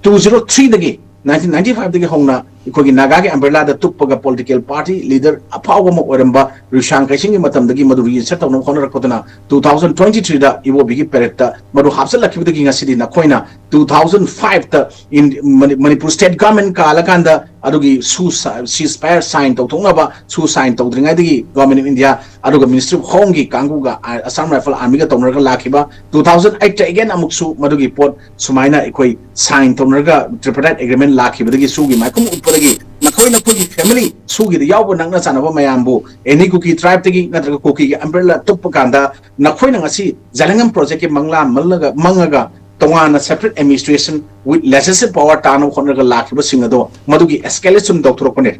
two zero threeꯗꯒꯤ nineteen ninety fiveꯗꯒꯤ ꯍꯧꯅ ꯑꯩꯈꯣꯏꯒꯤ ꯅꯥꯒꯥꯒꯤ umbrellaꯗ ꯇꯨꯞꯄꯒ political party leader ꯑꯐꯥꯎꯕ ꯑꯃ ꯑꯣꯏꯔꯝꯕ ꯔꯤꯁꯥꯡ ꯀꯩꯁꯤꯡꯒꯤ ꯃꯇꯝꯗꯒꯤ ꯃꯗꯨ reinsert ꯇꯧꯅꯕ ꯍꯣꯠꯅꯔꯛꯄꯗꯨꯅ two thousand twenty threeꯗ ꯏꯕꯣꯕꯤꯒꯤ paradeꯇ ꯃꯗꯨ ꯍꯥꯞꯆꯤꯜꯂꯛꯈꯤꯕꯗꯒꯤ ꯉꯁꯤꯗꯤ ꯅꯈꯣꯏꯅ two thousand fiveꯇ Manipur state government ꯀꯥꯜꯂꯀꯥꯟꯗ ꯑꯗꯨꯒꯤ ceasefire sign ꯇꯧꯊꯣꯛꯅꯕ, ceasefire sign ꯇꯧꯗ꯭ꯔꯤꯉꯩꯗꯒꯤ Government of India ꯑꯗꯨꯒ Ministry of Homeꯒꯤ ꯀꯥꯡꯕꯨꯒ Assam Rifle Armyꯒ ꯇꯧꯅꯔꯒ ꯂꯥꯛꯈꯤꯕ, two thousand eightꯇ again ꯑꯃꯨꯛꯁꯨ ꯃꯗꯨꯒꯤ ꯄꯣꯠ ꯁꯨꯃꯥꯏꯅ ꯑꯩꯈꯣꯏ sign ꯇꯧꯅꯔꯒ tripartite agreement ꯂꯥꯛꯈꯤꯕꯗꯒꯤ, ꯁꯨꯒꯤ ꯃꯥꯏꯈꯨꯝ ꯎꯠꯄꯗꯒꯤ ꯅꯈꯣꯏ ꯅꯈꯣꯏꯒꯤ family ꯁꯨꯒꯤꯗ ꯌꯥꯎꯕ ꯅꯛꯅ ꯆꯥꯟꯅꯕ ꯃꯌꯥꯝꯕꯨ any Kuki tribeꯇꯒꯤ ꯅꯠꯇ꯭ꯔꯒ ꯀꯨꯀꯤꯒꯤ umbrella ꯇꯨꯞꯄ ꯀꯥꯟꯗ ꯅꯈꯣꯏꯅ ꯉꯁꯤ ꯖꯂꯪꯉꯝ projectꯀꯤ ꯃꯪꯂꯥ ꯃꯪꯂꯒ ꯃꯪꯉꯒ ꯇꯣꯉꯥꯟꯅ separate administration with legislative power ꯇꯥꯅꯕ ꯍꯣꯠꯅꯔꯒ ꯂꯥꯛꯈꯤꯕꯁꯤꯡ ꯑꯗꯣ ꯃꯗꯨꯒꯤ escalation ꯇꯧꯊꯣꯔꯛꯄꯅꯦ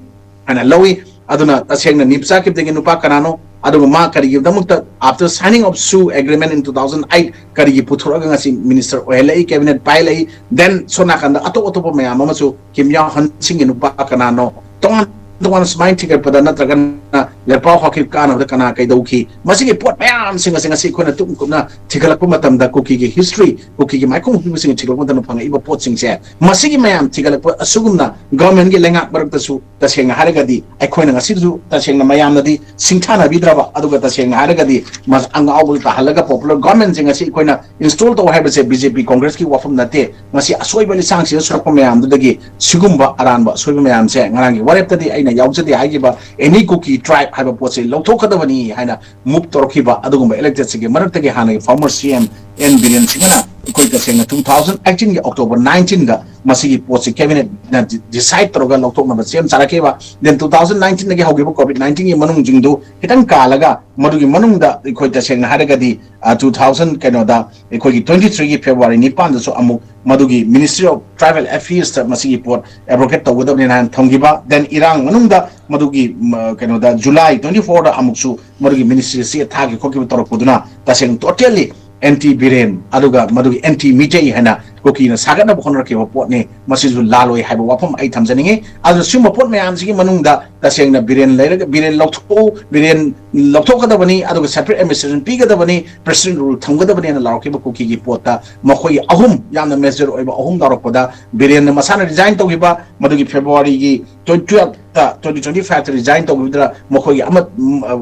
ꯍꯥꯏꯅ ꯂꯧꯏ꯫ ꯑꯗꯨꯅ ꯇꯁꯦꯡꯅ ꯅꯤꯞ ꯆꯥꯈꯤꯕꯗꯒꯤ ꯅꯨꯄꯥ ꯀꯅꯥꯅꯣ, ꯑꯗꯨꯒ ꯃꯥ ꯀꯔꯤꯒꯤꯗꯃꯛꯇ after signing of ꯁꯨ agreement in two thousand eight ꯀꯔꯤꯒꯤ ꯄꯨꯊꯣꯔꯛꯑꯒ ꯉꯁꯤ minister ꯑꯣꯏꯍꯜꯂꯛꯏ, cabinet ꯄꯥꯏꯍꯜꯂꯛꯏ, then ꯁꯣꯝ ꯅꯥꯀꯟꯗ ꯑꯇꯣꯞ ꯑꯇꯣꯞꯄ ꯃꯌꯥꯝ ꯑꯃꯁꯨ ꯀꯤꯝ ꯌꯥꯎ ꯍꯟꯁꯤꯡꯒꯤ ꯅꯨꯄꯥ ꯀꯅꯥꯅꯣ, ꯇꯣꯉꯥꯟ ꯇꯣꯉꯥꯟꯅ ꯁꯨꯃꯥꯏꯅ ꯊꯤꯒꯠꯄꯗ ꯅꯠꯇ꯭ꯔꯒꯅ ꯂꯦꯄꯥꯎ ꯍꯥꯎꯈꯤꯕ ꯀꯥꯟꯅꯕꯗ ꯀꯅꯥ ꯀꯩꯗꯧꯈꯤ, ꯃꯁꯤꯒꯤ ꯄꯣꯠ ꯃꯌꯥꯝꯁꯤꯡ ꯑꯁꯦ ꯉꯁꯤ ꯑꯩꯈꯣꯏꯅ ꯇꯨꯝ ꯀꯨꯞꯅ ꯊꯤꯒꯠꯂꯛꯄ ꯃꯇꯝꯗ, ꯀꯨꯀꯤꯒꯤ ꯍꯤꯁꯇ꯭ꯔꯤ, ꯀꯨꯀꯤꯒꯤ ꯃꯥꯏꯈꯣꯡ ꯍꯨꯕꯁꯤꯡ ꯊꯤꯒꯠꯂꯛꯄ ꯃꯇꯝꯗ ꯐꯪꯉꯛꯏꯕ ꯄꯣꯠꯁꯤꯡꯁꯦ, ꯃꯁꯤꯒꯤ ꯃꯌꯥꯝ ꯊꯤꯒꯠꯂꯛꯄ ꯑꯁꯤꯒꯨꯝꯅ ꯒꯚꯔꯟꯃꯦꯟꯒꯤ ꯂꯩꯉꯥꯛ ꯃꯔꯛꯇꯁꯨ ꯇꯁꯦꯡꯅ ꯍꯥꯏꯔꯒꯗꯤ ꯑꯩꯈꯣꯏꯅ ꯉꯁꯤꯁꯨ ꯇꯁꯦꯡꯅ ꯃꯌꯥꯝꯅꯗꯤ ꯁꯤꯡꯊꯥꯅꯕꯤꯗ꯭ꯔꯕ, ꯑꯗꯨꯒ ꯇꯁꯦꯡꯅ ꯍꯥꯏꯔꯒꯗꯤ ꯃꯁ-, ꯑꯉꯥꯎꯕꯗꯨ ꯇꯥꯍꯜꯂꯒ ꯄꯣꯄꯨꯂꯔ ꯒꯚꯔꯟꯃꯦꯟꯁꯦ ꯉꯁꯤ ꯑꯩꯈꯣꯏꯅ ꯏꯟꯁꯇꯣꯜ ꯇꯧ ꯍꯥꯏꯕꯁꯦ ꯕꯤ ꯖꯦ ꯄꯤ ꯀꯣꯡꯒ꯭ꯔꯦꯁꯀꯤ ꯋꯥꯐꯝ ꯅꯠꯇꯦ꯫ ꯉꯁꯤ ꯑꯁꯣꯏꯕ ꯂꯤꯁꯥꯡꯁꯤꯗ ꯁꯨꯔꯛꯄ ꯃꯌꯥꯝꯗꯨꯗꯒꯤ ꯁꯤꯒꯨꯝꯕ ꯑꯔꯥꯟꯕ ꯑꯁꯣꯏꯕ ꯃꯌꯥꯝꯁꯦ ꯉꯔꯥꯡꯒꯤ ꯋꯥꯔꯦꯞꯇꯗꯤ ꯑꯩꯅ ꯌꯥꯎꯖꯗꯦ ꯍꯥꯏꯈꯤꯕ ꯑꯦꯅꯤ ꯀꯨꯀꯤ ꯇ꯭ꯔꯥꯏꯕ ꯍꯥꯏꯕ ꯄꯣꯠꯁꯦ ꯂꯧꯊꯣꯛꯀꯗꯕꯅꯤ ꯍꯥꯏꯅ ꯃꯨꯚ ꯇꯧꯔꯛꯈꯤꯕ ꯑꯗꯨꯒꯨꯝꯕ ꯏꯂꯦꯛꯇꯦꯗꯁꯤꯡꯒꯤ ꯃꯔꯛꯇꯒꯤ ꯍꯥꯟꯅꯒꯤ ꯐꯣꯔꯃꯔ ꯁꯤ ꯑꯦꯝ ꯑꯦꯟ ꯕꯤꯔꯦꯟ ꯁꯤꯡꯍꯅ ꯑꯩꯈꯣꯏ ꯇꯁꯦꯡꯅ two thousand eighteenꯒꯤ October nineteenꯗ ꯃꯁꯤꯒꯤ ꯄꯣꯠꯁꯤ ꯀꯦꯕꯤꯅꯦꯠꯅ ꯗꯤꯁꯥꯏꯗ ꯇꯧꯔꯒ ꯂꯧꯊꯣꯛꯅꯕ ꯁꯦꯝ ꯁꯥꯔꯛꯈꯤꯕ꯫ Then two thousand nineteenꯗꯒꯤ ꯍꯧꯈꯤꯕ ꯀꯣꯚꯤꯗ ꯅꯥꯏꯟꯇꯤꯟꯒꯤ ꯃꯅꯨꯡꯁꯤꯡꯗꯨ ꯈꯤꯇꯪ ꯀꯥꯜꯂꯒ ꯃꯗꯨꯒꯤ ꯃꯅꯨꯡꯗ ꯑꯩꯈꯣꯏ ꯇꯁꯦꯡꯅ ꯍꯥꯏꯔꯒꯗꯤ, ꯑ, two thousand ꯀꯩꯅꯣꯗ, ꯑꯩꯈꯣꯏꯒꯤ twenty threeꯒꯤ February ꯅꯤꯄꯥꯟꯗꯁꯨ ꯑꯃꯨꯛ ꯃꯗꯨꯒꯤ Ministry of Tribal Affairsꯇ ꯃꯁꯤꯒꯤ ꯄꯣꯠ ꯑꯦꯕ꯭ꯔꯣꯒꯦꯠ ꯇꯧꯒꯗꯕꯅꯤꯅ ꯍꯥꯏꯅ ꯊꯝꯈꯤꯕ꯫ Then ꯏꯔꯥꯡ ꯃꯅꯨꯡꯗ ꯃꯗꯨꯒꯤ, ꯃ, ꯀꯩꯅꯣꯗ July twenty fourꯗ ꯑꯃꯨꯛꯁꯨ ꯃꯗꯨꯒꯤ ꯃꯤꯅꯤꯁꯇ꯭ꯔꯤ ꯑꯁꯤ ꯊꯥꯈꯤ ꯈꯣꯠꯈꯤꯕ ꯇꯧꯔꯛꯄꯗꯨꯅ ꯇꯁꯦꯡꯅ ꯇꯣꯇꯦꯜꯂꯤ ꯑꯦꯟꯇꯤ ꯕꯤꯔꯦꯟ ꯑꯗꯨꯒ ꯃꯗꯨꯒꯤ ꯑꯦꯟꯇꯤ ꯃꯤꯇꯩ ꯍꯥꯏꯅ ꯀꯨꯀꯤꯅ ꯁꯥꯒꯠꯅꯕ ꯍꯣꯠꯅꯔꯛꯈꯤꯕ ꯄꯣꯠꯅꯤ꯫ ꯃꯁꯤꯁꯨ ꯂꯥꯜꯂꯣꯏ ꯍꯥꯏꯕ ꯋꯥꯐꯝ ꯑꯩ ꯊꯝꯖꯅꯤꯡꯉꯤ꯫ ꯑꯗꯨꯅ ꯁꯤꯒꯨꯝꯕ ꯄꯣꯠ ꯃꯌꯥꯝꯁꯤꯒꯤ ꯃꯅꯨꯡꯗ ꯇꯁꯦꯡꯅ ꯕꯤꯔꯦꯟ ꯂꯩꯔꯒ, ꯕꯤꯔꯦꯟ ꯂꯧꯊꯣꯛꯎ, ꯕꯤꯔꯦꯟ ꯂꯧꯊꯣꯛꯀꯗꯕꯅꯤ, ꯑꯗꯨꯒ separate administration ꯄꯤꯒꯗꯕꯅꯤ, president rule ꯊꯝꯒꯗꯕꯅꯤ ꯍꯥꯏꯅ ꯂꯥꯎꯔꯛꯈꯤꯕ ꯀꯨꯀꯤꯒꯤ ꯄꯣꯠꯇ ꯃꯈꯣꯏꯒꯤ ꯑꯍꯨꯝ, ꯌꯥꯝꯅ ꯃꯦꯖꯔ ꯑꯣꯏꯕ ꯑꯍꯨꯝ ꯂꯥꯎꯔꯛꯄꯗ ꯕꯤꯔꯦꯟꯅ ꯃꯁꯥꯅ ꯔꯤꯖꯥꯏꯟ ꯇꯧꯈꯤꯕ, ꯃꯗꯨꯒꯤ Februaryꯒꯤ twenty twelveꯇ, twenty twenty fiveꯇ ꯔꯤꯖꯥꯏꯟ ꯇꯧꯈꯤꯕꯗꯨꯗ ꯃꯈꯣꯏꯒꯤ ꯑꯃ, ꯎꯝ, ꯑ,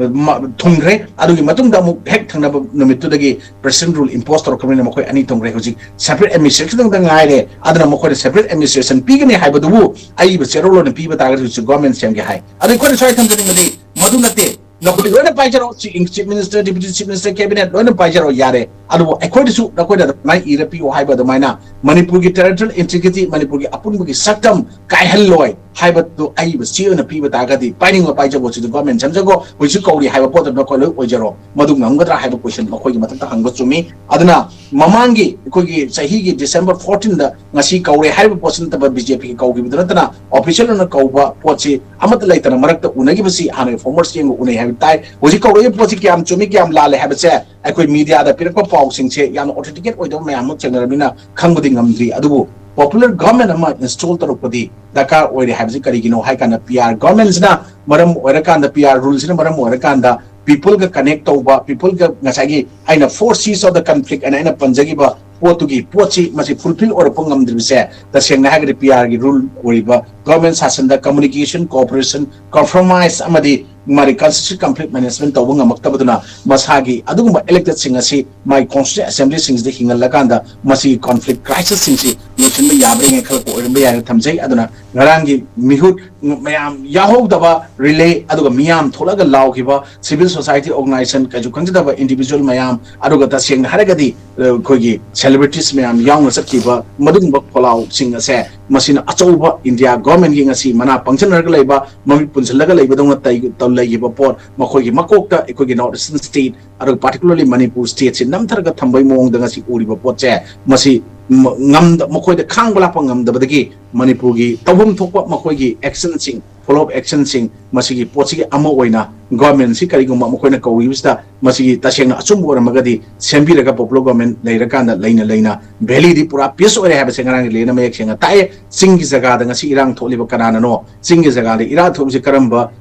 ꯃ-, ꯊꯨꯡꯈ꯭ꯔꯦ꯫ ꯑꯗꯨꯒꯤ ꯃꯇꯨꯡꯗ ꯑꯃꯨꯛ ꯍꯦꯛ ꯊꯪꯅꯕ ꯅꯨꯃꯤꯠꯇꯨꯗꯒꯤ president rule impose ꯇꯧꯔꯛꯈ꯭ꯔꯕꯅꯤꯅ ꯃꯈꯣꯏ ꯑꯅꯤ ꯊꯨꯡꯈ꯭ꯔꯦ꯫ ꯍꯧꯖꯤꯛ separate administration ꯈꯛꯇꯪꯗ ꯉꯥꯏꯔꯦ꯫ ꯑꯗꯨꯅ ꯃꯈꯣꯏꯅ separate administration ꯄꯤꯒꯅꯤ ꯍꯥꯏꯕꯗꯨꯕꯨ ꯑꯏꯕ ꯆꯦꯔꯣꯜ ꯑꯣꯏꯅ ꯄꯤꯕ ꯇꯥꯔꯒꯗꯤ ꯍꯧꯖꯤꯛ ꯒꯣꯔꯃꯦꯟ ꯁꯦꯝꯒꯦ ꯍꯥꯏ꯫ ꯑꯗꯣ ꯑꯩꯈꯣꯏꯅ ꯁ꯭ꯋꯥꯏ ꯊꯝꯖꯅꯤꯡꯕꯗꯤ ꯃꯗꯨ ꯅꯠꯇꯦ꯫ ꯅꯈꯣꯏ ꯂꯣꯏꯅ ꯄꯥꯏꯖꯔꯣ, chief minister, deputy chief minister, cabinet ꯂꯣꯏꯅ ꯄꯥꯏꯖꯔꯣ, ꯌꯥꯔꯦ꯫ ꯑꯗꯨꯕꯨ ꯑꯩꯈꯣꯏꯗꯁꯨ ꯅꯈꯣꯏꯅ ꯑꯗꯨꯃꯥꯏꯅ ꯏꯔ ꯄꯤꯌꯣ ꯍꯥꯏꯕ ꯑꯗꯨꯃꯥꯏꯅ ꯃꯅꯤꯄꯨꯔꯒꯤ territorial integrity, ꯃꯅꯤꯄꯨꯔꯒꯤ ꯑꯄꯨꯟꯕꯒꯤ ꯁꯛꯇꯝ ꯀꯥꯏꯍꯜꯂꯣꯏ ꯍꯥꯏꯕꯗꯨ ꯑꯏꯕ ꯆꯦ ꯑꯣꯏꯅ ꯄꯤꯕ ꯇꯥꯔꯒꯗꯤ ꯄꯥꯏꯅꯤꯡꯕ ꯄꯥꯏꯖꯈꯣ, ꯁꯤꯗ ꯒꯣꯔꯃꯦꯟ ꯁꯦꯝꯖꯈꯣ, ꯍꯧꯖꯤꯛ ꯀꯧꯔꯤ ꯍꯥꯏꯕ ꯄꯣꯠꯇꯨ ꯅꯈꯣꯏ ꯂꯣꯏ ꯑꯣꯏꯖꯔꯣ꯫ ꯃꯗꯨ ꯉꯝꯒꯗ꯭ꯔꯥ ꯍꯥꯏꯕ ꯀꯣꯏꯁꯟ ꯃꯈꯣꯏꯒꯤ ꯃꯊꯛꯇ ꯍꯪꯕ ꯆꯨꯝꯃꯤ꯫ ꯑꯗꯨꯅ ꯃꯃꯥꯡꯒꯤ ꯑꯩꯈꯣꯏꯒꯤ ꯆꯍꯤꯒꯤ December fourteenꯗ ꯉꯁꯤ ꯀꯧꯔꯦ ꯍꯥꯏꯔꯤꯕ ꯄꯣꯠꯁꯤ ꯅꯠꯇꯕ ꯕꯤ ꯖꯦ ꯄꯤꯒꯤ ꯀꯧꯈꯤꯕꯗꯨ ꯅꯠꯇꯅ ꯑꯣꯐꯤꯁꯤꯌꯦꯜ ꯑꯣꯏꯅ ꯀꯧꯕ ꯄꯣꯠꯁꯤ ꯑꯃꯠꯇ ꯂꯩꯇꯅ ꯃꯔꯛꯇ ꯎꯅꯈꯤꯕꯁꯤ ꯍꯥꯟꯅꯒꯤ ꯐꯣꯔꯃꯔꯁꯤꯡꯒ ꯎꯅꯩ ꯍꯥꯏꯕ ꯇꯥꯏ꯫ ꯍꯧꯖꯤꯛ ꯀꯧꯔꯛꯏꯕ ꯄꯣꯠꯁꯤ ꯀꯌꯥꯝ ꯆꯨꯝꯃꯤ ꯀꯌꯥꯝ ꯂꯥꯜꯂꯦ ꯍꯥꯏꯕꯁꯦ ꯑꯩꯈꯣꯏ ꯃꯤꯗꯤꯌꯥꯗ ꯄꯤꯔꯛꯄ ꯄꯥꯎꯁꯤꯡꯁꯦ ꯌꯥꯝꯅ ꯑꯣꯊꯦꯟꯇꯤꯀꯦꯠ ꯑꯣꯏꯗꯕ ꯃꯌꯥꯝ ꯑꯃ ꯊꯦꯡꯅꯔꯕꯅꯤꯅ ꯈꯪꯕꯗꯤ ꯉꯝꯗ꯭ꯔꯤ꯫ ꯑꯗꯨꯕꯨ ꯄꯣꯄꯨꯂꯔ ꯒꯚꯔꯟꯃꯦꯟ ꯑꯃ ꯏꯟꯁꯇꯣꯜ ꯇꯧꯔꯛꯄꯗꯤ ꯗꯔꯀꯥꯔ ꯑꯣꯏꯔꯦ ꯍꯥꯏꯕꯁꯤ ꯀꯔꯤꯒꯤꯅꯣ ꯍꯥꯏ ꯀꯥꯟꯗ, ꯄꯤ ꯑꯥꯔ ꯒꯚꯔꯟꯃꯦꯟꯁꯤꯅ ꯃꯔꯝ ꯑꯣꯏꯔꯀꯥꯟꯗ, ꯄꯤ ꯑꯥꯔ ꯔꯨꯜꯁꯤꯅ ꯃꯔꯝ ꯑꯣꯏꯔꯀꯥꯟꯗ ꯄꯤꯄꯜꯒ ꯀꯅꯦꯛ ꯇꯧꯕ, ꯄꯤꯄꯜꯒ ꯉꯁꯥꯏꯒꯤ ꯑꯩꯅ four C's of the conflict ꯑꯅ ꯑꯩꯅ ꯄꯟꯖꯈꯤꯕ ꯄꯣꯠꯇꯨꯒꯤ ꯄꯣꯠꯁꯤ ꯃꯁꯤ ꯐꯨꯜꯐꯤꯜ ꯑꯣꯏꯔꯛꯄ ꯉꯝꯗ꯭ꯔꯤꯕꯁꯦ, ꯇꯁꯦꯡꯅ ꯍꯥꯏꯔꯒꯗꯤ ꯄꯤ ꯑꯥꯔꯒꯤ ꯔꯨꯜ ꯑꯣꯏꯔꯤꯕ ꯒꯚꯔꯟꯃꯦꯟ ꯁꯥꯁꯟꯗ ꯀꯝꯃꯨꯅꯤꯀꯦꯁꯟ, ꯀꯣꯑꯣꯄꯔꯦꯁꯟ, ꯀꯝꯄ꯭ꯔꯣꯃꯥꯏꯁ ꯑꯃꯗꯤ ꯃꯥꯒꯤ ꯀꯟꯁꯇ꯭ꯔꯛꯇꯤꯚ ꯀꯟꯐ꯭ꯂꯤꯛ ꯃꯦꯅꯦꯖꯃꯦꯟ ꯇꯧꯕ ꯉꯝꯃꯛꯇꯕꯗꯨꯅ ꯃꯁꯥꯒꯤ ꯑꯗꯨꯒꯨꯝꯕ ꯏꯂꯦꯛꯇꯦꯗꯁꯤꯡ ꯑꯁꯤ ꯃꯥꯒꯤ ꯀꯣꯟꯁꯇꯤꯇ꯭ꯌꯨꯁꯟ ꯑꯦꯁꯦꯝꯕ꯭ꯂꯤꯁꯤꯡꯁꯤꯗ ꯍꯤꯡꯍꯜꯂꯀꯥꯟꯗ ꯃꯁꯤꯒꯤ ꯀꯣꯟꯐ꯭ꯂꯤꯛ ꯀ꯭ꯔꯥꯏꯁꯤꯁꯁꯤꯡꯁꯤ ꯂꯣꯏꯁꯤꯟꯕ ꯌꯥꯕꯒꯤ ꯉꯥꯏꯈꯠꯂꯛꯄ ꯑꯣꯏꯔꯝꯕ ꯌꯥꯏꯅ ꯊꯝꯖꯩ꯫ ꯑꯗꯨꯅ ꯉꯔꯥꯡꯒꯤ ꯃꯤꯍꯨꯠ ꯃꯌꯥꯝ ꯌꯥꯎꯍꯧꯗꯕ ꯔꯤꯂꯦ, ꯑꯗꯨꯒ ꯃꯤꯌꯥꯝ ꯊꯣꯛꯂꯒ ꯂꯥꯎꯈꯤꯕ ꯁꯤꯚꯤꯜ ꯁꯣꯁꯥꯏꯇꯤ ꯑꯣꯔꯒꯅꯥꯏꯖꯦꯁꯟ, ꯀꯩꯁꯨ ꯈꯪꯖꯗꯕ ꯏꯟꯗꯤꯚꯤꯖꯨꯋꯦꯜ ꯃꯌꯥꯝ, ꯑꯗꯨꯒ ꯇꯁꯦꯡꯅ ꯍꯥꯏꯔꯒꯗꯤ ꯑꯩꯈꯣꯏꯒꯤ ꯁꯦꯂꯦꯕ꯭ꯔꯤꯇꯤꯁ ꯃꯌꯥꯝ ꯌꯥꯎꯅ ꯆꯠꯈꯤꯕ ꯃꯗꯨꯒꯨꯝꯕ ꯈꯣꯜꯂꯥꯎꯁꯤꯡ ꯑꯁꯦ ꯃꯁꯤꯅ ꯑꯆꯧꯕ ꯏꯟꯗꯤꯌꯥ ꯒꯣꯔꯃꯦꯟꯒꯤ ꯉꯁꯤ ꯃꯅꯥ ꯄꯪꯁꯤꯟꯅꯔꯒ ꯂꯩꯕ, ꯃꯃꯤꯠ ꯄꯨꯟꯁꯤꯜꯂꯒ ꯂꯩꯕꯗꯧꯅ ꯇꯩ- ꯇꯧ- ꯂꯩꯈꯤꯕ ꯄꯣꯠ, ꯃꯈꯣꯏꯒꯤ ꯃꯀꯣꯛꯇ ꯑꯩꯈꯣꯏꯒꯤ ꯅꯣꯔꯠ ꯏꯁꯇꯔꯟ ꯁ꯭ꯇꯦꯠ, ꯑꯗꯨꯒ ꯄꯥꯔꯇꯤꯀꯨꯂꯔꯂꯤ ꯃꯅꯤꯄꯨꯔ ꯁ꯭ꯇꯦꯠꯁꯤ ꯅꯝꯊꯔꯒ ꯊꯝꯕꯒꯤ ꯃꯑꯣꯡꯗ ꯉꯁꯤ ꯎꯔꯤꯕ ꯄꯣꯠꯁꯦ, ꯃꯁꯤ ꯃ- ꯉꯝꯗ ꯃꯈꯣꯏꯗ ꯈꯥꯡꯕ ꯂꯥꯛꯄ ꯉꯝꯗꯕꯗꯒꯤ ꯃꯅꯤꯄꯨꯔꯒꯤ ꯇꯧꯐꯝ ꯊꯣꯛꯄ ꯃꯈꯣꯏꯒꯤ ꯑꯦꯛꯁꯟꯁꯤꯡ, ꯐꯣꯂꯣ ꯑꯞ ꯑꯦꯛꯁꯟꯁꯤꯡ, ꯃꯁꯤꯒꯤ ꯄꯣꯠꯁꯤꯒꯤ ꯑꯃ ꯑꯣꯏꯅ ꯒꯣꯔꯃꯦꯟꯁꯤ ꯀꯔꯤꯒꯨꯝꯕ ꯃꯈꯣꯏꯅ ꯀꯧꯔꯤꯕꯁꯤꯗ ꯃꯁꯤꯒꯤ ꯇꯁꯦꯡꯅ ꯑꯆꯨꯝꯕ ꯑꯣꯏꯔꯝꯃꯒꯗꯤ ꯁꯦꯝꯕꯤꯔꯒ ꯄꯣꯄꯨꯂꯔ ꯒꯣꯔꯃꯦꯟ ꯂꯩꯔꯀꯥꯟꯗ ꯂꯩꯅ ꯂꯩꯅ ꯚꯦꯂꯤꯗꯤ ꯄꯨꯔꯥ ꯄꯤꯁ ꯑꯣꯏꯔꯦ ꯍꯥꯏꯕꯁꯦ ꯉꯔꯥꯡꯒꯤ ꯂꯦꯟꯅ ꯃꯌꯦꯛ ꯁꯦꯡꯅ ꯇꯥꯛꯑꯦ꯫ ꯆꯤꯡꯒꯤ ꯖꯒꯥꯗ ꯉꯁꯤ ꯏꯔꯥꯡ ꯊꯣꯛꯂꯤꯕ ꯀꯅꯥꯅꯅꯣ? ꯆꯤꯡꯒꯤ ꯖꯒꯥꯗ ꯏꯔꯥꯡ ꯊꯣꯛꯂꯤꯁꯦ ꯀꯔꯝꯕ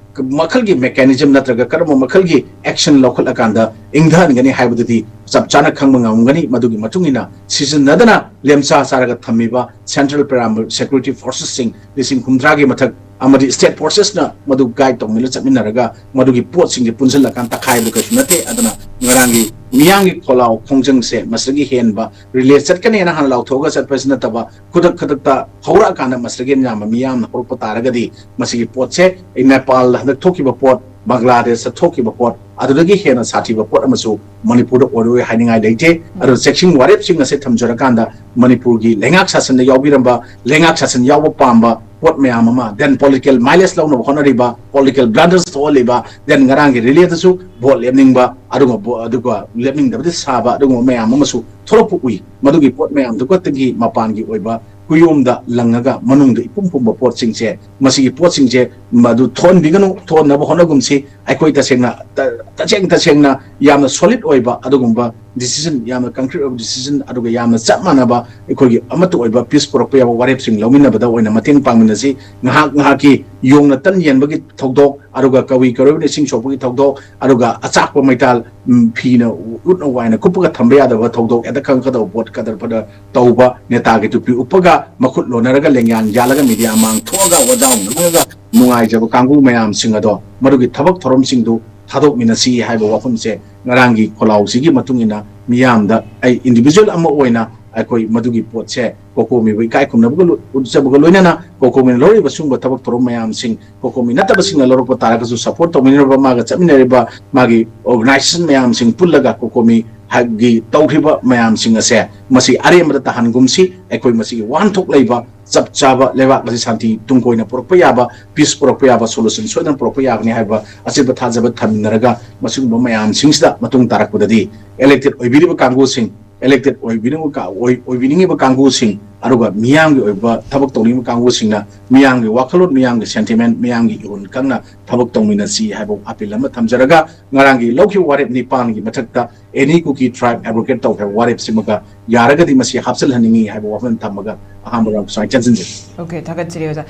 ꯃꯈꯜꯒꯤ ꯃꯦꯀꯥꯅꯤꯖꯝ ꯅꯠꯇ꯭ꯔꯒ ꯀꯔꯝꯕ ꯃꯈꯜꯒꯤ ꯑꯦꯛꯁꯟ ꯂꯧꯈꯠꯂꯀꯥꯟꯗ ꯏꯪꯊꯍꯟꯒꯅꯤ ꯍꯥꯏꯕꯗꯨꯗꯤ ꯆꯞ ꯆꯥꯅ ꯈꯪꯕ ꯉꯝꯒꯅꯤ꯫ ꯃꯗꯨꯒꯤ ꯃꯇꯨꯡ ꯏꯟꯅ ꯁꯤꯖꯤꯟꯅꯗꯅ ꯂꯦꯝꯆꯥ ꯆꯥꯔꯒ ꯊꯝꯃꯤꯕ ꯁꯦꯟꯇ꯭ꯔꯦꯜ ꯄꯦꯔꯥꯃꯤꯂꯤꯇꯔꯤ ꯁꯦꯀ꯭ꯌꯨꯔꯤꯇꯤ ꯐꯣꯔꯁꯦꯁꯁꯤꯡ ꯂꯤꯁꯤꯡ ꯍꯨꯝꯗ꯭ꯔꯥꯒꯤ ꯃꯊꯛ ꯑꯃꯗꯤ ꯁ꯭ꯇꯦꯠ ꯐꯣꯔꯁꯦꯁꯅ ꯃꯗꯨ ꯒꯥꯏꯗ ꯇꯧꯃꯤꯟꯅ ꯆꯠꯃꯤꯟꯅꯔꯒ ꯃꯗꯨꯒꯤ ꯄꯣꯠꯁꯤꯡꯁꯦ ꯄꯨꯟꯁꯤꯜꯂꯀꯥꯟꯗ ꯇꯛꯈꯥꯏꯕꯗꯨ ꯀꯩꯁꯨ ꯅꯠꯇꯦ꯫ ꯑꯗꯨꯅ ꯉꯔꯥꯡꯒꯤ ꯃꯤꯌꯥꯝꯒꯤ ꯈꯣꯜꯂꯥꯎ ꯈꯣꯡꯖꯪꯁꯦ ꯃꯁꯤꯗꯒꯤ ꯍꯦꯟꯕ ꯔꯤꯂꯦ ꯆꯠꯀꯅꯦꯅ ꯍꯥꯟꯅ ꯂꯥꯎꯊꯣꯛꯑꯒ ꯆꯠꯄꯁꯤ ꯅꯠꯇꯕ, ꯈꯨꯗꯛ ꯈꯨꯗꯛꯇ ꯍꯧꯔꯛꯑꯀꯥꯟꯗ ꯃꯁꯤꯗꯒꯤ ꯍꯦꯟꯅ ꯌꯥꯝꯕ ꯃꯤꯌꯥꯝꯅ ꯍꯧꯔꯛꯄ ꯇꯥꯔꯒꯗꯤ ꯃꯁꯤꯒꯤ ꯄꯣꯠꯁꯦ ꯑꯩ ꯅꯦꯄꯥꯜꯗ ꯍꯟꯗꯛ ꯊꯣꯛꯈꯤꯕ ꯄꯣꯠ, ꯕꯪꯒ꯭ꯂꯥꯗꯦꯁꯇ ꯊꯣꯛꯈꯤꯕ ꯄꯣꯠ, ꯑꯗꯨꯗꯒꯤ ꯍꯦꯟꯅ ꯁꯥꯊꯤꯕ ꯄꯣꯠ ꯑꯃꯁꯨ ꯃꯅꯤꯄꯨꯔꯗ ꯑꯣꯏꯔꯣꯏ ꯍꯥꯏꯅꯤꯡꯉꯥꯏ ꯂꯩꯇꯦ꯫ ꯑꯗꯨꯅ ꯆꯦꯛꯁꯤꯟ ꯋꯥꯔꯦꯞꯁꯤꯡ ꯑꯁꯦ ꯊꯝꯖꯔꯀꯥꯟꯗ ꯃꯅꯤꯄꯨꯔꯒꯤ ꯂꯩꯉꯥꯛ ꯁꯥꯁꯟꯗ ꯌꯥꯎꯕꯤꯔꯝꯕ, ꯂꯩꯉꯥꯛ ꯁꯥꯁꯟ ꯌꯥꯎꯕ ꯄꯥꯝꯕ ꯄꯣꯠ ꯃꯌꯥꯝ ꯑꯃ, then political mileage ꯂꯧꯅꯕ ꯍꯣꯠꯅꯔꯤꯕ, political blunders ꯊꯣꯛꯍꯜꯂꯤꯕ, then ꯉꯔꯥꯡꯒꯤ ꯔꯤꯂꯦꯗꯁꯨ ꯚꯣꯠ ꯂꯦꯞꯅꯤꯡꯕ, ꯑꯗꯨꯒ ꯚꯣ- ꯑꯗꯨꯒ ꯂꯦꯞꯅꯤꯡꯗꯕꯗꯤ ꯁꯥꯕ ꯑꯗꯨꯒꯨꯝꯕ ꯃꯌꯥꯝ ꯑꯃꯁꯨ ꯊꯣꯛꯂꯛꯄ ꯎꯏ꯫ ꯃꯗꯨꯒꯤ ꯄꯣꯠ ꯃꯌꯥꯝꯗꯨ ꯈꯛꯇꯒꯤ ꯃꯄꯥꯟꯒꯤ ꯑꯣꯏꯕ ꯀꯨꯌꯣꯝꯗ ꯂꯪꯉꯒ ꯃꯅꯨꯡꯗ ꯏꯄꯨꯝ ꯄꯨꯝꯕ ꯄꯣꯠꯁꯤꯡꯁꯦ, ꯃꯁꯤꯒꯤ ꯄꯣꯠꯁꯤꯡꯁꯦ ꯃꯗꯨ ꯊꯣꯛꯍꯟꯕꯤꯒꯅꯨ, ꯊꯣꯛꯍꯟꯅꯕ ꯍꯣꯠꯅꯒꯨꯝꯁꯤ꯫ ꯑꯩꯈꯣꯏ ꯇꯁꯦꯡꯅ, ꯇ-, ꯇꯁꯦꯡ ꯇꯁꯦꯡꯅ ꯌꯥꯝꯅ solid ꯑꯣꯏꯕ ꯑꯗꯨꯒꯨꯝꯕ decision, ꯌꯥꯝꯅ concrete ꯑꯣꯏꯕ decision, ꯑꯗꯨꯒ ꯌꯥꯝꯅ ꯆꯞ ꯃꯥꯟꯅꯕ ꯑꯩꯈꯣꯏꯒꯤ ꯑꯃꯠꯇ ꯑꯣꯏꯕ peace ꯄꯨꯔꯛꯄ ꯌꯥꯕ ꯋꯥꯔꯦꯞꯁꯤꯡ ꯂꯧꯃꯤꯟꯅꯕꯗ ꯑꯣꯏꯅ ꯃꯇꯦꯡ ꯄꯥꯡꯃꯤꯟꯅꯁꯤ꯫ ꯉꯥꯏꯍꯥꯛ ꯉꯥꯏꯍꯥꯛꯀꯤ ꯌꯣꯡꯅ ꯇꯟ ꯌꯦꯟꯕꯒꯤ ꯊꯧꯗꯣꯛ, ꯑꯗꯨꯒ ꯀꯕꯨꯏ ꯀꯔꯣꯏꯕꯅ ꯏꯁꯤꯡ ꯁꯣꯛꯄꯒꯤ ꯊꯧꯗꯣꯛ, ꯑꯗꯨꯒ ꯑꯆꯥꯛꯄ ꯃꯩꯇꯥꯜ, ꯎꯝ, ꯐꯤꯅ ꯎꯠꯅ ꯋꯥꯏꯅ ꯀꯨꯞꯄꯒ ꯊꯝꯕ ꯌꯥꯗꯕ ꯊꯧꯗꯣꯛ, ꯍꯦꯛꯇ ꯈꯪꯒꯗꯧꯕ ꯄꯣꯠ ꯀꯗꯔ ꯐꯗꯔ ꯇꯧꯕ, ꯅꯦꯇꯥꯒꯤ ꯇꯨꯄꯤ ꯎꯞꯄꯒ ꯃꯈꯨꯠ ꯂꯣꯟꯅꯔꯒ ꯂꯦꯡꯌꯥꯟ ꯌꯥꯜꯂꯒ media ꯃꯥꯡ ꯊꯣꯛꯑꯒ ꯋꯥꯖꯥꯎ ꯉꯥꯡꯉꯒ ꯅꯨꯡꯉꯥꯏꯖꯕ ꯀꯥꯡꯕꯨ ꯃꯌꯥꯝꯁꯤꯡ ꯑꯗꯣ ꯃꯗꯨꯒꯤ ꯊꯕꯛ ꯊꯧꯔꯝꯁꯤꯡꯗꯨ ꯊꯥꯗꯣꯛꯃꯤꯟꯅꯁꯤ ꯍꯥꯏꯕ ꯋꯥꯐꯝꯁꯦ ꯉꯔꯥꯡꯒꯤ ꯈꯣꯜꯂꯥꯎꯁꯤꯒꯤ ꯃꯇꯨꯡ ꯏꯟꯅ ꯃꯤꯌꯥꯝꯗ ꯑꯩ individual ꯑꯃ ꯑꯣꯏꯅ ꯑꯩꯈꯣꯏ ꯃꯗꯨꯒꯤ ꯄꯣꯠꯁꯦ ꯀꯣꯀꯣꯃꯤꯕꯨ ꯏꯀꯥꯏ ꯈꯨꯝꯅꯕꯒ ꯂꯣ-, ꯎꯠꯆꯕꯒ ꯂꯣꯏꯅꯅ ꯀꯣꯀꯣꯃꯤꯅ ꯂꯧꯔꯤꯕ ꯁꯤꯒꯨꯝꯕ ꯊꯕꯛ ꯊꯧꯔꯝ ꯃꯌꯥꯝꯁꯤꯡ ꯀꯣꯀꯣꯃꯤ ꯅꯠꯇꯕꯁꯤꯡꯅ ꯂꯧꯔꯛꯄ ꯇꯥꯔꯒꯁꯨ support ꯇꯧꯃꯤꯟꯅꯔꯤꯕ ꯃꯥꯒ ꯆꯠꯃꯤꯟꯅꯔꯤꯕ ꯃꯥꯒꯤ organization ꯃꯌꯥꯝꯁꯤꯡ ꯄꯨꯜꯂꯒ ꯀꯣꯀꯣꯃꯤ ꯍꯥꯏꯒꯤ ꯇꯧꯈ꯭ꯔꯤꯕ ꯃꯌꯥꯝꯁꯤꯡ ꯑꯁꯦ ꯃꯁꯤ ꯑꯔꯦꯝꯕꯗ ꯇꯥꯍꯟꯒꯨꯝꯁꯤ꯫ ꯑꯩꯈꯣꯏ ꯃꯁꯤꯒꯤ ꯋꯥꯍꯟꯊꯣꯛ ꯂꯩꯕ ꯆꯞ ꯆꯥꯕ ꯂꯩꯕꯥꯛ ꯑꯁꯤ ꯁꯥꯟꯇꯤ ꯇꯨꯡ ꯀꯣꯏꯅ ꯄꯨꯔꯛꯄ ꯌꯥꯕ, peace ꯄꯨꯔꯛꯄ ꯌꯥꯕ solution ꯁꯣꯏꯗꯅ ꯄꯨꯔꯛꯄ ꯌꯥꯒꯅꯤ ꯍꯥꯏꯕ ꯑꯆꯦꯠꯄ ꯊꯥꯖꯕ ꯊꯝꯅꯔꯒ ꯃꯁꯤꯒꯨꯝꯕ ꯃꯌꯥꯝꯁꯤꯡꯁꯤꯗ ꯃꯇꯨꯡ ꯇꯥꯔꯛꯄꯗꯗꯤ elected ꯑꯣꯏꯕꯤꯔꯤꯕ ꯀꯥꯡꯕꯨꯁꯤꯡ, elected ꯑꯣꯏꯕꯤꯅꯤꯡꯕ ꯀꯥ-, ꯑꯣꯏ-, ꯑꯣꯏꯕꯤꯅꯤꯡꯉꯤꯕ ꯀꯥꯡꯕꯨꯁꯤꯡ, ꯑꯗꯨꯒ ꯃꯤꯌꯥꯝꯒꯤ ꯑꯣꯏꯕ ꯊꯕꯛ ꯇꯧꯅꯤꯡꯕ ꯀꯥꯡꯕꯨꯁꯤꯡꯅ ꯃꯤꯌꯥꯝꯒꯤ ꯋꯥꯈꯜꯂꯣꯟ, ꯃꯤꯌꯥꯝꯒꯤ sentiment, ꯃꯤꯌꯥꯝꯒꯤ ꯏꯍꯨꯟ ꯈꯪꯅ ꯊꯕꯛ ꯇꯧꯃꯤꯟꯅꯁꯤ ꯍꯥꯏꯕ appeal ꯑꯃ ꯊꯝꯖꯔꯒ, ꯉꯔꯥꯡꯒꯤ ꯂꯧꯈꯤꯕ ꯋꯥꯔꯦꯞ ꯅꯤꯄꯥꯟꯒꯤ ꯃꯊꯛꯇ any Kuki tribe abrogate ꯇꯧꯈ꯭ꯔꯕ ꯋꯥꯔꯦꯞꯁꯤꯃꯒ ꯌꯥꯔꯒꯗꯤ ꯃꯁꯤ ꯍꯥꯞꯆꯤꯜꯍꯟꯅꯤꯡꯉꯤ ꯍꯥꯏꯕ ꯋꯥꯐꯝ ꯊꯝꯃꯒ ꯑꯍꯥꯟꯕ round ꯁꯨꯃꯥꯏꯅ ꯆꯪꯁꯤꯟꯖꯒꯦ꯫ Okay, ꯊꯥꯒꯠꯆꯔꯤ ꯑꯣꯖꯥ꯫